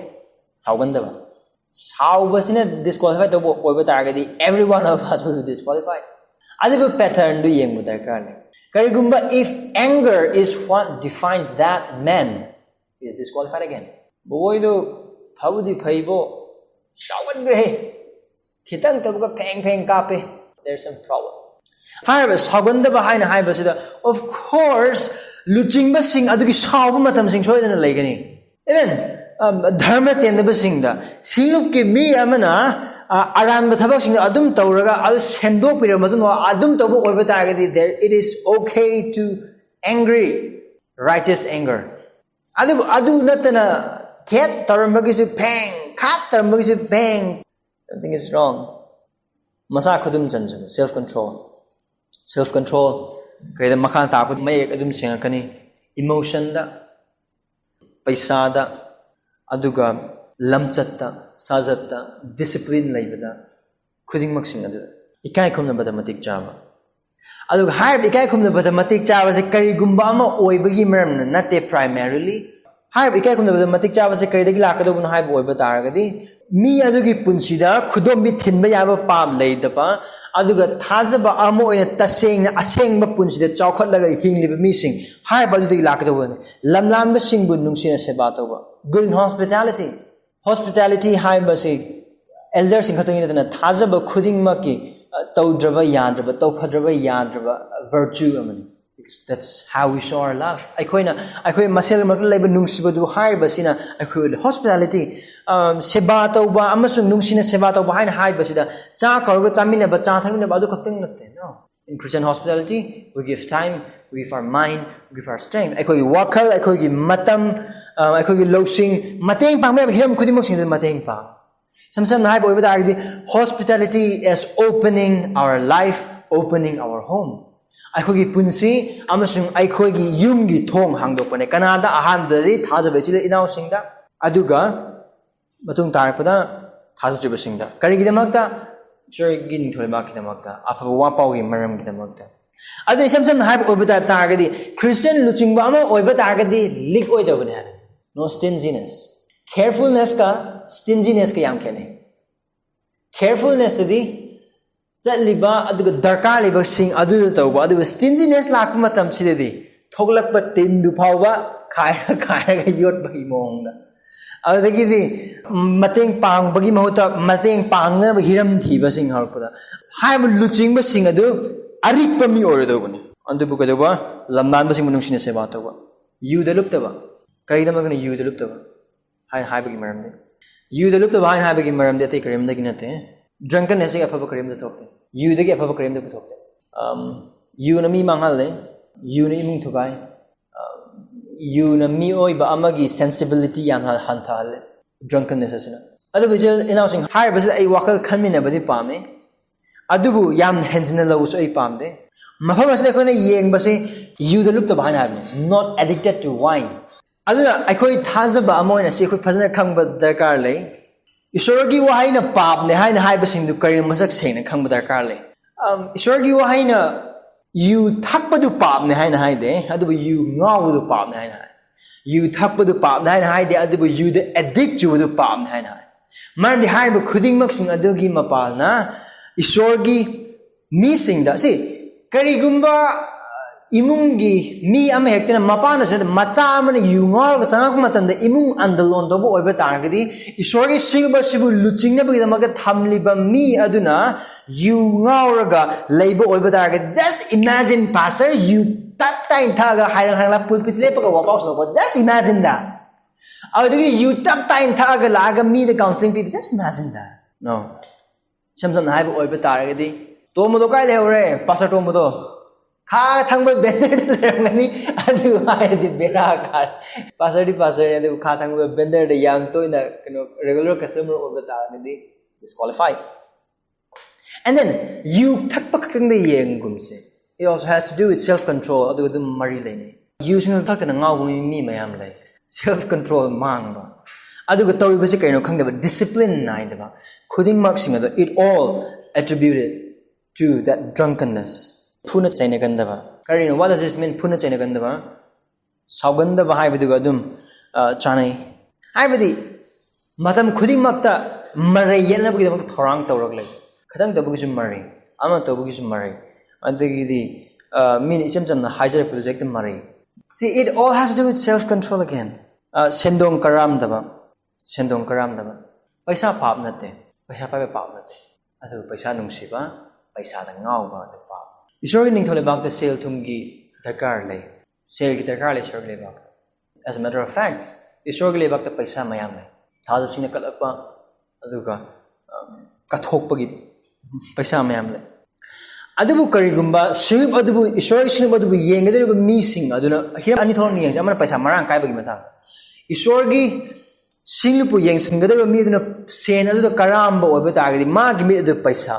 ꯁꯥꯎꯒꯟꯗꯕ. ꯁꯥꯎꯕꯁꯤꯅ disqualify ꯇꯧꯕ ꯑꯣꯏꯕ ꯇꯥꯔꯒꯗꯤ, every one of us will be disqualified. ꯑꯗꯨꯕꯨ patternꯗꯨ ꯌꯦꯡꯕ ꯗꯔꯀꯥꯔꯅꯤ. ꯀꯔꯤꯒꯨꯝꯕ, if anger is what defines that man, is disqualified again. ꯕꯣꯏꯗꯨ ꯐꯕꯨꯗꯤ ꯐꯩꯕꯣ, ꯁꯥꯎꯒꯟꯈ꯭ꯔꯦꯍꯦ, ꯈꯤꯇꯪ ꯇꯧꯕꯒ ꯐꯦꯡ ꯐꯦꯡ ꯀꯥꯞꯄꯦ. There's some problem. ꯍꯥꯏꯔꯤꯕ ꯁꯥꯎꯒꯟꯗꯕ ꯍꯥꯏꯅ ꯍꯥꯏꯕꯁꯤꯗ, of course, ꯂꯨꯆꯤꯡꯕꯁꯤꯡ ꯑꯗꯨꯒꯤ ꯁꯥꯎꯕ ꯃꯇꯝꯁꯤꯡ ꯁꯣꯏꯗꯅ ꯂꯩꯒꯅꯤ. Even, um, ꯙꯔꯃ ꯆꯦꯟꯗꯕꯁꯤꯡꯗ, ꯁꯤꯡꯂꯨꯞꯀꯤ ꯃꯤ ꯑꯃꯅ, ꯑ, ꯑꯔꯥꯟꯕ ꯊꯕꯛꯁꯤꯡꯗꯣ ꯑꯗꯨꯝ ꯇꯧꯔꯒ ꯑꯗꯨ ꯁꯦꯝꯗꯣꯛꯄꯤꯔꯕ ꯃꯇꯨꯡꯗ ꯑꯗꯨꯝ ꯇꯧꯕ ꯑꯣꯏꯕ ꯇꯥꯔꯒꯗꯤ, there, it is okay to angry, righteous anger. ꯑꯗꯨꯕꯨ ꯑꯗꯨ ꯅꯠꯇꯅ ꯈꯦꯠ ꯇꯧꯔꯝꯕꯒꯤꯁꯨ ꯐꯦꯡ, ꯈꯥꯠ ꯇꯧꯔꯝꯕꯒꯤꯁꯨ ꯐꯦꯡ, something is wrong. ꯃꯁꯥ ꯈꯨꯗꯨꯝ ꯆꯟꯖꯕ, self control. Self control, ꯀꯔꯤꯗ ꯃꯈꯥ ꯇꯥꯛꯄꯗ ꯃꯌꯦꯛ ꯑꯗꯨꯝ ꯁꯦꯡꯉꯛꯀꯅꯤ. Emotionꯗ, ꯄꯩꯁꯥꯗ, ꯑꯗꯨꯒ ꯂꯝꯆꯠꯇ, ꯁꯥꯖꯠꯇ, discipline ꯂꯩꯕꯗ, ꯈꯨꯗꯤꯡꯃꯛꯁꯤꯡ ꯑꯗꯨꯗ ꯏꯀꯥꯏ ꯈꯨꯝꯅꯕꯗ ꯃꯇꯤꯛ ꯆꯥꯕ. ꯑꯗꯨꯒ ꯍꯥꯏꯔꯤꯕ ꯏꯀꯥꯏ ꯈꯨꯝꯅꯕꯗ ꯃꯇꯤꯛ ꯆꯥꯕꯁꯦ ꯀꯔꯤꯒꯨꯝꯕ ꯑꯃ ꯑꯣꯏꯕꯒꯤ ꯃꯔꯝꯅ ꯅꯠꯇꯦ primarily. ꯍꯥꯏꯔꯤꯕ ꯏꯀꯥꯏ ꯈꯨꯝꯅꯕꯗ ꯃꯇꯤꯛ ꯆꯥꯕꯁꯦ ꯀꯔꯤꯗꯒꯤ ꯂꯥꯛꯀꯗꯧꯕꯅꯣ ꯍꯥꯏꯕ ꯑꯣꯏꯕ ꯇꯥꯔꯒꯗꯤ, ꯃꯤ ꯑꯗꯨꯒꯤ ꯄꯨꯟꯁꯤꯗ ꯈꯨꯗꯣꯝꯕꯤ ꯊꯤꯟꯕ ꯌꯥꯕ ꯄꯥꯞ ꯂꯩꯇꯕ, ꯑꯗꯨꯒ ꯊꯥꯖꯕ ꯑꯃ ꯑꯣꯏꯅ ꯇꯁꯦꯡꯅ ꯑꯁꯦꯡꯕ ꯄꯨꯟꯁꯤꯗ ꯆꯥꯎꯈꯠꯂꯒ ꯍꯤꯡꯂꯤꯕ ꯃꯤꯁꯤꯡ, ꯍꯥꯏꯔꯤꯕ ꯑꯗꯨꯗꯒꯤ ꯂꯥꯛꯀꯗꯧꯕꯅꯤ. ꯂꯝꯂꯥꯟꯕꯁꯤꯡꯕꯨ ꯅꯨꯡꯁꯤꯅ ꯁꯦꯕꯥ ꯇꯧꯕ, good in hospitality. Hospitality ꯍꯥꯏꯕꯁꯤ elderꯁꯤꯡ ꯈꯛꯇꯪꯒꯤ ꯅꯠꯇꯅ ꯊꯥꯖꯕ ꯈꯨꯗꯤꯡꯃꯛꯀꯤ, ꯑ, ꯇꯧꯗ꯭ꯔꯕ ꯌꯥꯗ꯭ꯔꯕ, ꯇꯧꯐꯗ꯭ꯔꯕ ꯌꯥꯗ꯭ꯔꯕ virtue ꯑꯃꯅꯤ. Because that's how we show our love. ꯑꯩꯈꯣꯏꯅ, ꯑꯩꯈꯣꯏ ꯃꯁꯦꯜ ꯃꯔꯛꯇ ꯂꯩꯕ ꯅꯨꯡꯁꯤꯕꯗꯨ ꯍꯥꯏꯔꯤꯕꯁꯤꯅ ꯑꯩꯈꯣꯏ hospitality, ꯑ, ꯁꯦꯕꯥ ꯇꯧꯕ ꯑꯃꯁꯨꯡ ꯅꯨꯡꯁꯤꯅ ꯁꯦꯕꯥ ꯇꯧꯕ ꯍꯥꯏꯅ ꯍꯥꯏꯕꯁꯤꯗ ꯆꯥ ꯀꯧꯔꯒ ꯆꯥꯃꯤꯟꯅꯕ, ꯆꯥ ꯊꯛꯃꯤꯟꯅꯕ ꯑꯗꯨ ꯈꯛꯇꯪ ꯅꯠꯇꯦ꯫ No. In Christian hospitality, we give time, we give our mind, we give our strength. ꯑꯩꯈꯣꯏꯒꯤ ꯋꯥꯈꯜ, ꯑꯩꯈꯣꯏꯒꯤ ꯃꯇꯝ, ꯑ, ꯑꯩꯈꯣꯏꯒꯤ ꯂꯧꯁꯤꯡ, ꯃꯇꯦꯡ ꯄꯥꯡꯕ ꯌꯥꯕ ꯍꯤꯔꯝ ꯈꯨꯗꯤꯡꯃꯛꯁꯤꯡꯗ ꯃꯇꯦꯡ ꯄꯥꯡ꯫ ꯏꯁꯝ ꯁꯝꯅ ꯍꯥꯏꯕ ꯑꯣꯏꯕ ꯇꯥꯔꯒꯗꯤ, hospitality is opening our life, opening our home. ꯑꯩꯈꯣꯏꯒꯤ ꯄꯨꯟꯁꯤ ꯑꯃꯁꯨꯡ ꯑꯩꯈꯣꯏꯒꯤ ꯌꯨꯝꯒꯤ ꯊꯣꯡ ꯍꯥꯡꯗꯣꯛꯄꯅꯦ꯫ ꯀꯅꯥꯗ? ꯑꯍꯥꯟꯕꯗꯗꯤ ꯊꯥꯖꯕ ꯏꯆꯤꯜ ꯏꯅꯥꯎꯁꯤꯡꯗ, ꯑꯗꯨꯒ ꯃꯇꯨꯡ ꯇꯥꯔꯛꯄꯗ ꯊꯥꯖꯗ꯭ꯔꯤꯕꯁꯤꯡꯗ꯫ ꯀꯔꯤꯒꯤꯗꯃꯛꯇ? ꯏꯁꯣꯔꯒꯤ ꯅꯤꯡꯊꯧ ꯂꯩꯕꯥꯛꯀꯤꯗꯃꯛꯇ, ꯑꯐꯕ ꯋꯥꯄꯥꯎꯒꯤ ꯃꯔꯝꯒꯤꯗꯃꯛꯇ꯫ ꯑꯗꯨ ꯏꯁꯝ ꯁꯝꯅ ꯍꯥꯏꯕ ꯑꯣꯏꯕ ꯇꯥ-, ꯇꯥꯔꯒꯗꯤ, ꯈ꯭ꯔꯤꯁꯇꯤꯌꯟ ꯂꯨꯆꯤꯡꯕ ꯑꯃ ꯑꯣꯏꯕ ꯇꯥꯔꯒꯗꯤ ꯂꯤꯛ ꯑꯣꯏꯗꯕꯅꯦ ꯍꯥꯏꯕꯅꯤ꯫ No stinginess. Carefulnessꯀ stinginessꯀ ꯌꯥꯝ ꯈꯦꯠꯅꯩ꯫ Carefulnessꯇꯗꯤ ꯆꯠꯂꯤꯕ ꯑꯗꯨꯒ ꯗꯔꯀꯥꯔ ꯂꯩꯕꯁꯤꯡ ꯑꯗꯨꯗ ꯇꯧꯕ, ꯑꯗꯨꯒ stinginess ꯂꯥꯛꯄ ꯃꯇꯝꯁꯤꯗꯗꯤ ꯊꯣꯛꯂꯛꯄ ꯇꯤꯟꯗꯨ ꯐꯥꯎꯕ ꯈꯥꯏꯔ ꯈꯥꯏꯔꯒ ꯌꯣꯠꯄꯒꯤ ꯃꯑꯣꯡꯗ꯫ ꯑꯗꯨꯗꯒꯤꯗꯤ ꯃꯇꯦꯡ ꯄꯥꯡꯕꯒꯤ ꯃꯍꯨꯠꯇ ꯃꯇꯦꯡ ꯄꯥꯡꯅꯕ ꯍꯤꯔꯝ ꯊꯤꯕꯁꯤꯡ ꯍꯧꯔꯛꯄꯗ, ꯍꯥꯏꯔꯤꯕ ꯂꯨꯆꯤꯡꯕꯁꯤꯡ ꯑꯗꯨ ꯑꯔꯤꯛꯄ ꯃꯤ ꯑꯣꯏꯔꯣꯏꯗꯧꯕꯅꯤ꯫ ꯑꯗꯨꯕꯨ ꯀꯩꯗꯧꯕ? ꯂꯝꯅꯥꯟꯕꯁꯤꯡꯕꯨ ꯅꯨꯡꯁꯤꯅ ꯁꯦꯕꯥ ꯇꯧꯕ꯫ ꯌꯨꯗ ꯂꯨꯞꯇꯕ꯫ ꯀꯔꯤꯒꯤꯗꯃꯛꯇꯅ ꯌꯨꯗ ꯂꯨꯞꯇꯕ ꯍꯥꯏꯅ ꯍꯥꯏꯕꯒꯤ ꯃꯔꯝꯗꯤ? ꯌꯨꯗ ꯂꯨꯞꯇꯕ ꯍꯥꯏꯅ ꯍꯥꯏꯕꯒꯤ ꯃꯔꯝꯗꯤ ꯑꯇꯩ ꯀꯔꯤꯝꯗꯒꯤ ꯅꯠꯇꯦ꯫ Drunkennessꯇꯒꯤ ꯑꯐꯕ ꯀꯔꯤꯝꯇ ꯊꯣꯛꯇꯦ꯫ ꯌꯨꯗꯒꯤ ꯑꯐꯕ ꯀꯔꯤꯝꯇ ꯄꯨꯊꯣꯛꯇꯦ꯫ ꯑꯝ, ꯌꯨꯅ ꯃꯤ ꯃꯥꯡꯍꯜꯂꯦ꯫ ꯌꯨꯅ ꯏꯃꯨꯡ ꯊꯨꯒꯥꯏ꯫ ꯑꯝ, ꯌꯨꯅ ꯃꯤꯑꯣꯏꯕ ꯑꯃꯒꯤ sensibility ꯌꯥꯝꯅ ꯍꯟꯊꯍꯜꯂꯦ꯫ Drunkenness ꯑꯁꯤꯅ꯫ ꯑꯗꯨꯕꯨ ꯏꯆꯤꯜ ꯏꯅꯥꯎꯁꯤꯡ, ꯍꯥꯏꯔꯤꯕꯁꯤꯗ ꯑꯩ ꯋꯥꯈꯜ ꯈꯟꯃꯤꯟꯅꯕꯗꯤ ꯄꯥꯝꯃꯤ, ꯑꯗꯨꯕꯨ ꯌꯥꯝ ꯍꯦꯟꯖꯤꯟꯅ ꯂꯧꯕꯁꯨ ꯑꯩ ꯄꯥꯝꯗꯦ꯫ ꯃꯐꯝ ꯑꯁꯤꯗ ꯑꯩꯈꯣꯏꯅ ꯌꯦꯡꯕꯁꯤ ꯌꯨꯗ ꯂꯨꯞꯇꯕ ꯍꯥꯏꯅ ꯍꯥꯏꯕꯅꯤ, not addicted to wine꯫ ꯑꯗꯨꯅ ꯑꯩꯈꯣꯏ ꯊꯥꯖꯕ ꯑꯃ ꯑꯣꯏꯅ ꯁꯤ ꯑꯩꯈꯣꯏ ꯐꯖꯅ ꯈꯪꯕ ꯗꯔꯀꯥꯔ ꯂꯩ꯫ ꯏꯁꯣꯔꯒꯤ ꯋꯥꯍꯩꯅ ꯄꯥꯞꯅꯦ ꯍꯥꯏꯅ ꯍꯥꯏꯕꯁꯤꯡꯗꯨ ꯀꯔꯤꯅꯣ ꯃꯁꯛ ꯁꯦꯡꯅ ꯈꯪꯕ ꯗꯔꯀꯥꯔ ꯂꯩ꯫ ꯑꯝ, ꯏꯁꯣꯔꯒꯤ ꯋꯥꯍꯩꯅ ꯌꯨ ꯊꯛꯄꯗꯨ ꯄꯥꯞꯅꯦ ꯍꯥꯏꯅ ꯍꯥꯏꯗꯦ, ꯑꯗꯨꯕꯨ ꯌꯨ ꯉꯥꯎꯕꯗꯨ ꯄꯥꯞꯅꯦ ꯍꯥꯏꯅ ꯍꯥꯏ꯫ ꯌꯨ ꯊꯛꯄꯗꯨ ꯄꯥꯞꯅꯦ ꯍꯥꯏꯅ ꯍꯥꯏꯗꯦ, ꯑꯗꯨꯕꯨ ꯌꯨꯗ addict ꯆꯨꯕꯗꯨ ꯄꯥꯞꯅꯦ ꯍꯥꯏꯅ ꯍꯥꯏ꯫ ꯃꯔꯝꯗꯤ ꯍꯥꯏꯔꯤꯕ ꯈꯨꯗꯤꯡꯃꯛꯁꯤꯡ ꯑꯗꯨꯒꯤ ꯃꯄꯥꯜꯅ ꯏꯁꯣꯔꯒꯤ ꯃꯤꯁꯤꯡꯗ, ꯁꯤ ꯀꯔꯤꯒꯨꯝꯕ ꯏꯃꯨꯡꯒꯤ ꯃꯤ ꯑꯃ ꯍꯦꯛꯇꯅ, ꯃꯄꯥꯅꯁꯨ ꯅꯠꯇꯦ, ꯃꯆꯥ ꯑꯃꯅ ꯌꯨ ꯉꯥꯎꯔꯒ ꯆꯪꯉꯛꯄ ꯃꯇꯝꯗ ꯏꯃꯨꯡ ꯑꯟꯗꯂꯣꯟ ꯇꯧꯕ ꯑꯣꯏꯕ ꯇꯥꯔꯒꯗꯤ, ꯏꯁꯣꯔꯒꯤ ꯁꯤꯒꯨꯝꯕꯁꯤꯕꯨ ꯂꯨꯆꯤꯡꯅꯕꯒꯤꯗꯃꯛꯇ ꯊꯝꯂꯤꯕ ꯃꯤ ꯑꯗꯨꯅ ꯌꯨ ꯉꯥꯎꯔꯒ ꯂꯩꯕ ꯑꯣꯏꯕ ꯇꯥꯔꯒꯗꯤ, just imagine, pastor, ꯌꯨ ꯇꯞ ꯇꯥꯏꯅ ꯊꯛꯑꯒ ꯍꯥꯏꯔꯪ ꯍꯥꯏꯔꯪꯂꯥ pulpit ꯂꯦꯞꯄꯒ ꯋꯥꯄꯥꯎ ꯁꯜꯂꯛꯄ, just imagine that꯫ ꯑꯗꯨꯗꯒꯤ ꯌꯨ ꯇꯞ ꯇꯥꯏꯅ ꯊꯛꯑꯒ ꯂꯥꯛꯑꯒ ꯃꯤꯗ ꯀꯥꯎꯟꯁꯤꯂꯤꯡ ꯄꯤꯕ, just imagine that. No. ꯏꯁꯝ ꯁꯝꯅ ꯍꯥꯏꯕ ꯑꯣꯏꯕ ꯇꯥꯔꯒꯗꯤ, ꯇꯣꯝꯕꯗꯣ ꯀꯥꯏ ꯂꯩꯍꯧꯔꯦ? ꯄꯥꯁꯇꯔ ꯇꯣꯝꯕꯗꯣ ꯈꯥ ꯊꯪꯕ ꯕꯦꯟꯗꯔꯗ ꯂꯩꯔꯝꯒꯅꯤ꯫ ꯑꯗꯨ ꯍꯥꯏꯔꯗꯤ ꯕꯦꯔꯥ ꯀꯥꯔꯦ꯫ ꯄꯥꯁꯇꯔꯗꯤ ꯄꯥꯁꯇꯔꯅꯤ, ꯑꯗꯨꯕꯨ ꯈꯥ ꯊꯪꯕ ꯕꯦꯟꯗꯔꯗ ꯌꯥꯝ ꯇꯣꯏꯅ, ꯀꯩꯅꯣ, ꯔꯤꯒꯨꯂꯔ ꯀꯁꯇꯃꯔ ꯑꯣꯏꯕ ꯇꯥꯔꯒꯗꯤ ꯗꯤꯁꯀ꯭ꯋꯥꯂꯤꯐꯥꯏ꯫ And then, ꯌꯨ ꯊꯛꯄ ꯈꯛꯇꯪꯗ ꯌꯦꯡꯒꯨꯝꯁꯦ꯫ It also has to do with self control. ꯑꯗꯨꯒ ꯑꯗꯨꯝ ꯃꯔꯤ ꯂꯩꯅꯩ꯫ ꯌꯨꯁꯤꯡ ꯊꯛꯇꯅ ꯉꯥꯎꯕ ꯃꯤ, ꯃꯤ ꯃꯌꯥꯝ ꯂꯩ꯫ ꯁꯦꯜꯐ ꯀꯟꯇ꯭ꯔꯣꯜ ꯃꯥꯡꯕ꯫ ꯑꯗꯨꯒ ꯇꯧꯔꯤꯕꯁꯤ ꯀꯩꯅꯣ ꯈꯪꯗꯕ, ꯗꯤꯁꯤꯄ꯭ꯂꯤꯟ ꯅꯥꯏꯗꯕ꯫ ꯈꯨꯗꯤꯡꯃꯛꯁꯤꯡ ꯑꯗꯣ, it all attributed to that drunkenness. ꯐꯨꯅ ꯆꯩꯅꯒꯟꯗꯕ꯫ ꯀꯔꯤꯅꯣ? What does this mean? ꯐꯨꯅ ꯆꯩꯅꯒꯟꯗꯕ? ꯁꯥꯎꯒꯟꯗꯕ ꯍꯥꯏꯕꯗꯨꯒ ꯑꯗꯨꯝ, ꯑ, ꯆꯥꯅꯩ꯫ ꯍꯥꯏꯕꯗꯤ, ꯃꯇꯝ ꯈꯨꯗꯤꯡꯃꯛꯇ ꯃꯔꯩ ꯌꯦꯠꯅꯕꯒꯤꯗꯃꯛꯇ ꯊꯧꯔꯥꯡ ꯇꯧꯔꯒ ꯂꯩ꯫ ꯈꯤꯇꯪ ꯇꯧꯕꯒꯤꯁꯨ ꯃꯔꯩ, ꯑꯃ ꯇꯧꯕꯒꯤꯁꯨ ꯃꯔꯩ, ꯑꯗꯒꯤꯗꯤ, ꯑ, ꯃꯤꯅ ꯏꯆꯝ ꯆꯝꯅ ꯍꯥꯏꯖꯔꯛꯄꯗꯁꯨ ꯍꯦꯛꯇ ꯃꯔꯩ꯫ See, it all has to do with self control again. ꯑ, ꯁꯦꯟꯗꯣꯡ ꯀꯔꯥꯝꯗꯕ, ꯁꯦꯟꯗꯣꯡ ꯀꯔꯥꯝꯗꯕ꯫ ꯄꯩꯁꯥ ꯄꯥꯞ ꯅꯠꯇꯦ, ꯄꯩꯁꯥ ꯄꯥꯏꯕ ꯄꯥꯞ ꯅꯠꯇꯦ, ꯑꯗꯨꯕꯨ ꯄꯩꯁꯥ ꯅꯨꯡꯁꯤꯕ, ꯄꯩꯁꯥꯗ ꯉꯥꯎꯕ ꯑꯗꯨ ꯄꯥꯞ꯫ ꯏꯁꯣꯔꯒꯤ ꯅꯤꯡꯊꯧ ꯂꯩꯕꯥꯛꯇ ꯁꯦꯜ ꯊꯨꯝꯒꯤ ꯗꯔꯀꯥꯔ ꯂꯩ, ꯁꯦꯜꯒꯤ ꯗꯔꯀꯥꯔ ꯂꯩ ꯏꯁꯣꯔꯒꯤ ꯂꯩꯕꯥꯛꯇ꯫ As a matter of fact, ꯏꯁꯣꯔꯒꯤ ꯂꯩꯕꯥꯛꯇ ꯄꯩꯁꯥ ꯃꯌꯥꯝ ꯂꯩ, ꯊꯥꯗꯕꯁꯤꯡꯅ ꯀꯠꯂꯛꯄ, ꯑꯗꯨꯒ, ꯑ, ꯀꯠꯊꯣꯛꯄꯒꯤ ꯄꯩꯁꯥ ꯃꯌꯥꯝ ꯂꯩ꯫ ꯑꯗꯨꯕꯨ ꯀꯔꯤꯒꯨꯝꯕ ꯁꯤꯡꯂꯨꯞ ꯑꯗꯨꯕꯨ, ꯏꯁꯣꯔꯒꯤ ꯁꯤꯡꯂꯨꯞ ꯑꯗꯨꯕꯨ ꯌꯦꯡꯒꯗꯧꯔꯤꯕ ꯃꯤꯁꯤꯡ ꯑꯗꯨꯅ, ꯍꯤꯔꯝ ꯑꯅꯤ ꯊꯣꯛꯅ ꯌꯦꯡꯁꯤ꯫ ꯑꯃꯅ ꯄꯩꯁꯥ ꯃꯔꯥꯡ ꯀꯥꯏꯕꯒꯤ ꯃꯇꯥꯡꯗ꯫ ꯏꯁꯣꯔꯒꯤ ꯁꯤꯡꯂꯨꯞꯄꯨ ꯌꯦꯡꯁꯤꯟꯒꯗꯧꯔꯤꯕ ꯃꯤ ꯑꯗꯨꯅ ꯁꯦꯟ ꯑꯗꯨꯗ ꯀꯔꯥꯝꯕ ꯑꯣꯏꯕ ꯇꯥꯔꯒꯗꯤ, ꯃꯥꯒꯤ ꯃꯤꯠ ꯑꯗꯨ ꯄꯩꯁꯥ,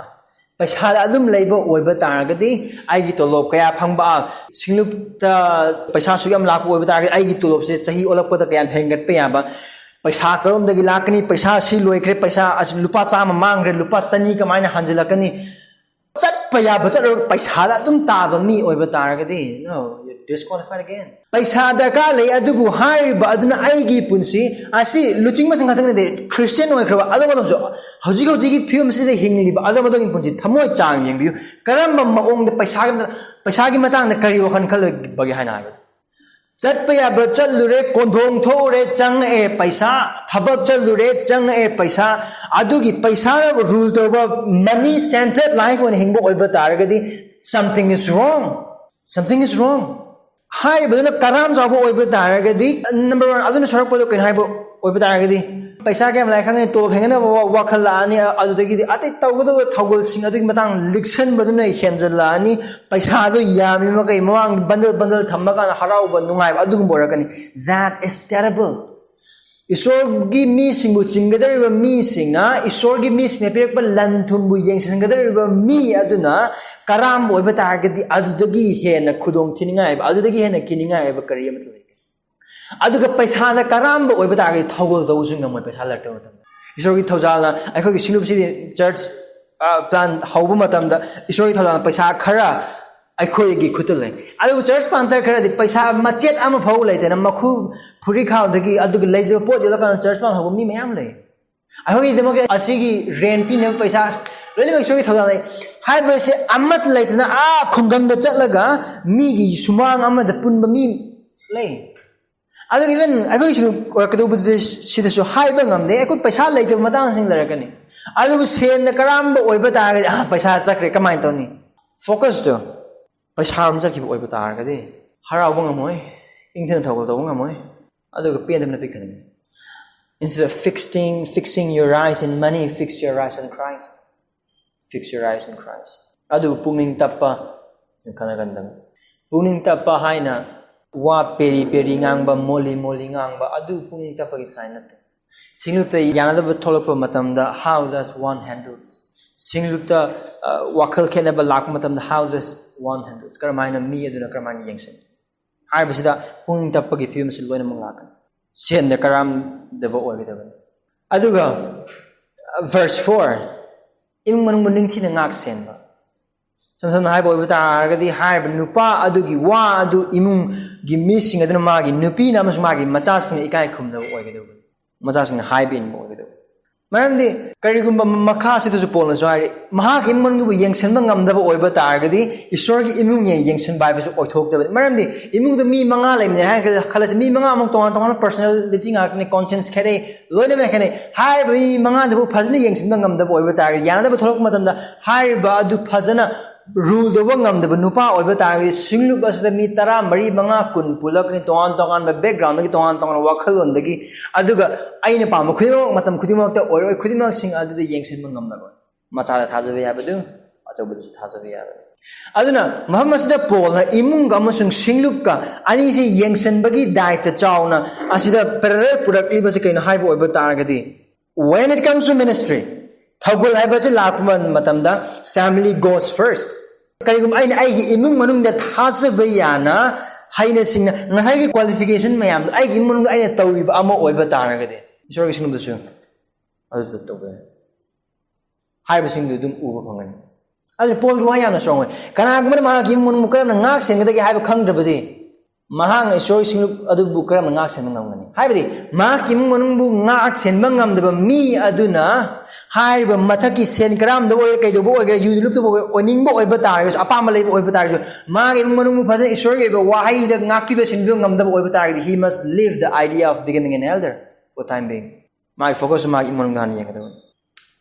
ꯄꯩꯁꯥꯗ ꯑꯗꯨꯝ ꯂꯩꯕ ꯑꯣꯏꯕ ꯇꯥꯔꯒꯗꯤ, ꯑꯩꯒꯤ ꯇꯣꯂꯣꯞ ꯀꯌꯥ ꯐꯪꯕ, ꯁꯤꯡꯂꯨꯞꯇ ꯄꯩꯁꯥ ꯑꯁꯨꯛ ꯌꯥꯝ ꯂꯥꯛꯄ ꯑꯣꯏꯕ ꯇꯥꯔꯒꯗꯤ, ꯑꯩꯒꯤ ꯇꯣꯂꯣꯞꯁꯦ ꯆꯍꯤ ꯑꯣꯜꯂꯛꯄꯗ ꯀꯌꯥꯝ ꯍꯦꯟꯒꯠꯄ ꯌꯥꯕ, ꯄꯩꯁꯥ ꯀꯔꯣꯝꯗꯒꯤ ꯂꯥꯛꯀꯅꯤ, ꯄꯩꯁꯥ ꯁꯤ ꯂꯣꯏꯈ꯭ꯔꯦ, ꯄꯩꯁꯥ ꯑꯁ ꯂꯨꯄꯥ ꯆꯥꯝꯃ ꯃꯥꯡꯈ꯭ꯔꯦ, ꯂꯨꯄꯥ ꯆꯅꯤ ꯀꯃꯥꯏꯅ ꯍꯟꯖꯤꯜꯂꯛꯀꯅꯤ? ꯆꯠꯄ ꯌꯥꯕ ꯆꯠꯂꯨꯔꯒ ꯄꯩꯁꯥꯗ ꯑꯗꯨꯝ ꯇꯥꯕ ꯃꯤ ꯑꯣꯏꯕ ꯇꯥꯔꯒꯗꯤ, no, you're disqualified again. ꯄꯩꯁꯥ ꯗꯔꯀꯥꯔ ꯂꯩ, ꯑꯗꯨꯕꯨ ꯍꯥꯏꯔꯤꯕ ꯑꯗꯨꯅ ꯑꯩꯒꯤ ꯄꯨꯟꯁꯤ ꯑꯁꯤ ꯂꯨꯆꯤꯡꯕꯁꯤꯡ ꯈꯛꯇꯪ ꯅꯠꯇꯦ, ꯈ꯭ꯔꯤꯁꯇꯤꯌꯥꯟ ꯑꯣꯏꯈ꯭ꯔꯕ ꯑꯗꯨꯝ ꯑꯗꯨꯝꯁꯨ ꯍꯧꯖꯤꯛ ꯍꯧꯖꯤꯛꯀꯤ ꯐꯤꯕꯝꯁꯤꯗ ꯍꯤꯡꯂꯤꯕ ꯑꯗꯨꯝ ꯑꯗꯨꯒꯤ ꯄꯨꯟꯁꯤ ꯊꯃꯣꯏ ꯆꯥꯡ ꯌꯦꯡꯕꯤꯌꯨ꯫ ꯀꯔꯝꯕ ꯃꯑꯣꯡꯗ ꯄꯩꯁꯥꯒꯤ ꯃꯇꯥꯡ-, ꯄꯩꯁꯥꯒꯤ ꯃꯇꯥꯡꯗ ꯀꯔꯤ ꯋꯥꯈꯜ ꯈꯜꯂꯕꯒꯦ ꯍꯥꯏꯅ ꯍꯥꯏꯕꯗ, ꯆꯠꯄ ꯌꯥꯕ ꯆꯠꯂꯨꯔꯦ, ꯀꯣꯟꯊꯣꯡ ꯊꯣꯛꯎꯔꯦ, ꯆꯪꯉꯛꯑꯦ ꯄꯩꯁꯥ, ꯊꯕꯛ ꯆꯠꯂꯨꯔꯦ, ꯆꯪꯉꯛꯑꯦ ꯄꯩꯁꯥ, ꯑꯗꯨꯒꯤ ꯄꯩꯁꯥꯅ ꯔꯨꯜ ꯇꯧꯕ money centered life ꯑꯣꯏꯅ ꯍꯤꯡꯕ ꯑꯣꯏꯕ ꯇꯥꯔꯒꯗꯤ, something is wrong. Something is wrong. ꯍꯥꯏꯔꯤꯕꯗꯨꯅ ꯀꯔꯥꯝ ꯆꯥꯎꯕ ꯑꯣꯏꯕ ꯇꯥꯔꯒꯗꯤ, number one, ꯑꯗꯨꯅ ꯁꯣꯔꯛꯄꯗꯣ ꯀꯩꯅꯣ ꯍꯥꯏꯕ ꯑꯣꯏꯕ ꯇꯥꯔꯒꯗꯤ, ꯄꯩꯁꯥ ꯀꯌꯥꯝ ꯂꯥꯛꯑꯦ ꯈꯪꯉꯅꯤ, ꯇꯣꯂꯣꯞ ꯍꯦꯟꯒꯠꯅꯕ ꯋꯥ- ꯋꯥꯈꯜ ꯂꯥꯛꯑꯅꯤ, ꯑꯗꯨꯗꯒꯤꯗꯤ ꯑꯇꯩ ꯇꯧꯒꯗꯕ ꯊꯧꯒꯜꯁꯤꯡ ꯑꯗꯨꯒꯤ ꯃꯇꯥꯡ ꯂꯤꯛꯁꯟꯕꯗꯨꯅ ꯍꯦꯟꯖꯜꯂꯛꯑꯅꯤ꯫ ꯄꯩꯁꯥꯗꯣ ꯌꯥꯝꯃꯤ ꯃꯈꯩ ꯃꯃꯥꯡ ꯕꯟꯗꯜ ꯕꯟꯗꯜ ꯊꯝꯕ ꯀꯥꯟꯗ ꯍꯔꯥꯎꯕ ꯅꯨꯡꯉꯥꯏꯕ ꯑꯗꯨꯒꯨꯝꯕ ꯑꯣꯏꯔꯛꯀꯅꯤ꯫ That is terrible. ꯏꯁꯣꯔꯒꯤ ꯃꯤꯁꯤꯡꯕꯨ ꯆꯤꯡꯒꯗꯧꯔꯤꯕ ꯃꯤꯁꯤꯡꯅ, ꯏꯁꯣꯔꯒꯤ ꯃꯤꯁꯤꯡꯅ ꯄꯤꯔꯛꯄ ꯂꯟ ꯊꯨꯝꯕꯨ ꯌꯦꯡꯁꯤꯟꯒꯗꯧꯔꯤꯕ ꯃꯤ ꯑꯗꯨꯅ ꯀꯔꯥꯝꯕ ꯑꯣꯏꯕ ꯇꯥꯔꯒꯗꯤ, ꯑꯗꯨꯗꯒꯤ ꯍꯦꯟꯅ ꯈꯨꯗꯣꯡ ꯊꯤꯅꯤꯡꯉꯥꯏ ꯑꯣꯏꯕ, ꯑꯗꯨꯗꯒꯤ ꯍꯦꯟꯅ ꯀꯤꯅꯤꯡꯉꯥꯏ ꯑꯣꯏꯕ ꯀꯔꯤ ꯑꯃꯠꯇ ꯂꯩꯇꯦ꯫ ꯑꯗꯨꯒ ꯄꯩꯁꯥꯅ ꯀꯔꯥꯝꯕ ꯑꯣꯏꯕ ꯇꯥꯔꯒꯗꯤ ꯊꯧꯒꯜ ꯇꯧꯕꯁꯨ ꯉꯝꯃꯣꯏ ꯄꯩꯁꯥ ꯂꯩꯔꯛꯇꯕ ꯃꯇꯝꯗ꯫ ꯏꯁꯣꯔꯒꯤ ꯊꯧꯖꯥꯜꯅ ꯑꯩꯈꯣꯏꯒꯤ ꯁꯤꯡꯂꯨꯞꯁꯤꯗꯤ ꯆꯔꯆ ꯄ꯭ꯂꯥꯟ ꯍꯧꯕ ꯃꯇꯝꯗ ꯏꯁꯣꯔꯒꯤ ꯊꯧꯖꯥꯜꯅ ꯄꯩꯁꯥ ꯈꯔ ꯑꯩꯈꯣꯏꯒꯤ ꯈꯨꯠꯇ ꯂꯩ꯫ ꯑꯗꯨꯕꯨ ꯆꯔꯆ ꯄ꯭ꯂꯥꯟꯇꯔ ꯈꯔꯗꯤ ꯄꯩꯁꯥ ꯃꯆꯦꯠ ꯑꯃ ꯐꯥꯎ ꯂꯩꯇꯅ ꯃꯈꯨ ꯐꯨꯔꯤꯈꯥꯎꯗꯒꯤ ꯑꯗꯨꯒ ꯂꯩꯖꯕ ꯄꯣꯠ ꯌꯣꯜꯂꯀꯥꯟꯗ ꯆꯔꯆ ꯄ꯭ꯂꯥꯟ ꯍꯧꯕ ꯃꯤ ꯃꯌꯥꯝ ꯂꯩ꯫ ꯑꯩꯈꯣꯏꯒꯤꯗꯃꯛꯇ ꯑꯁꯤꯒꯤ ꯔꯦꯟ ꯄꯤꯅꯕ ꯄꯩꯁꯥ ꯂꯣꯏꯅꯃꯛ ꯏꯁꯣꯔꯒꯤ ꯊꯧꯖꯥꯜ ꯂꯩ꯫ ꯍꯥꯏꯕꯁꯦ ꯑꯃꯠꯇ ꯂꯩꯇꯅ ꯑꯥ ꯈꯨꯡꯒꯪꯗ ꯆꯠꯂꯒ ꯃꯤꯒꯤ ꯁꯨꯃꯥꯡ ꯑꯃꯗ ꯄꯨꯟꯕ ꯃꯤ ꯂꯩ꯫ ꯑꯗꯨꯒ even ꯑꯩꯈꯣꯏ ꯁꯤꯗ ꯑꯣꯏꯔꯛꯀꯗꯧꯕꯗꯨꯗꯤ ꯁꯤꯗꯁꯨ ꯍꯥꯏꯕ ꯉꯝꯗꯦ꯫ ꯑꯩꯈꯣꯏ ꯄꯩꯁꯥ ꯂꯩꯇꯕ ꯃꯇꯥꯡꯁꯤꯡ ꯂꯩꯔꯛꯀꯅꯤ꯫ ꯑꯗꯨꯕꯨ ꯁꯦꯟꯅ ꯀꯔꯥꯝꯕ ꯑꯣꯏꯕ ꯇꯥꯔꯒꯗꯤ, ꯑꯥ, ꯄꯩꯁꯥ ꯆꯠꯈ꯭ꯔꯦ, ꯀꯃꯥꯏꯅ ꯇꯧꯅꯤ? ꯐꯣꯀꯁꯇꯣ ꯄꯩꯁꯥꯔꯣꯝ ꯆꯠꯈꯤꯕ ꯑꯣꯏꯕ ꯇꯥꯔꯒꯗꯤ ꯍꯔꯥꯎꯕ ꯉꯝꯃꯣꯏ, ꯏꯪꯊꯅ ꯊꯧꯒꯜ ꯇꯧꯕ ꯉꯝꯃꯣꯏ, ꯑꯗꯨꯒ ꯄꯦꯟꯗꯕꯅ ꯄꯤꯛ ꯊꯟꯒꯅꯤ꯫ Instead of fixing, fixing your eyes in money, fix your eyes on Christ. Fix your eyes on Christ. ꯑꯗꯨꯕꯨ ꯄꯨꯛꯅꯤꯡ ꯇꯞꯄ ꯈꯟꯅꯒꯟꯗꯕ꯫ ꯄꯨꯛꯅꯤꯡ ꯇꯞꯄ ꯍꯥꯏꯅ ꯋꯥ ꯄꯦꯔꯤ ꯄꯦꯔꯤ ꯉꯥꯡꯕ, ꯃꯣꯂꯤ ꯃꯣꯂꯤ ꯉꯥꯡꯕ, ꯑꯗꯨ ꯄꯨꯛꯅꯤꯡ ꯇꯞꯄꯒꯤ ꯁꯥꯏꯟ ꯅꯠꯇꯦ꯫ ꯁꯤꯡꯂꯨꯞꯇ ꯌꯥꯅꯗꯕ ꯊꯣꯛꯂꯛꯄ ꯃꯇꯝꯗ, how does one handles? ꯁꯤꯡꯂꯨꯞꯇ, ꯑ, ꯋꯥꯈꯜ ꯈꯦꯠꯅꯕ ꯂꯥꯛꯄ ꯃꯇꯝꯗ, how does one handles? ꯀꯔꯝꯍꯥꯏꯅ ꯃꯤ ꯑꯗꯨꯅ ꯀꯔꯝꯍꯥꯏꯅ ꯌꯦꯡꯁꯤꯟ? ꯍꯥꯏꯕꯁꯤꯗ ꯄꯨꯛꯅꯤꯡ ꯇꯞꯄꯒꯤ ꯐꯤꯕꯝ ꯑꯁꯤ ꯂꯣꯏꯅꯃꯛ ꯂꯥꯛꯀꯅꯤ꯫ ꯁꯦꯟꯗ ꯀꯔꯥꯝꯗꯕ ꯑꯣꯏꯒꯗꯕꯅꯤ꯫ ꯑꯗꯨꯒ verse four, ꯏꯃꯨꯡ ꯃꯅꯨꯡꯕꯨ ꯅꯤꯡꯊꯤꯅ ꯉꯥꯛ ꯁꯦꯟꯕ꯫ ꯏꯁꯝ ꯁꯝꯅ ꯍꯥꯏꯕ ꯑꯣꯏꯕ ꯇꯥꯔꯒꯗꯤ, ꯍꯥꯏꯔꯤꯕ ꯅꯨꯄꯥ ꯑꯗꯨꯒꯤ ꯋꯥ ꯑꯗꯨ ꯏꯃꯨꯡꯒꯤ ꯃꯤꯁꯤꯡ ꯑꯗꯨꯅ ꯃꯥꯒꯤ ꯅꯨꯄꯤꯅ ꯑꯃꯁꯨꯡ ꯃꯥꯒꯤ ꯃꯆꯥꯁꯤꯡꯅ ꯏꯀꯥꯏ ꯈꯨꯝꯅꯕ ꯑꯣꯏꯒꯗꯧꯕꯅꯤ꯫ ꯃꯆꯥꯁꯤꯡꯅ ꯍꯥꯏꯕ ꯏꯟꯕ ꯑꯣꯏꯒꯗꯧꯕꯅꯤ꯫ ꯃꯔꯝꯗꯤ ꯀꯔꯤꯒꯨꯝꯕ ꯃꯈꯥꯁꯤꯗꯁꯨ ꯄꯣꯜꯅꯁꯨ ꯍꯥꯏꯔꯤ, ꯃꯍꯥꯛꯀꯤ ꯏꯃꯨꯡ ꯃꯅꯨꯡꯗꯨꯕꯨ ꯌꯦꯡꯁꯤꯟꯕ ꯉꯝꯗꯕ ꯑꯣꯏꯕ ꯇꯥꯔꯒꯗꯤ ꯏꯁꯣꯔꯒꯤ ꯏꯃꯨꯡ ꯌꯦꯡꯁꯤꯟꯕ ꯍꯥꯏꯕꯁꯨ ꯑꯣꯏꯊꯣꯛꯇꯕꯅꯤ꯫ ꯃꯔꯝꯗꯤ ꯏꯃꯨꯡꯗ ꯃꯤ ꯃꯉꯥ ꯂꯩꯕꯅꯦ ꯍꯥꯏꯔꯒ ꯈꯜꯂꯁꯤ, ꯃꯤ ꯃꯉꯥꯃꯛ ꯇꯣꯉꯥꯟ ꯇꯣꯉꯥꯟꯕ personality ꯉꯥꯛꯇꯅꯤ, conscience ꯈꯦꯠꯅꯩ, ꯂꯣꯏꯅꯃꯛ ꯈꯦꯠꯅꯩ꯫ ꯍꯥꯏꯔꯤꯕ ꯃꯤ ꯃꯉꯥꯗꯨꯕꯨ ꯐꯖꯅ ꯌꯦꯡꯁꯤꯟꯕ ꯉꯝꯗꯕ ꯑꯣꯏꯕ ꯇꯥꯔꯒꯗꯤ, ꯌꯥꯅꯗꯕ ꯊꯣꯛꯂꯛꯄ ꯃꯇꯝꯗ ꯍꯥꯏꯔꯤꯕ ꯑꯗꯨ ꯐꯖꯅ ꯔꯨꯜ ꯇꯧꯕ ꯉꯝꯗꯕ ꯅꯨꯄꯥ ꯑꯣꯏꯕ ꯇꯥꯔꯒꯗꯤ ꯁꯤꯡꯂꯨꯞ ꯑꯁꯤꯗ ꯃꯤ ꯇꯔꯥ, ꯃꯔꯤ, ꯃꯉꯥ, ꯀꯨꯟ ꯄꯨꯜꯂꯛꯀꯅꯤ, ꯇꯣꯉꯥꯟ ꯇꯣꯉꯥꯟꯕ ꯕꯦꯛꯒ꯭ꯔꯥꯎꯟꯗꯒꯤ, ꯇꯣꯉꯥꯟ ꯇꯣꯉꯥꯟꯕ ꯋꯥꯈꯜꯂꯣꯟꯗꯒꯤ꯫ ꯑꯗꯨꯒ ꯑꯩꯅ ꯄꯥꯝꯕ ꯈꯨꯗꯤꯡꯃꯛ ꯃꯇꯝ ꯈꯨꯗꯤꯡꯃꯛꯇ ꯑꯣꯏꯔꯣꯏ, ꯈꯨꯗꯤꯡꯃꯛꯁꯤꯡ ꯑꯗꯨꯗ ꯌꯦꯡꯁꯤꯟꯕ ꯉꯝꯂꯔꯣꯏ꯫ ꯃꯆꯥꯗ ꯊꯥꯖꯕ ꯌꯥꯕꯗꯨ ꯑꯆꯧꯕꯗꯁꯨ ꯊꯥꯖꯕ ꯌꯥꯕꯅꯤ꯫ ꯑꯗꯨꯅ ꯃꯐꯝ ꯑꯁꯤꯗ ꯄꯣꯜꯅ ꯏꯃꯨꯡꯒ ꯑꯃꯁꯨꯡ ꯁꯤꯡꯂꯨꯞꯀ ꯑꯅꯤꯁꯤ ꯌꯦꯡꯁꯤꯟꯕꯒꯤ ꯗꯥꯏꯇ ꯆꯥꯎꯅ ꯑꯁꯤꯗ ꯄꯦꯔꯦꯂꯦꯜ ꯄꯨꯔꯛꯂꯤꯕꯁꯤ ꯀꯩꯅꯣ ꯍꯥꯏꯕ ꯑꯣꯏꯕ ꯇꯥꯔꯒꯗꯤ, when it comes to ministry, ꯊꯧꯒꯜ ꯍꯥꯏꯕꯁꯤ ꯂꯥꯛꯄ ꯃꯇꯝꯗ family goes first꯫ ꯀꯔꯤꯒꯨꯝꯕ ꯑꯩꯅ ꯑꯩꯒꯤ ꯏꯃꯨꯡ ꯃꯅꯨꯡꯗ ꯊꯥꯖꯕ ꯌꯥꯅ ꯍꯩꯅ ꯁꯤꯡꯅ ꯉꯁꯥꯏꯒꯤ ꯀ꯭ꯋꯥꯂꯤꯐꯤꯀꯦꯁꯟ ꯃꯌꯥꯝꯗꯣ ꯑꯩꯒꯤ ꯏꯃꯨꯡ ꯃꯅꯨꯡꯗ ꯑꯩꯅ ꯇꯧꯔꯤꯕ ꯑꯃ ꯑꯣꯏꯕ ꯇꯥꯔꯒꯗꯤ ꯏꯁꯣꯔꯒꯤ ꯁꯤꯡꯂꯨꯞꯇꯁꯨ ꯑꯗꯨꯗ ꯇꯧꯕ ꯌꯥꯏ ꯍꯥꯏꯕꯁꯤꯡꯗꯨ ꯑꯗꯨꯝ ꯎꯕ ꯐꯪꯒꯅꯤ꯫ ꯑꯗꯨꯅ ꯄꯣꯜꯒꯤ ꯋꯥ ꯌꯥꯝꯅ ꯆꯥꯎꯋꯦ꯫ ꯀꯅꯥꯒꯨꯝꯕꯅ ꯃꯍꯥꯛꯀꯤ ꯏꯃꯨꯡ ꯃꯅꯨꯡ ꯀꯔꯝꯅ ꯉꯥꯛ ꯁꯦꯟꯒꯗꯒꯦ ꯍꯥꯏꯕ ꯈꯪꯗ꯭ꯔꯕꯗꯤ ꯃꯍꯥꯛꯅ ꯏꯁꯣꯔꯒꯤ ꯁꯤꯡꯂꯨꯞ ꯑꯗꯨꯕꯨ ꯀꯔꯝꯅ ꯉꯥꯛ ꯁꯦꯟꯕ ꯉꯝꯒꯅꯤ? ꯍꯥꯏꯕꯗꯤ ꯃꯍꯥꯛꯀꯤ ꯏꯃꯨꯡ ꯃꯅꯨꯡꯕꯨ ꯉꯥꯛ ꯁꯦꯟꯕ ꯉꯝꯗꯕ ꯃꯤ ꯑꯗꯨꯅ ꯍꯥꯏꯔꯤꯕ ꯃꯊꯛꯀꯤ ꯁꯦꯟ ꯀꯔꯝꯗ ꯑꯣꯏꯒꯦꯔꯥ, ꯀꯩꯗꯧꯕ ꯑꯣꯏꯒꯦꯔꯥ, ꯌꯨꯗ ꯂꯨꯞꯇꯕ ꯑꯣꯏꯒꯦꯔꯥ, ꯑꯣꯏꯅꯤꯡꯕ ꯑꯣꯏꯕ ꯇꯥꯔꯒꯁꯨ, ꯑꯄꯥꯝꯕ ꯂꯩꯕ ꯑꯣꯏꯕ ꯇꯥꯔꯒꯁꯨ, ꯃꯥꯒꯤ ꯏꯃꯨꯡ ꯃꯅꯨꯡꯕꯨ ꯐꯖꯅ ꯏꯁꯣꯔꯒꯤ ꯑꯣꯏꯕ ꯋꯥꯍꯩꯗ ꯉꯥꯛꯄꯤꯕ ꯁꯦꯟꯕꯤꯕ ꯉꯝꯗꯕ ꯑꯣꯏꯕ ꯇꯥꯔꯒꯗꯤ, he must leave the idea of becoming an elder for time being꯫ ꯃꯥꯒꯤ ꯐꯣꯀꯁꯁꯨ ꯃꯥꯒꯤ ꯏꯃꯨꯡ ꯃꯅꯨꯡꯗ ꯍꯥꯟꯅ ꯌꯦꯡꯒꯗꯕꯅꯤ꯫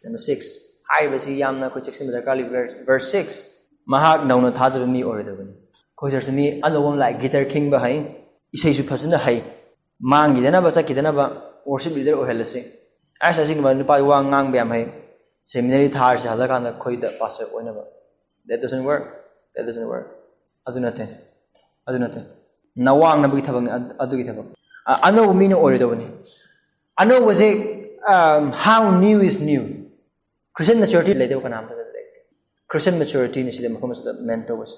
ꯅꯝꯕꯔ ꯁꯤꯛꯁ, ꯍꯥꯏꯔꯤꯕꯁꯤ ꯌꯥꯝꯅ ꯑꯩꯈꯣꯏ ꯆꯦꯛꯁꯤꯟꯕ ꯗꯔꯀꯥꯔ ꯂꯩ꯫ ꯚꯔꯁ ꯁꯤꯛꯁ, ꯃꯍꯥꯛ ꯅꯧꯅ ꯊꯥꯖꯕ ꯃꯤ ꯑꯣꯏꯔꯣꯏꯗꯕꯅꯤ꯫ ꯑꯩꯈꯣꯏ ꯆꯔꯆꯇ ꯃꯤ ꯑꯅꯧꯕ ꯑꯃ ꯂꯥꯛꯑꯦ, ꯒꯤꯇꯔ ꯈꯤꯡꯕ ꯍꯩ, ꯏꯁꯩꯁꯨ ꯐꯖꯅ ꯍꯩ, ꯃꯥꯡꯈꯤꯗꯅꯕ ꯆꯠꯈꯤꯗꯅꯕ ꯋꯥꯔꯁꯤꯞ ꯂꯤꯗꯔ ꯑꯣꯏꯍꯜꯂꯁꯤ꯫ ꯑꯁ, ꯑꯁꯤꯒꯨꯝꯕ ꯅꯨꯄꯥꯗꯤ ꯋꯥ ꯉꯥꯡꯕ ꯌꯥꯝ ꯍꯩ, ꯁꯦꯃꯤꯅꯔꯤ ꯊꯥꯔꯁꯤ ꯍꯜꯂꯀꯥꯟꯗ ꯑꯩꯈꯣꯏꯗ ꯄꯥꯁꯇꯔ ꯑꯣꯏꯅꯕ꯫ That doesn't work. That doesn't work. ꯑꯗꯨ ꯅꯠꯇꯦ, ꯑꯗꯨ ꯅꯠꯇꯦ꯫ ꯅꯋꯥꯡꯅꯕꯒꯤ ꯊꯕꯛꯅꯤ ꯑꯗꯨꯒꯤ ꯊꯕꯛ꯫ ꯑꯅꯧꯕ ꯃꯤꯅ ꯑꯣꯏꯔꯣꯏꯗꯕꯅꯤ꯫ ꯑꯅꯧꯕꯁꯦ, how new is new? Christian maturity ꯂꯩꯇꯕ ꯀꯅꯥꯝꯇꯗ ꯂꯩꯇꯦ꯫ Christian maturityꯅꯤ ꯁꯤꯗ ꯃꯐꯝ ꯑꯁꯤꯗ ꯃꯦꯟ ꯇꯧꯕꯁꯦ꯫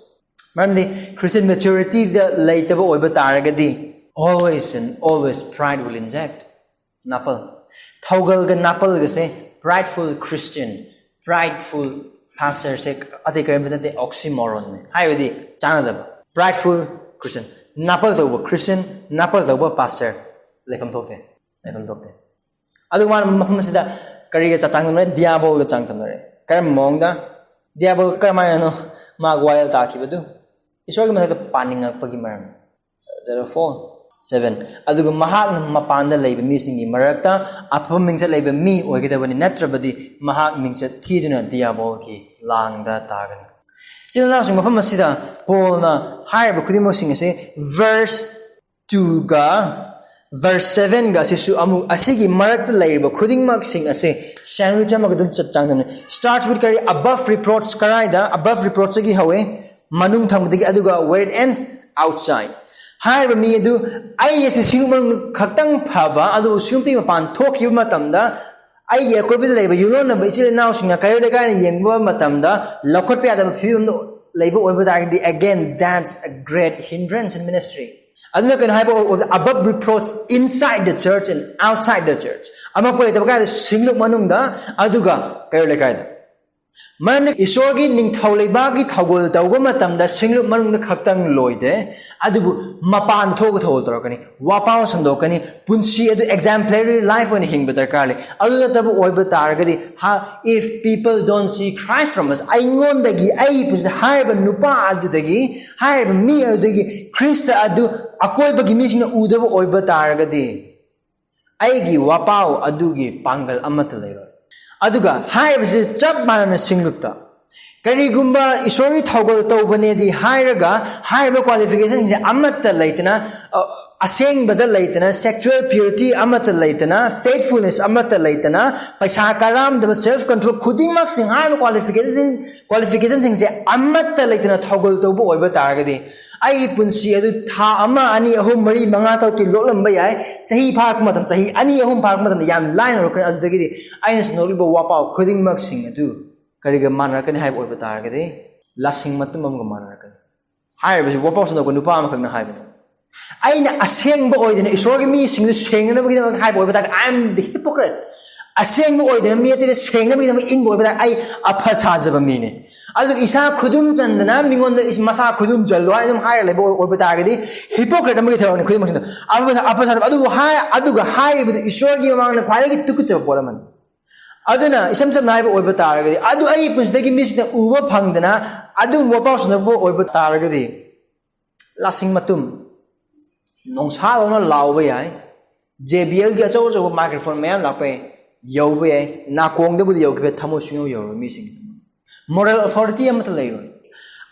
ꯃꯔꯝꯗꯤ Christian maturityꯗ ꯂꯩꯇꯕ ꯑꯣꯏꯕ ꯇꯥꯔꯒꯗꯤ, always and always pride will inject. ꯅꯥꯄꯜ, ꯊꯧꯒꯜꯒ ꯅꯥꯄꯜꯒꯁꯦ, prideful Christian, prideful pastorꯁꯦ ꯑꯇꯩ ꯀꯔꯤꯝꯇ ꯅꯠꯇꯦ, oxymoronꯅꯦ꯫ ꯍꯥꯏꯕꯗꯤ ꯆꯥꯟꯅꯗꯕ꯫ Prideful Christian, ꯅꯥꯄꯜ ꯇꯧꯕ Christian, ꯅꯥꯄꯜ ꯇꯧꯕ pastor ꯂꯩꯐꯝ ꯊꯣꯛꯇꯦ, ꯂꯩꯐꯝ ꯊꯣꯛꯇꯦ꯫ ꯑꯗꯨꯒ ꯃꯥꯅ ꯃꯐꯝ ꯑꯁꯤꯗ ꯀꯔꯤꯒ ꯆꯥꯡꯗꯝꯅꯔꯦ? ꯗꯤꯌꯥꯕꯣꯜꯒ ꯆꯥꯡꯗꯝꯅꯔꯦ꯫ ꯀꯔꯝꯕ ꯃꯑꯣꯡꯗ? ꯗꯤꯌꯥꯕꯣꯜ ꯀꯔꯝꯍꯥꯏꯅꯅꯣ ꯃꯥ ꯋꯥꯌꯦꯜ ꯇꯥꯈꯤꯕꯗꯨ? ꯏꯁꯣꯔꯒꯤ ꯃꯊꯛꯇ ꯄꯥꯅꯤꯡꯉꯛꯄꯒꯤ ꯃꯔꯝ꯫ There are four. Seven. ꯑꯗꯨꯒ ꯃꯍꯥꯛꯅ ꯃꯄꯥꯟꯗ ꯂꯩꯕ ꯃꯤꯁꯤꯡꯒꯤ ꯃꯔꯛꯇ ꯑꯐꯕ ꯃꯤꯡꯆꯠ ꯂꯩꯕ ꯃꯤ ꯑꯣꯏꯒꯗꯕꯅꯤ, ꯅꯠꯇ꯭ꯔꯕꯗꯤ ꯃꯍꯥꯛ ꯃꯤꯡꯆꯠ ꯊꯤꯗꯨꯅ ꯗꯤꯌꯥꯕꯣꯜꯒꯤ ꯂꯥꯡꯗ ꯇꯥꯒꯅꯤ꯫ ꯏꯆꯤꯜ ꯏꯅꯥꯎꯁꯤꯡ, ꯃꯐꯝ ꯑꯁꯤꯗ ꯄꯣꯜꯅ ꯍꯥꯏꯔꯤꯕ ꯈꯨꯗꯤꯡꯃꯛꯁꯤꯡ ꯑꯁꯤ verse two ꯒ verse seven ꯒ ꯑꯁꯤꯁꯨ ꯑꯃꯨꯛ ꯑꯁꯤꯒꯤ ꯃꯔꯛꯇ ꯂꯩꯔꯤꯕ ꯈꯨꯗꯤꯡꯃꯛꯁꯤꯡ ꯑꯁꯤ sandwich ꯑꯃꯒ ꯑꯗꯨꯝ ꯆꯠ ꯆꯥꯡꯗꯝꯅꯩ꯫ Starts with ꯀꯔꯤ? Above reproach꯫ ꯀꯔꯥꯏꯗ? Above reproach ꯇꯒꯤ ꯍꯧꯋꯦ, ꯃꯅꯨꯡ ꯊꯪꯕꯗꯒꯤ, ꯑꯗꯨꯒ where it ends, outside꯫ ꯍꯥꯏꯔꯤꯕ ꯃꯤ ꯑꯗꯨ ꯑꯩ ꯑꯁꯤ ꯁꯤꯡꯂꯨꯞ ꯃꯅꯨꯡꯗ ꯈꯛꯇꯪ ꯐꯕ, ꯑꯗꯨꯕꯨ ꯁꯤꯡꯂꯨꯞꯇꯒꯤ ꯃꯄꯥꯟ ꯊꯣꯛꯈꯤꯕ ꯃꯇꯝꯗ ꯑꯩꯒꯤ ꯑꯀꯣꯏꯕꯗ ꯂꯩꯕ ꯌꯨꯝꯂꯣꯟꯅꯕ ꯏꯆꯤꯜ ꯏꯅꯥꯎꯁꯤꯡꯅ, ꯀꯩꯔꯣꯜ ꯂꯩꯀꯥꯏꯅ ꯌꯦꯡꯕ ꯃꯇꯝꯗ ꯂꯧꯈꯠꯄ ꯌꯥꯗꯕ ꯐꯤꯕꯝꯗ ꯂꯩꯕ ꯑꯣꯏꯕ ꯇꯥꯔꯒꯗꯤ, again, that's a great hindrance in ministry꯫ ꯑꯗꯨꯅ ꯀꯩꯅꯣ ꯍꯥꯏꯕ, above reproach inside the church and outside the church꯫ ꯑꯃꯛꯄ ꯂꯩꯇꯕ ꯀꯥꯏꯗ ꯁꯤꯡꯂꯨꯞ ꯃꯅꯨꯡꯗ, ꯑꯗꯨꯒ ꯀꯩꯔꯣꯜ ꯂꯩꯀꯥꯏꯗ꯫ ꯃꯔꯝꯗꯤ ꯏꯁꯣꯔꯒꯤ ꯅꯤꯡꯊꯧ ꯂꯩꯕꯥꯛꯀꯤ ꯊꯧꯒꯜ ꯇꯧꯕ ꯃꯇꯝꯗ ꯁꯤꯡꯂꯨꯞ ꯃꯅꯨꯡꯗ ꯈꯛꯇꯪ ꯂꯣꯏꯗꯦ, ꯑꯗꯨꯕꯨ ꯃꯄꯥꯟꯗ ꯊꯣꯛꯑꯒ ꯊꯧꯒꯜ ꯇꯧꯔꯛꯀꯅꯤ, ꯋꯥꯄꯥꯎ ꯁꯟꯗꯣꯛꯀꯅꯤ, ꯄꯨꯟꯁꯤ ꯑꯗꯨ exemplary life ꯑꯣꯏꯅ ꯍꯤꯡꯕ ꯗꯔꯀꯥꯔ ꯂꯩ꯫ ꯑꯗꯨ ꯅꯠꯇꯕ ꯑꯣꯏꯕ ꯇꯥꯔꯒꯗꯤ, ꯍꯥ, if people don't see Christ from us, ꯑꯩꯉꯣꯟꯗꯒꯤ, ꯑꯩꯒꯤ ꯄꯨꯟꯁꯤꯗ ꯍꯥꯏꯔꯤꯕ ꯅꯨꯄꯥ ꯑꯗꯨꯗꯒꯤ, ꯍꯥꯏꯔꯤꯕ ꯃꯤ ꯑꯗꯨꯗꯒꯤ ꯈ꯭ꯔꯤꯁꯇ ꯑꯗꯨ ꯑꯀꯣꯏꯕꯒꯤ ꯃꯤꯁꯤꯡꯅ ꯎꯗꯕ ꯑꯣꯏꯕ ꯇꯥꯔꯒꯗꯤ, ꯑꯩꯒꯤ ꯋꯥꯄꯥꯎ ꯑꯗꯨꯒꯤ ꯄꯥꯡꯒꯜ ꯑꯃꯠꯇ ꯂꯩꯔꯣꯏ꯫ ꯑꯗꯨꯒ ꯍꯥꯏꯔꯤꯕꯁꯤ ꯆꯞ ꯃꯥꯟꯅꯅ ꯁꯤꯡꯂꯨꯞꯇ, ꯀꯔꯤꯒꯨꯝꯕ ꯏꯁꯣꯔꯒꯤ ꯊꯧꯒꯜ ꯇꯧꯕꯅꯦꯗꯤ ꯍꯥꯏꯔꯒ, ꯍꯥꯏꯔꯤꯕ qualification ꯁꯦ ꯑꯃꯠꯇ ꯂꯩꯇꯅ, ꯑ, ꯑꯁꯦꯡꯕꯗ ꯂꯩꯇꯅ, sexual purity ꯑꯃꯠꯇ ꯂꯩꯇꯅ, faithfulness ꯑꯃꯠꯇ ꯂꯩꯇꯅ, ꯄꯩꯁꯥ ꯀꯔꯥꯝꯗꯕ, self control ꯈꯨꯗꯤꯡꯃꯛꯁꯤꯡ, ꯍꯥꯏꯔꯤꯕ qualification, qualification ꯁꯤꯡꯁꯦ ꯑꯃꯠꯇ ꯂꯩꯇꯅ ꯊꯧꯒꯜ ꯇꯧꯕ ꯑꯣꯏꯕ ꯇꯥꯔꯒꯗꯤ, ꯑꯩꯒꯤ ꯄꯨꯟꯁꯤ ꯑꯗꯨ ꯊꯥ ꯑꯃ, ꯑꯅꯤ, ꯑꯍꯨꯝ, ꯃꯔꯤ, ꯃꯉꯥ, ꯇꯔꯨꯛꯇꯤ ꯂꯣꯠꯂꯝꯕ ꯌꯥꯏ꯫ ꯆꯍꯤ ꯐꯥꯔꯛꯄ ꯃꯇꯝ, ꯆꯍꯤ ꯑꯅꯤ, ꯑꯍꯨꯝ ꯐꯥꯔꯛꯄ ꯃꯇꯝꯗ ꯌꯥꯝ ꯂꯥꯏꯅ ꯂꯣꯠꯀꯅꯤ꯫ ꯑꯗꯨꯗꯒꯤꯗꯤ ꯑꯩꯅ ꯁꯟꯗꯣꯛꯂꯤꯕ ꯋꯥꯄꯥꯎ ꯈꯨꯗꯤꯡꯃꯛꯁꯤꯡ ꯑꯗꯨ ꯀꯔꯤꯒ ꯃꯥꯟꯅꯔꯛꯀꯅꯤ ꯍꯥꯏꯕ ꯑꯣꯏꯕ ꯇꯥꯔꯒꯗꯤ, ꯂꯥꯁꯤꯡ ꯃꯇꯨꯝ ꯑꯃꯒ ꯃꯥꯟꯅꯔꯛꯀꯅꯤ꯫ ꯍꯥꯏꯔꯤꯕꯁꯤ ꯋꯥꯄꯥꯎ ꯁꯟꯗꯣꯛꯄ ꯅꯨꯄꯥ ꯑꯃꯈꯛꯅ ꯍꯥꯏꯕꯅꯤ꯫ ꯑꯩꯅ ꯑꯁꯦꯡꯕ ꯑꯣꯏꯗꯅ ꯏꯁꯣꯔꯒꯤ ꯃꯤꯁꯤꯡꯗꯨ ꯁꯦꯡꯅꯅꯕꯒꯤꯗꯃꯛ ꯍꯥꯏꯕ ꯑꯣꯏꯕ ꯇꯥꯔꯒꯗꯤ, I am the hypocrite꯫ ꯑꯁꯦꯡꯕ ꯑꯣꯏꯗꯅ ꯃꯤ ꯑꯇꯩꯗ ꯁꯦꯡꯅꯕꯒꯤꯗꯃꯛ ꯏꯪꯕ ꯑꯣꯏꯕ ꯇꯥꯔꯒꯗꯤ, ꯑꯩ ꯑꯐ ꯁꯥꯖꯕ ꯃꯤꯅꯤ꯫ ꯑꯗꯨ ꯏꯁꯥ ꯈꯨꯗꯨꯝ ꯆꯟꯗꯅ ꯃꯤꯉꯣꯟꯗ ꯏꯁ-, ꯃꯁꯥ ꯈꯨꯗꯨꯝ ꯆꯜꯂꯣ ꯍꯥꯏꯅ ꯑꯗꯨꯝ ꯍꯥꯏꯔ ꯂꯩꯕ ꯑꯣꯏꯕ ꯇꯥꯔꯒꯗꯤ, hypocrite ꯑꯃꯒꯤ ꯊꯕꯛꯅꯤ ꯈꯨꯗꯤꯡꯃꯛꯁꯤꯗ꯫ ꯑꯐ, ꯑꯐ ꯁꯥꯖꯕ꯫ ꯑꯗꯨꯕꯨ ꯍꯥꯏ-, ꯑꯗꯨꯒ ꯍꯥꯏꯔꯤꯕꯗꯨ ꯏꯁꯣꯔꯒꯤ ꯃꯃꯥꯡꯗ ꯈ꯭ꯋꯥꯏꯗꯒꯤ ꯇꯨꯀꯠꯆꯕ ꯄꯣꯠ ꯑꯃꯅꯤ꯫ ꯑꯗꯨꯅ ꯏꯁꯝ ꯁꯝꯅ ꯍꯥꯏꯕ ꯑꯣꯏꯕ ꯇꯥꯔꯒꯗꯤ, ꯑꯗꯨ ꯑꯩꯒꯤ ꯄꯨꯟꯁꯤꯗꯒꯤ ꯃꯤꯁꯤꯡꯅ ꯎꯕ ꯐꯪꯗꯅ ꯑꯗꯨꯒꯨꯝꯕ ꯄꯥꯎ ꯁꯟꯗꯣꯛꯄ ꯑꯣꯏꯕ ꯇꯥꯔꯒꯗꯤ, ꯂꯥꯁꯤꯡ ꯃꯇꯨꯝ, ꯅꯣꯡꯁꯥꯗꯧꯅ ꯂꯥꯎꯕ ꯌꯥꯏ, JBL ꯒꯤ ꯑꯆꯧ ꯑꯆꯧꯕ microphone ꯃꯌꯥꯝ ꯂꯥꯛꯄ ꯌꯥꯏ, ꯌꯧꯕ ꯌꯥꯏ, ꯅꯥꯀꯣꯡꯗꯕꯨꯗꯤ ꯌꯧꯈꯤꯕ, ꯊꯃꯣꯏ ꯁꯨꯡꯌꯧ ꯌꯧꯔꯣꯏ ꯃꯤꯁꯤꯡꯒꯤ ꯊꯃꯣꯏ꯫ Moral authority ꯑꯃꯠꯇ ꯂꯩꯔꯣꯏ꯫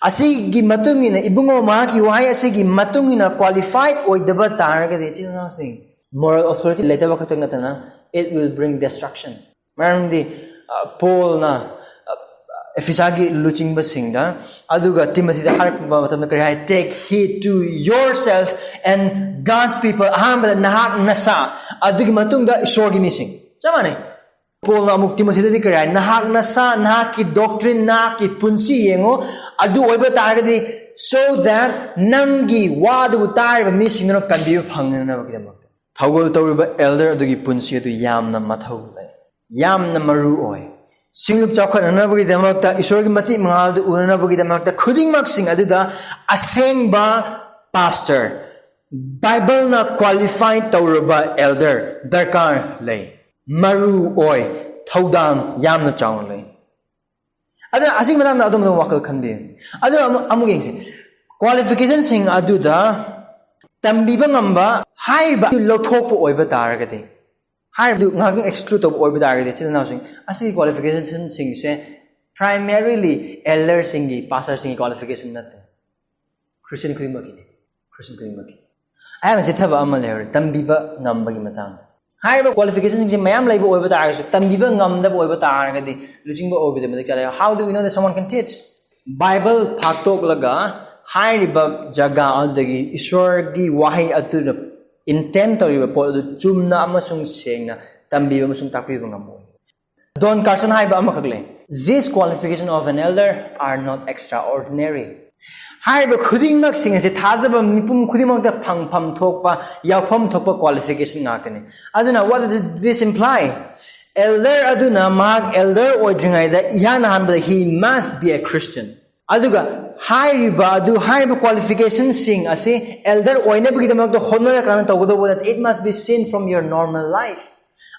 ꯑꯁꯤꯒꯤ ꯃꯇꯨꯡ ꯏꯟꯅ, ꯏꯕꯨꯡꯉꯣ, ꯃꯍꯥꯛꯀꯤ ꯋꯥꯍꯩ ꯑꯁꯤꯒꯤ ꯃꯇꯨꯡ ꯏꯟꯅ qualified ꯑꯣꯏꯗꯕ ꯇꯥꯔꯒꯗꯤ, ꯏꯆꯤꯜ ꯏꯅꯥꯎꯁꯤꯡ, moral authority ꯂꯩꯇꯕ ꯈꯛꯇꯪ ꯅꯠꯇꯅ, it will bring destruction. ꯃꯔꯝꯗꯤ, ꯑ, ꯄꯣꯜꯅ, ꯑ, ꯑꯦꯐꯤꯁꯥꯒꯤ ꯂꯨꯆꯤꯡꯕꯁꯤꯡꯗ, ꯑꯗꯨꯒ ꯇꯤꯃꯣꯊꯤꯗ ꯍꯥꯏꯔꯛꯄ ꯃꯇꯝꯗ ꯀꯔꯤ ꯍꯥꯏ? "Take heed to yourself and God's people." ꯑꯍꯥꯟꯕꯗ ꯅꯍꯥꯛ ꯅꯁꯥ, ꯑꯗꯨꯒꯤ ꯃꯇꯨꯡꯗ ꯏꯁꯣꯔꯒꯤ ꯃꯤꯁꯤꯡ꯫ ꯆꯞ ꯃꯥꯟꯅꯩ꯫ ꯄꯣꯜꯅ ꯑꯃꯨꯛ ꯇꯤꯃꯣꯊꯤꯗꯗꯤ ꯀꯔꯤ ꯍꯥꯏ? "ꯅꯍꯥꯛ ꯅꯁꯥ, ꯅꯍꯥꯛꯀꯤ doctrine, ꯅꯍꯥꯛꯀꯤ ꯄꯨꯟꯁꯤ ꯌꯦꯡꯉꯣ꯫ ꯑꯗꯨ ꯑꯣꯏꯕ ꯇꯥꯔꯒꯗꯤ, so that ꯅꯪꯒꯤ ꯋꯥꯗꯨꯕꯨ ꯇꯥꯔꯤꯕ ꯃꯤꯁꯤꯡꯗꯨꯅ ꯀꯟꯕꯤꯕ ꯐꯪꯅꯅꯕꯒꯤꯗꯃꯛꯇ ꯊꯧꯒꯜ ꯇꯧꯔꯤꯕ elder ꯑꯗꯨꯒꯤ ꯄꯨꯟꯁꯤ ꯑꯗꯨ ꯌꯥꯝꯅ ꯃꯊꯧ ꯂꯩ, ꯌꯥꯝꯅ ꯃꯔꯨ ꯑꯣꯏ꯫ ꯁꯤꯡꯂꯨꯞ ꯆꯥꯎꯈꯠꯅꯅꯕꯒꯤꯗꯃꯛꯇ, ꯏꯁꯣꯔꯒꯤ ꯃꯇꯤꯛ ꯃꯉꯥꯜꯗꯨ ꯎꯅꯅꯕꯒꯤꯗꯃꯛꯇ, ꯈꯨꯗꯤꯡꯃꯛꯁꯤꯡ ꯑꯗꯨꯗ ꯑꯁꯦꯡꯕ pastor, ꯕꯥꯏꯕꯜꯅ qualified ꯇꯧꯔꯕ elder ꯗꯔꯀꯥꯔ ꯂꯩ, ꯃꯔꯨ ꯑꯣꯏ, ꯊꯧꯗꯥꯡ ꯌꯥꯝꯅ ꯆꯥꯎꯅ ꯂꯩ꯫" ꯑꯗꯨꯅ ꯑꯁꯤꯒꯤ ꯃꯇꯥꯡꯗ ꯑꯗꯣꯝ ꯑꯗꯣꯝ ꯋꯥꯈꯜ ꯈꯟꯕꯤꯌꯨ꯫ ꯑꯗꯨ ꯑꯃꯨꯛ, ꯑꯃꯨꯛ ꯌꯦꯡꯁꯤ꯫ Qualificationꯁꯤꯡ ꯑꯗꯨꯗ ꯇꯝꯕꯤꯕ ꯉꯝꯕ ꯍꯥꯏꯔꯤꯕ ꯂꯧꯊꯣꯛꯄ ꯑꯣꯏꯕ ꯇꯥꯔꯒꯗꯤ, ꯍꯥꯏꯔꯤꯕꯗꯨ ꯉꯥꯏꯍꯥꯛꯇꯪ exclude ꯇꯧꯕ ꯑꯣꯏꯕ ꯇꯥꯔꯒꯗꯤ, ꯏꯆꯤꯜ ꯏꯅꯥꯎꯁꯤꯡ, ꯑꯁꯤꯒꯤ qualificationꯁꯤꯡꯁꯦ primarily elderꯁꯤꯡꯒꯤ, pastorꯁꯤꯡꯒꯤ qualification ꯅꯠꯇꯦ꯫ Christian ꯈꯨꯗꯤꯡꯃꯛꯀꯤꯅꯤ꯫ Christian ꯈꯨꯗꯤꯡꯃꯛꯀꯤ꯫ ꯑꯩꯍꯥꯛꯅ ꯆꯤꯊꯕ ꯑꯃ ꯂꯩꯍꯧꯔꯦ, ꯇꯝꯕꯤꯕ ꯉꯝꯕꯒꯤ ꯃꯇꯥꯡꯗ꯫ ꯍꯥꯏꯔꯤꯕ qualificationꯁꯤꯡꯁꯦ ꯃꯌꯥꯝ ꯂꯩꯕ ꯑꯣꯏꯕ ꯇꯥꯔꯒꯁꯨ, ꯇꯝꯕꯤꯕ ꯉꯝꯗꯕ ꯑꯣꯏꯕ ꯇꯥꯔꯒꯗꯤ, ꯂꯨꯆꯤꯡꯕ ꯑꯣꯏꯕꯗ ꯃꯇꯤꯛ ꯆꯥꯗꯦ꯫ How do we know that someone can teach? Bible ꯐꯥꯛꯇꯣꯛꯂꯒ, ꯍꯥꯏꯔꯤꯕ ꯖꯒꯥ ꯑꯗꯨꯗꯒꯤ ꯏꯁꯣꯔꯒꯤ ꯋꯥꯍꯩ ꯑꯗꯨꯅ intend ꯇꯧꯔꯤꯕ ꯄꯣꯠ ꯑꯗꯨ ꯆꯨꯝꯅ ꯑꯃꯁꯨꯡ ꯁꯦꯡꯅ ꯇꯝꯕꯤꯕ ꯑꯃꯁꯨꯡ ꯇꯥꯛꯄꯤꯕ ꯉꯝꯃꯣꯏ꯫ ꯗꯣꯟ ꯀꯥꯔꯁꯟ ꯍꯥꯏꯕ ꯑꯃꯈꯛ ꯂꯩ, "These qualification of an elder are not extraordinary." ꯍꯥꯏꯔꯤꯕ ꯈꯨꯗꯤꯡꯃꯛꯁꯤꯡ ꯑꯁꯤ ꯊꯥꯖꯕ ꯃꯤꯄꯨꯝ ꯈꯨꯗꯤꯡꯃꯛꯇ ꯐꯪꯐꯝ ꯊꯣꯛꯄ, ꯌꯥꯎꯐꯝ ꯊꯣꯛꯄ qualification ꯉꯥꯛꯇꯅꯤ꯫ ꯑꯗꯨꯅ, what does this imply? Elder ꯑꯗꯨꯅ ꯃꯍꯥꯛ elder ꯑꯣꯏꯗ꯭ꯔꯤꯉꯩꯗ ꯏꯍꯥꯟ ꯍꯥꯟꯕꯗ he must be a Christian꯫ ꯑꯗꯨꯒ ꯍꯥꯏꯔꯤꯕ ꯑꯗꯨ, ꯍꯥꯏꯔꯤꯕ qualificationꯁꯤꯡ ꯑꯁꯤ elder ꯑꯣꯏꯅꯕꯒꯤꯗꯃꯛꯇ ꯍꯣꯠꯅꯔꯀꯥꯟꯗ ꯇꯧꯒꯗꯧꯕ ꯅꯠꯇꯦ, it must be seen from your normal life꯫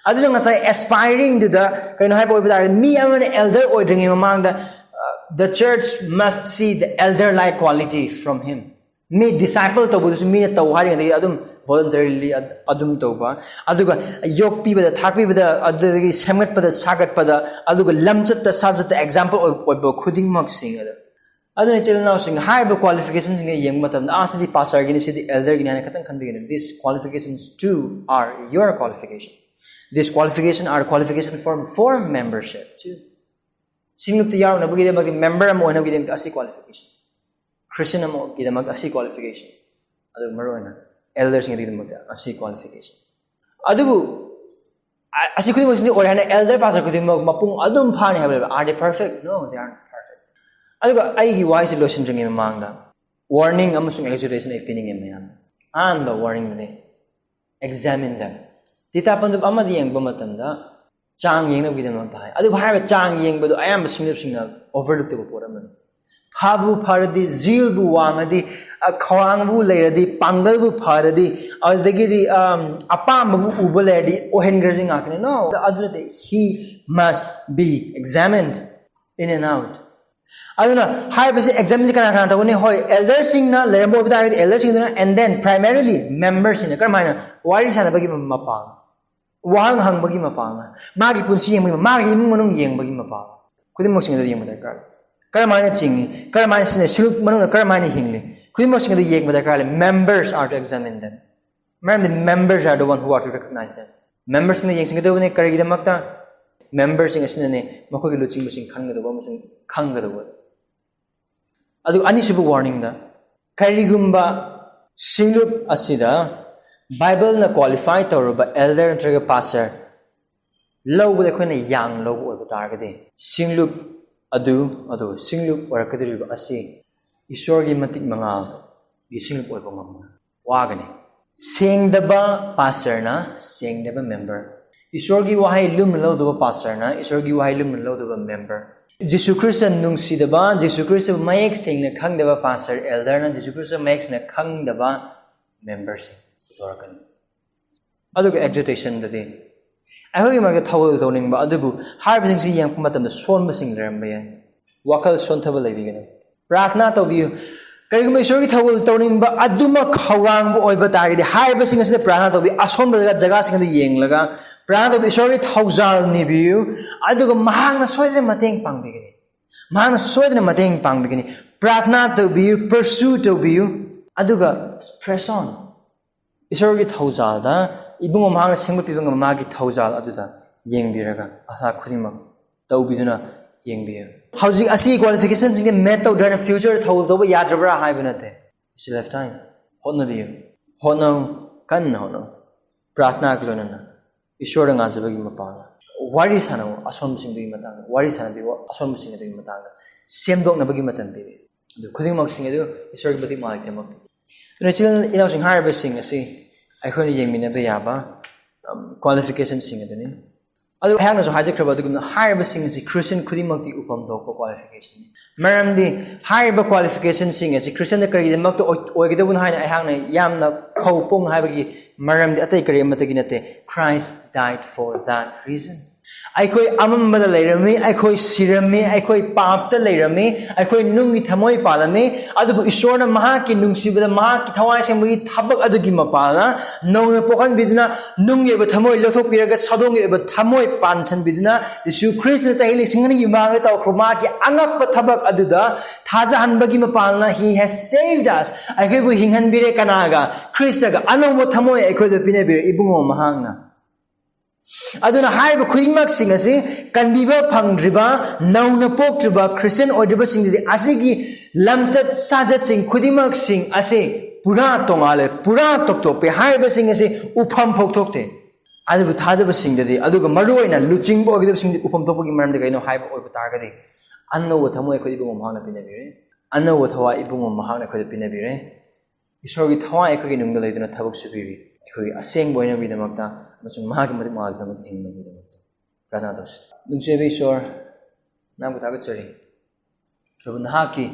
ꯑꯗꯨꯅ ꯉꯁꯥꯏ aspiringꯗꯨꯗ ꯀꯩꯅꯣ ꯍꯥꯏꯕ ꯑꯣꯏꯕ ꯇꯥꯔꯒꯗꯤ, ꯃꯤ ꯑꯃꯅ elder ꯑꯣꯏꯗ꯭ꯔꯤꯉꯩ ꯃꯃꯥꯡꯗ, uh, the church must see the elder-like quality from him꯫ Me disciple ꯇꯧꯕꯗꯨꯁꯨ ꯃꯤꯅ ꯇꯧ ꯍꯥꯏꯔꯤꯉꯩꯗꯒꯤ ꯑꯗꯨꯝ voluntarily ꯑꯗ-, ꯑꯗꯨꯝ ꯇꯧꯕ, ꯑꯗꯨꯒ ꯌꯣꯛꯄꯤꯕꯗ, ꯊꯥꯛꯄꯤꯕꯗ, ꯑꯗꯨꯗꯒꯤ ꯁꯦꯝꯒꯠꯄꯗ, ꯁꯥꯒꯠꯄꯗ, ꯑꯗꯨꯒ ꯂꯝꯆꯠꯇ ꯁꯥꯖꯠꯇ example ꯑꯣꯏ-, ꯑꯣꯏꯕ ꯈꯨꯗꯤꯡꯃꯛꯁꯤꯡ ꯑꯗꯨ꯫ ꯑꯗꯨꯅ ꯏꯆꯤꯜ ꯏꯅꯥꯎꯁꯤꯡ, ꯍꯥꯏꯔꯤꯕ qualificationꯁꯤꯡꯒ ꯌꯦꯡꯕ ꯃꯇꯝꯗ, "ꯑꯥ, ꯁꯤꯗꯤ pastorꯒꯤꯅꯤ, ꯁꯤꯗꯤ elderꯒꯤꯅꯤ" ꯍꯥꯏꯅ ꯈꯇꯪ ꯈꯟꯕꯤꯒꯅꯨ. These qualifications too are your qualification. These qualifications are qualification for, for membership too. ꯁꯤꯡꯂꯨꯞꯇ ꯌꯥꯎꯅꯕꯒꯤꯗꯃꯛꯇ, member ꯑꯃ ꯑꯣꯏꯅꯕꯒꯤꯗꯃꯛꯇ ꯑꯁꯤ qualification. Christian ꯑꯃꯒꯤꯗꯃꯛꯇ ꯑꯁꯤ qualification. ꯑꯗꯨꯒ ꯃꯔꯨꯑꯣꯏꯅ elderꯁꯤꯡꯒꯤꯗꯃꯛꯇ ꯑꯁꯤ qualification. ꯑꯗꯨꯕꯨ ꯑ-, ꯑꯁꯤ ꯈꯨꯗꯤꯡꯃꯛꯁꯤꯗꯤ ꯑꯣꯏꯔꯦ ꯍꯥꯏꯅ elder pastor ꯈꯨꯗꯤꯡꯃꯛ ꯃꯄꯨꯡ ꯑꯗꯨꯝ ꯐꯥꯅꯤ ꯍꯥꯏꯕ ꯂꯩꯕ꯭ꯔꯥ? Are they perfect? No, they aren't perfect. ꯑꯗꯨꯒ ꯑꯩꯒꯤ ꯋꯥꯍꯩꯁꯤ ꯂꯣꯏꯁꯤꯟꯗ꯭ꯔꯤꯉꯩ ꯃꯃꯥꯡꯗ warning ꯑꯃꯁꯨꯡ exhortation ꯑꯩ ꯄꯤꯅꯤꯡꯉꯦ ꯃꯌꯥꯝ꯫ ꯑꯍꯥꯟꯕ warningꯗꯤ, examine them. ꯇꯤꯇꯥ ꯄꯟꯗꯨꯞ ꯑꯃꯗ ꯌꯦꯡꯕ ꯃꯇꯝꯗ ꯆꯥꯡ ꯌꯦꯡꯅꯕꯒꯤꯗꯃꯛꯇ ꯍꯥꯏ꯫ ꯑꯗꯨꯕꯨ ꯍꯥꯏꯔꯤꯕ ꯆꯥꯡ ꯌꯦꯡꯕꯗꯨ ꯑꯌꯥꯝꯕ ꯁꯤꯡꯂꯨꯞꯁꯤꯡꯅ overlook ꯇꯧꯕ ꯄꯣꯠ ꯑꯃꯅꯤ꯫ ꯐꯕꯨ ꯐꯔꯗꯤ, zealꯕꯨ ꯋꯥꯡꯉꯗꯤ, ꯑ, ꯈꯧꯔꯥꯡꯕꯨ ꯂꯩꯔꯗꯤ, ꯄꯥꯡꯒꯜꯕꯨ ꯐꯔꯗꯤ, ꯑꯗꯨꯗꯒꯤꯗꯤ, ꯑꯝ, ꯑꯄꯥꯝꯕꯕꯨ ꯎꯕ ꯂꯩꯔꯗꯤ ꯑꯣꯏꯍꯟꯈ꯭ꯔꯁꯤ ꯉꯥꯛꯇꯅꯤ꯫ No, ꯑꯗꯨ ꯅꯠꯇꯦ, he must be examined in and out. ꯑꯗꯨꯅ ꯍꯥꯏꯔꯤꯕꯁꯤ examinꯁꯤ ꯀꯅꯥ ꯀꯅꯥ ꯇꯧꯒꯅꯤ? ꯍꯣꯏ, elderꯁꯤꯡꯅ ꯂꯩꯔꯝꯕ ꯑꯣꯏꯕ ꯇꯥꯔꯒꯗꯤ elderꯁꯤꯡꯗꯨꯅ, and then primarily memberꯁꯤꯡꯅ꯫ ꯀꯔꯝꯍꯥꯏꯅ? ꯋꯥꯔꯤ ꯁꯥꯟꯅꯕꯒꯤ ꯃꯄꯥꯡ, ꯋꯥꯍꯪ ꯍꯪꯕꯒꯤ ꯃꯄꯥꯡ, ꯃꯥꯒꯤ ꯄꯨꯟꯁꯤ ꯌꯦꯡꯕꯒꯤ, ꯃꯥꯒꯤ ꯏꯃꯨꯡ ꯃꯅꯨꯡ ꯌꯦꯡꯕꯒꯤ ꯃꯄꯥꯡ, ꯈꯨꯗꯤꯡꯃꯛꯁꯤꯡ ꯑꯗꯨ ꯌꯦꯡꯕ ꯗꯔꯀꯥꯔ ꯂꯩ꯫ ꯀꯔꯝꯍꯥꯏꯅ ꯆꯤꯡꯏ, ꯀꯔꯝꯍꯥꯏꯅ ꯁꯤꯖꯤꯟꯅꯩ, ꯁꯤꯡꯂꯨꯞ ꯃꯅꯨꯡꯗ ꯀꯔꯝꯍꯥꯏꯅ ꯍꯤꯡꯂꯤ, ꯈꯨꯗꯤꯡꯃꯛꯁꯤꯡ ꯑꯗꯨ ꯌꯦꯡꯕ ꯗꯔꯀꯥꯔ ꯂꯩ꯫ Members are to examine them. ꯃꯔꯝꯗꯤ members are the one who are to recognize them. Memberꯁꯤꯡꯅ ꯌꯦꯡꯁꯤꯟꯒꯗꯕꯅꯤ꯫ ꯀꯔꯤꯒꯤꯗꯃꯛꯇ? Memberꯁꯤꯡ ꯑꯁꯤꯅꯅꯦ ꯃꯈꯣꯏꯒꯤ ꯂꯨꯆꯤꯡꯕꯁꯤꯡ ꯈꯟꯒꯗꯧꯕ ꯑꯃꯁꯨꯡ ꯈꯪꯒꯗꯧꯕ꯫ ꯑꯗꯨꯒ ꯑꯅꯤꯁꯨꯕ warningꯗ, ꯀꯔꯤꯒꯨꯝꯕ ꯁꯤꯡꯂꯨꯞ ꯑꯁꯤꯗ Bibleꯅ qualify ꯇꯧꯔꯕ elder ꯅꯠꯇ꯭ꯔꯒ pastor ꯂꯧꯕꯗ ꯑꯩꯈꯣꯏꯅ ꯌꯥꯡ ꯂꯧꯕ ꯑꯣꯏꯕ ꯇꯥꯔꯒꯗꯤ, ꯁꯤꯡꯂꯨꯞ ꯑꯗꯨ, ꯑꯗꯨ ꯁꯤꯡꯂꯨꯞ ꯑꯣꯏꯔꯛꯀꯗꯧꯔꯤꯕ ꯑꯁꯤ ꯏꯁꯣꯔꯒꯤ ꯃꯇꯤꯛ ꯃꯉꯥꯜꯒꯤ ꯁꯤꯡꯂꯨꯞ ꯑꯣꯏꯕ ꯉꯝꯃꯣꯏ꯫ ꯋꯥꯒꯅꯤ꯫ ꯁꯦꯡꯗꯕ pastorꯅ ꯁꯦꯡꯗꯕ member꯫ ꯏꯁꯣꯔꯒꯤ ꯋꯥꯍꯩ ꯂꯨꯝꯅ ꯂꯧꯗꯕ pastorꯅ ꯏꯁꯣꯔꯒꯤ ꯋꯥꯍꯩ ꯂꯨꯝꯅ ꯂꯧꯗꯕ member꯫ ꯖꯤꯁꯨ ꯈ꯭ꯔꯤꯁꯇ ꯅꯨꯡꯁꯤꯗꯕ, ꯖꯤꯁꯨ ꯈ꯭ꯔꯤꯁꯇꯕꯨ ꯃꯌꯦꯛ ꯁꯦꯡꯅ ꯈꯪꯗꯕ pastor, elderꯅ ꯖꯤꯁꯨ ꯈ꯭ꯔꯤꯁꯇ ꯃꯌꯦꯛ ꯁꯦꯡꯅ ꯈꯪꯗꯕ memberꯁꯤꯡ ꯄꯨꯊꯣꯔꯛꯀꯅꯤ꯫ ꯑꯗꯨꯒ exhortationꯗꯗꯤ, ꯑꯩꯈꯣꯏꯒꯤ ꯃꯔꯛꯇ ꯊꯧꯒꯜ ꯇꯧꯅꯤꯡꯕ ꯑꯗꯨꯕꯨ ꯍꯥꯏꯔꯤꯕꯁꯤꯡꯁꯤ ꯌꯦꯡꯉꯛꯄ ꯃꯇꯝꯗ ꯁꯣꯟꯕꯁꯤꯡ ꯂꯩꯔꯝꯕ ꯌꯥꯏ꯫ ꯋꯥꯈꯜ ꯁꯣꯟꯊꯕ ꯂꯩꯕꯤꯒꯅꯨ꯫ ꯄ꯭ꯔꯥꯊꯅꯥ ꯇꯧꯕꯤꯌꯨ꯫ ꯀꯔꯤꯒꯨꯝꯕ ꯏꯁꯣꯔꯒꯤ ꯊꯧꯒꯜ ꯇꯧꯅꯤꯡꯕ ꯑꯗꯨꯃꯛ ꯈꯧꯔꯥꯡꯕ ꯑꯣꯏꯕ ꯇꯥꯔꯒꯗꯤ, ꯍꯥꯏꯔꯤꯕꯁꯤꯡ ꯑꯁꯤꯗ ꯄ꯭ꯔꯥꯊꯅꯥ ꯇꯧꯕꯤꯌꯨ꯫ ꯑꯁꯣꯟꯕ ꯖꯒꯥ, ꯖꯒꯥꯁꯤꯡ ꯑꯗꯨ ꯌꯦꯡꯂꯒ ꯄ꯭ꯔꯥꯊꯅꯥ ꯇꯧꯕꯤꯌꯨ꯫ ꯏꯁꯣꯔꯒꯤ ꯊꯧꯖꯥꯜ ꯅꯤꯕꯤꯌꯨ, ꯑꯗꯨꯒ ꯃꯍꯥꯛꯅ ꯁꯣꯏꯗꯅ ꯃꯇꯦꯡ ꯄꯥꯡꯕꯤꯒꯅꯤ꯫ ꯃꯍꯥꯛꯅ ꯁꯣꯏꯗꯅ ꯃꯇꯦꯡ ꯄꯥꯡꯕꯤꯒꯅꯤ꯫ ꯄ꯭ꯔꯥꯊꯅꯥ ꯇꯧꯕꯤꯌꯨ, pursue ꯇꯧꯕꯤꯌꯨ, ꯑꯗꯨꯒ press on꯫ ꯏꯁꯣꯔꯒꯤ ꯊꯧꯖꯥꯜꯗ, ꯏꯕꯨꯡꯉꯣ ꯃꯍꯥꯛꯅ ꯁꯦꯝꯒꯠꯄꯤꯕ ꯉꯝꯕ ꯃꯥꯒꯤ ꯊꯧꯖꯥꯜ ꯑꯗꯨꯗ ꯌꯦꯡꯕꯤꯔꯒ ꯑꯁꯥ ꯈꯨꯗꯤꯡꯃꯛ ꯇꯧꯕꯤꯗꯨꯅ ꯌꯦꯡꯕꯤꯌꯨ꯫ ꯍꯧꯖꯤꯛ ꯑꯁꯤꯒꯤ qualificationꯁꯤꯡꯁꯦ meet ꯇꯧꯗ꯭ꯔꯒꯅ futureꯗ ꯊꯧ ꯇꯧꯕ ꯌꯥꯗ꯭ꯔꯕ꯭ꯔꯥ ꯍꯥꯏꯕ ꯅꯠꯇꯦ꯫ You still have time. ꯍꯣꯠꯅꯕꯤꯌꯨ꯫ ꯍꯣꯠꯅꯧ꯫ ꯀꯟꯅ ꯍꯣꯠꯅꯧ꯫ ꯄ꯭ꯔꯥꯊꯅꯥꯒ ꯂꯣꯏꯅꯅ ꯏꯁꯣꯔꯗ ꯉꯥꯖꯕꯒꯤ ꯃꯄꯥꯜꯗ ꯋꯥꯔꯤ ꯁꯥꯟꯅꯧ꯫ ꯑꯁꯣꯟꯕꯁꯤꯡꯗꯨꯒꯤ ꯃꯇꯥꯡꯗ ꯋꯥꯔꯤ ꯁꯥꯟꯅꯕꯤꯌꯨ꯫ ꯑꯁꯣꯟꯕꯁꯤꯡ ꯑꯗꯨꯒꯤ ꯃꯇꯥꯡꯗ ꯁꯦꯝꯗꯣꯛꯅꯕꯒꯤ ꯃꯇꯝ ꯄꯤꯕꯤꯌꯨ꯫ ꯑꯗꯨ ꯈꯨꯗꯤꯡꯃꯛꯁꯤꯡ ꯑꯗꯨ ꯏꯁꯣꯔꯒꯤ ꯃꯇꯤꯛ ꯃꯉꯥꯜꯒꯤꯗꯃꯛꯇ꯫ ꯑꯗꯨꯅ ꯏꯆꯤꯜ ꯏꯅꯥꯎꯁꯤꯡ, ꯍꯥꯏꯔꯤꯕꯁꯤꯡ ꯑꯁꯤ ꯑꯩꯈꯣꯏꯅ ꯌꯦꯡꯃꯤꯟꯅꯕ ꯌꯥꯕ, ꯎꯝ, qualificationꯁꯤꯡ ꯑꯗꯨꯅꯤ꯫ ꯑꯗꯨ ꯑꯩꯍꯥꯛꯅꯁꯨ ꯍꯥꯏꯖꯈ꯭ꯔꯕ ꯑꯗꯨꯒꯨꯝꯅ ꯍꯥꯏꯔꯤꯕꯁꯤꯡ ꯑꯁꯤ Christian ꯈꯨꯗꯤꯡꯃꯛꯇꯤ ꯎꯐꯝ ꯊꯣꯛꯄ qualificationꯅꯤ꯫ ꯃꯔꯝꯗꯤ ꯍꯥꯏꯔꯤꯕ qualificationꯁꯤꯡ ꯑꯁꯤ Christianꯗ ꯀꯔꯤꯒꯤꯗꯃꯛꯇ ꯑꯣꯏ-, ꯑꯣꯏꯒꯗꯕꯅꯣ ꯍꯥꯏꯅ ꯑꯩꯍꯥꯛꯅ ꯌꯥꯝꯅ ꯈꯧ ꯄꯣꯡ ꯍꯥꯏꯕꯒꯤ ꯃꯔꯝꯗꯤ ꯑꯇꯩ ꯀꯔꯤ ꯑꯃꯠꯇꯒꯤ ꯅꯠꯇꯦ꯫ Christ died for that reason. ꯑꯩꯈꯣꯏ ꯑꯃꯝꯕꯗ ꯂꯩꯔꯝꯃꯤ, ꯑꯩꯈꯣꯏ ꯁꯤꯔꯝꯃꯤ, ꯑꯩꯈꯣꯏ ꯄꯥꯞꯇ ꯂꯩꯔꯝꯃꯤ, ꯑꯩꯈꯣꯏ ꯅꯨꯡꯒꯤ ꯊꯃꯣꯏ ꯄꯥꯜꯂꯝꯃꯤ꯫ ꯑꯗꯨꯕꯨ ꯏꯁꯣꯔꯅ ꯃꯍꯥꯛꯀꯤ ꯅꯨꯡꯁꯤꯕꯗ ꯃꯍꯥꯛꯀꯤ ꯊꯋꯥꯏ ꯑꯁꯦꯡꯕꯒꯤ ꯊꯕꯛ ꯑꯗꯨꯒꯤ ꯃꯄꯥꯜꯅ ꯅꯧꯅ ꯄꯣꯛꯍꯟꯕꯤꯗꯨꯅ ꯅꯨꯡꯒꯤ ꯑꯣꯏꯕ ꯊꯃꯣꯏ ꯂꯧꯊꯣꯛꯄꯤꯔꯒ ꯁꯥꯗꯣꯡꯒꯤ ꯑꯣꯏꯕ ꯊꯃꯣꯏ ꯄꯥꯟꯁꯟꯕꯤꯗꯨꯅ ꯖꯤꯁꯨ ꯈ꯭ꯔꯤꯁꯇꯅ ꯆꯍꯤ ꯂꯤꯁꯤꯡ ꯑꯅꯤꯒꯤ ꯃꯃꯥꯡꯗ ꯇꯧꯈ꯭ꯔꯕ ꯃꯍꯥꯛꯀꯤ ꯑꯉꯛꯄ ꯊꯕꯛ ꯑꯗꯨꯗ ꯊꯥꯖꯍꯟꯕꯒꯤ ꯃꯄꯥꯜꯅ He has saved us. ꯑꯩꯈꯣꯏꯕꯨ ꯍꯤꯡꯍꯟꯕꯤꯔꯦ꯫ ꯀꯅꯥꯒ? ꯈ꯭ꯔꯤꯁꯇꯒ꯫ ꯑꯅꯧꯕ ꯊꯃꯣꯏ ꯑꯩꯈꯣꯏꯗ ꯄꯤꯅꯕꯤꯔꯦ ꯏꯕꯨꯡꯉꯣ ꯃꯍꯥꯛꯅ꯫ ꯑꯗꯨꯅ ꯍꯥꯏꯔꯤꯕ ꯈꯨꯗꯤꯡꯃꯛꯁꯤꯡ ꯑꯁꯤ ꯀꯟꯕꯤꯕ ꯐꯪꯗ꯭ꯔꯤꯕ, ꯅꯧꯅ ꯄꯣꯛꯇ꯭ꯔꯤꯕ ꯈ꯭ꯔꯤꯁꯇꯤꯌꯥꯟ ꯑꯣꯏꯗ꯭ꯔꯤꯕꯁꯤꯡꯗꯗꯤ ꯑꯁꯤꯒꯤ ꯂꯝꯆꯠ ꯁꯥꯖꯠꯁꯤꯡ ꯈꯨꯗꯤꯡꯃꯛꯁꯤꯡ ꯑꯁꯤ ꯄꯨꯔꯥ ꯇꯣꯉꯥꯜꯂꯦ, ꯄꯨꯔꯥ ꯇꯣꯞ ꯇꯣꯞꯄꯦ꯫ ꯍꯥꯏꯔꯤꯕꯁꯤꯡ ꯑꯁꯤ ꯎꯐꯝ ꯐꯣꯛꯊꯣꯛꯇꯦ꯫ ꯑꯗꯨꯕꯨ ꯊꯥꯖꯕꯁꯤꯡꯗꯗꯤ, ꯑꯗꯨꯒ ꯃꯔꯨꯑꯣꯏꯅ ꯂꯨꯆꯤꯡꯕ ꯑꯣꯏꯒꯗꯕꯁꯤꯡꯗꯤ ꯎꯐꯝ ꯊꯣꯛꯄꯒꯤ ꯃꯔꯝꯗꯤ ꯀꯩꯅꯣ ꯍꯥꯏꯕ ꯑꯣꯏꯕ ꯇꯥꯔꯒꯗꯤ, ꯑꯅꯧꯕ ꯊꯃꯣꯏ ꯑꯩꯈꯣꯏꯗ ꯏꯕꯨꯡꯉꯣ ꯃꯍꯥꯛꯅ ꯄꯤꯅꯕꯤꯔꯦ꯫ ꯑꯅꯧꯕ ꯊꯋꯥꯏ ꯏꯕꯨꯡꯉꯣ ꯃꯍꯥꯛꯅ ꯑꯩꯈꯣꯏꯗ ꯄꯤꯅꯕꯤꯔꯦ꯫ ꯏꯁꯣꯔꯒꯤ ꯊꯋꯥꯏ ꯑꯩꯈꯣꯏꯒꯤ ꯅꯨꯡꯗ ꯂꯩꯗꯨꯅ ꯊꯕꯛ ꯁꯨꯕꯤꯔꯤ꯫ ꯑꯩꯈꯣꯏꯒꯤ ꯑꯁꯦꯡꯕ ꯑꯣꯏꯅꯕꯒꯤꯗꯃꯛꯇ ꯑꯃꯁꯨꯡ ꯃꯍꯥꯛꯀꯤ ꯃꯇꯤꯛ ꯃꯉꯥꯜꯒꯤꯗꯃꯛꯇ ꯍꯤꯡꯅꯕꯒꯤꯗꯃꯛꯇ ꯄ꯭ꯔꯥꯊꯅꯥ ꯇꯧꯁꯤ꯫ ꯅꯨꯡꯁꯤꯕ ꯏꯁꯣꯔ, ꯅꯪꯕꯨ ꯊꯥꯒꯠꯆꯔꯤ꯫ ꯄ꯭ꯔꯚꯨ, ꯅꯍꯥꯛꯀꯤ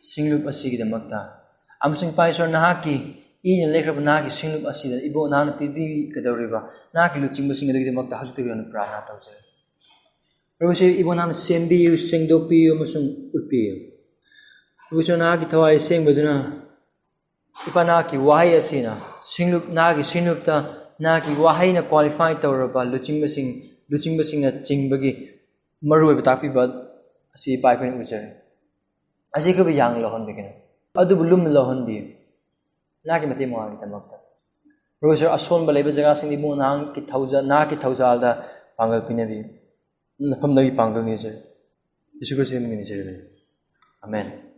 ꯁꯤꯡꯂꯨꯞ ꯑꯁꯤꯒꯤꯗꯃꯛꯇ ꯑꯃꯁꯨꯡ ꯏꯄꯥ ꯏꯁꯣꯔ, ꯅꯍꯥꯛꯀꯤ ꯏꯅ ꯂꯩꯈ꯭ꯔꯕ ꯅꯍꯥꯛꯀꯤ ꯁꯤꯡꯂꯨꯞ ꯑꯁꯤꯗ ꯏꯕꯣ ꯅꯍꯥꯛꯅ ꯄꯤꯕꯤꯒꯗꯧꯔꯤꯕ ꯅꯍꯥꯛꯀꯤ ꯂꯨꯆꯤꯡꯕꯁꯤꯡ ꯑꯗꯨꯒꯤꯗꯃꯛꯇ ꯍꯧꯖꯤꯛꯇꯒꯤ ꯑꯣꯏꯅ ꯄ꯭ꯔꯥꯊꯅꯥ ꯇꯧꯖꯔꯤ꯫ ꯄ꯭ꯔꯚꯨꯁꯦ ꯏꯕꯣ ꯅꯍꯥꯛꯅ ꯁꯦꯝꯕꯤꯌꯨ, ꯁꯦꯡꯗꯣꯛꯄꯤꯌꯨ ꯑꯃꯁꯨꯡ ꯎꯠꯄꯤꯌꯨ꯫ ꯄ꯭ꯔꯚꯨ ꯏꯁꯣꯔ, ꯅꯍꯥꯛꯀꯤ ꯊꯋꯥꯏ ꯑꯁꯦꯡꯕꯗꯨꯅ ꯏꯄꯥ ꯅꯍꯥꯛꯀꯤ ꯋꯥꯍꯩ ꯑꯁꯤꯅ ꯁꯤꯡꯂꯨꯞ, ꯅꯍꯥꯛꯀꯤ ꯁꯤꯡꯂꯨꯞꯇ ꯅꯍꯥꯛꯀꯤ ꯋꯥꯍꯩꯅ qualify ꯇꯧꯔꯕ ꯂꯨꯆꯤꯡꯕꯁꯤꯡ, ꯂꯨꯆꯤꯡꯕꯁꯤꯡꯅ ꯆꯤꯡꯕꯒꯤ ꯃꯔꯨꯑꯣꯏꯕ ꯇꯥꯛꯄꯤꯕ ꯑꯁꯤ ꯏꯄꯥ ꯑꯩꯈꯣꯏꯅ ꯎꯖꯔꯦ꯫ ꯑꯁꯤ ꯑꯩꯈꯣꯏꯕꯨ ꯌꯥꯡꯅ ꯂꯧꯍꯟꯕꯤꯒꯅꯨ, ꯑꯗꯨꯕꯨ ꯂꯨꯝꯅ ꯂꯧꯍꯟꯕꯤꯌꯨ꯫ ꯅꯍꯥꯛꯀꯤ ꯃꯇꯦꯡ ꯃꯉꯥꯒꯤꯗꯃꯛꯇ꯫ ꯄ꯭ꯔꯣꯐꯦꯁꯔ, ꯑꯁꯣꯟꯕ ꯂꯩꯕ ꯖꯒꯥꯁꯤꯡꯗꯤ ꯏꯕꯨꯡꯉꯣ ꯅꯍꯥꯛꯀꯤ ꯊꯧꯖ-, ꯅꯍꯥꯛꯀꯤ ꯊꯧꯖꯥꯜꯗ ꯄꯥꯡꯒꯜ ꯄꯤꯅꯕꯤꯌꯨ꯫ ꯃꯐꯝꯗꯒꯤ ꯄꯥꯡꯒꯜ ꯅꯤꯖꯔꯤ꯫ ꯌꯦꯁꯨ ꯈ꯭ꯔꯤꯁꯇꯒꯤ ꯃꯤꯡ ꯅꯤꯖꯔꯤꯕꯅꯤ꯫ ꯑꯃꯦꯟ꯫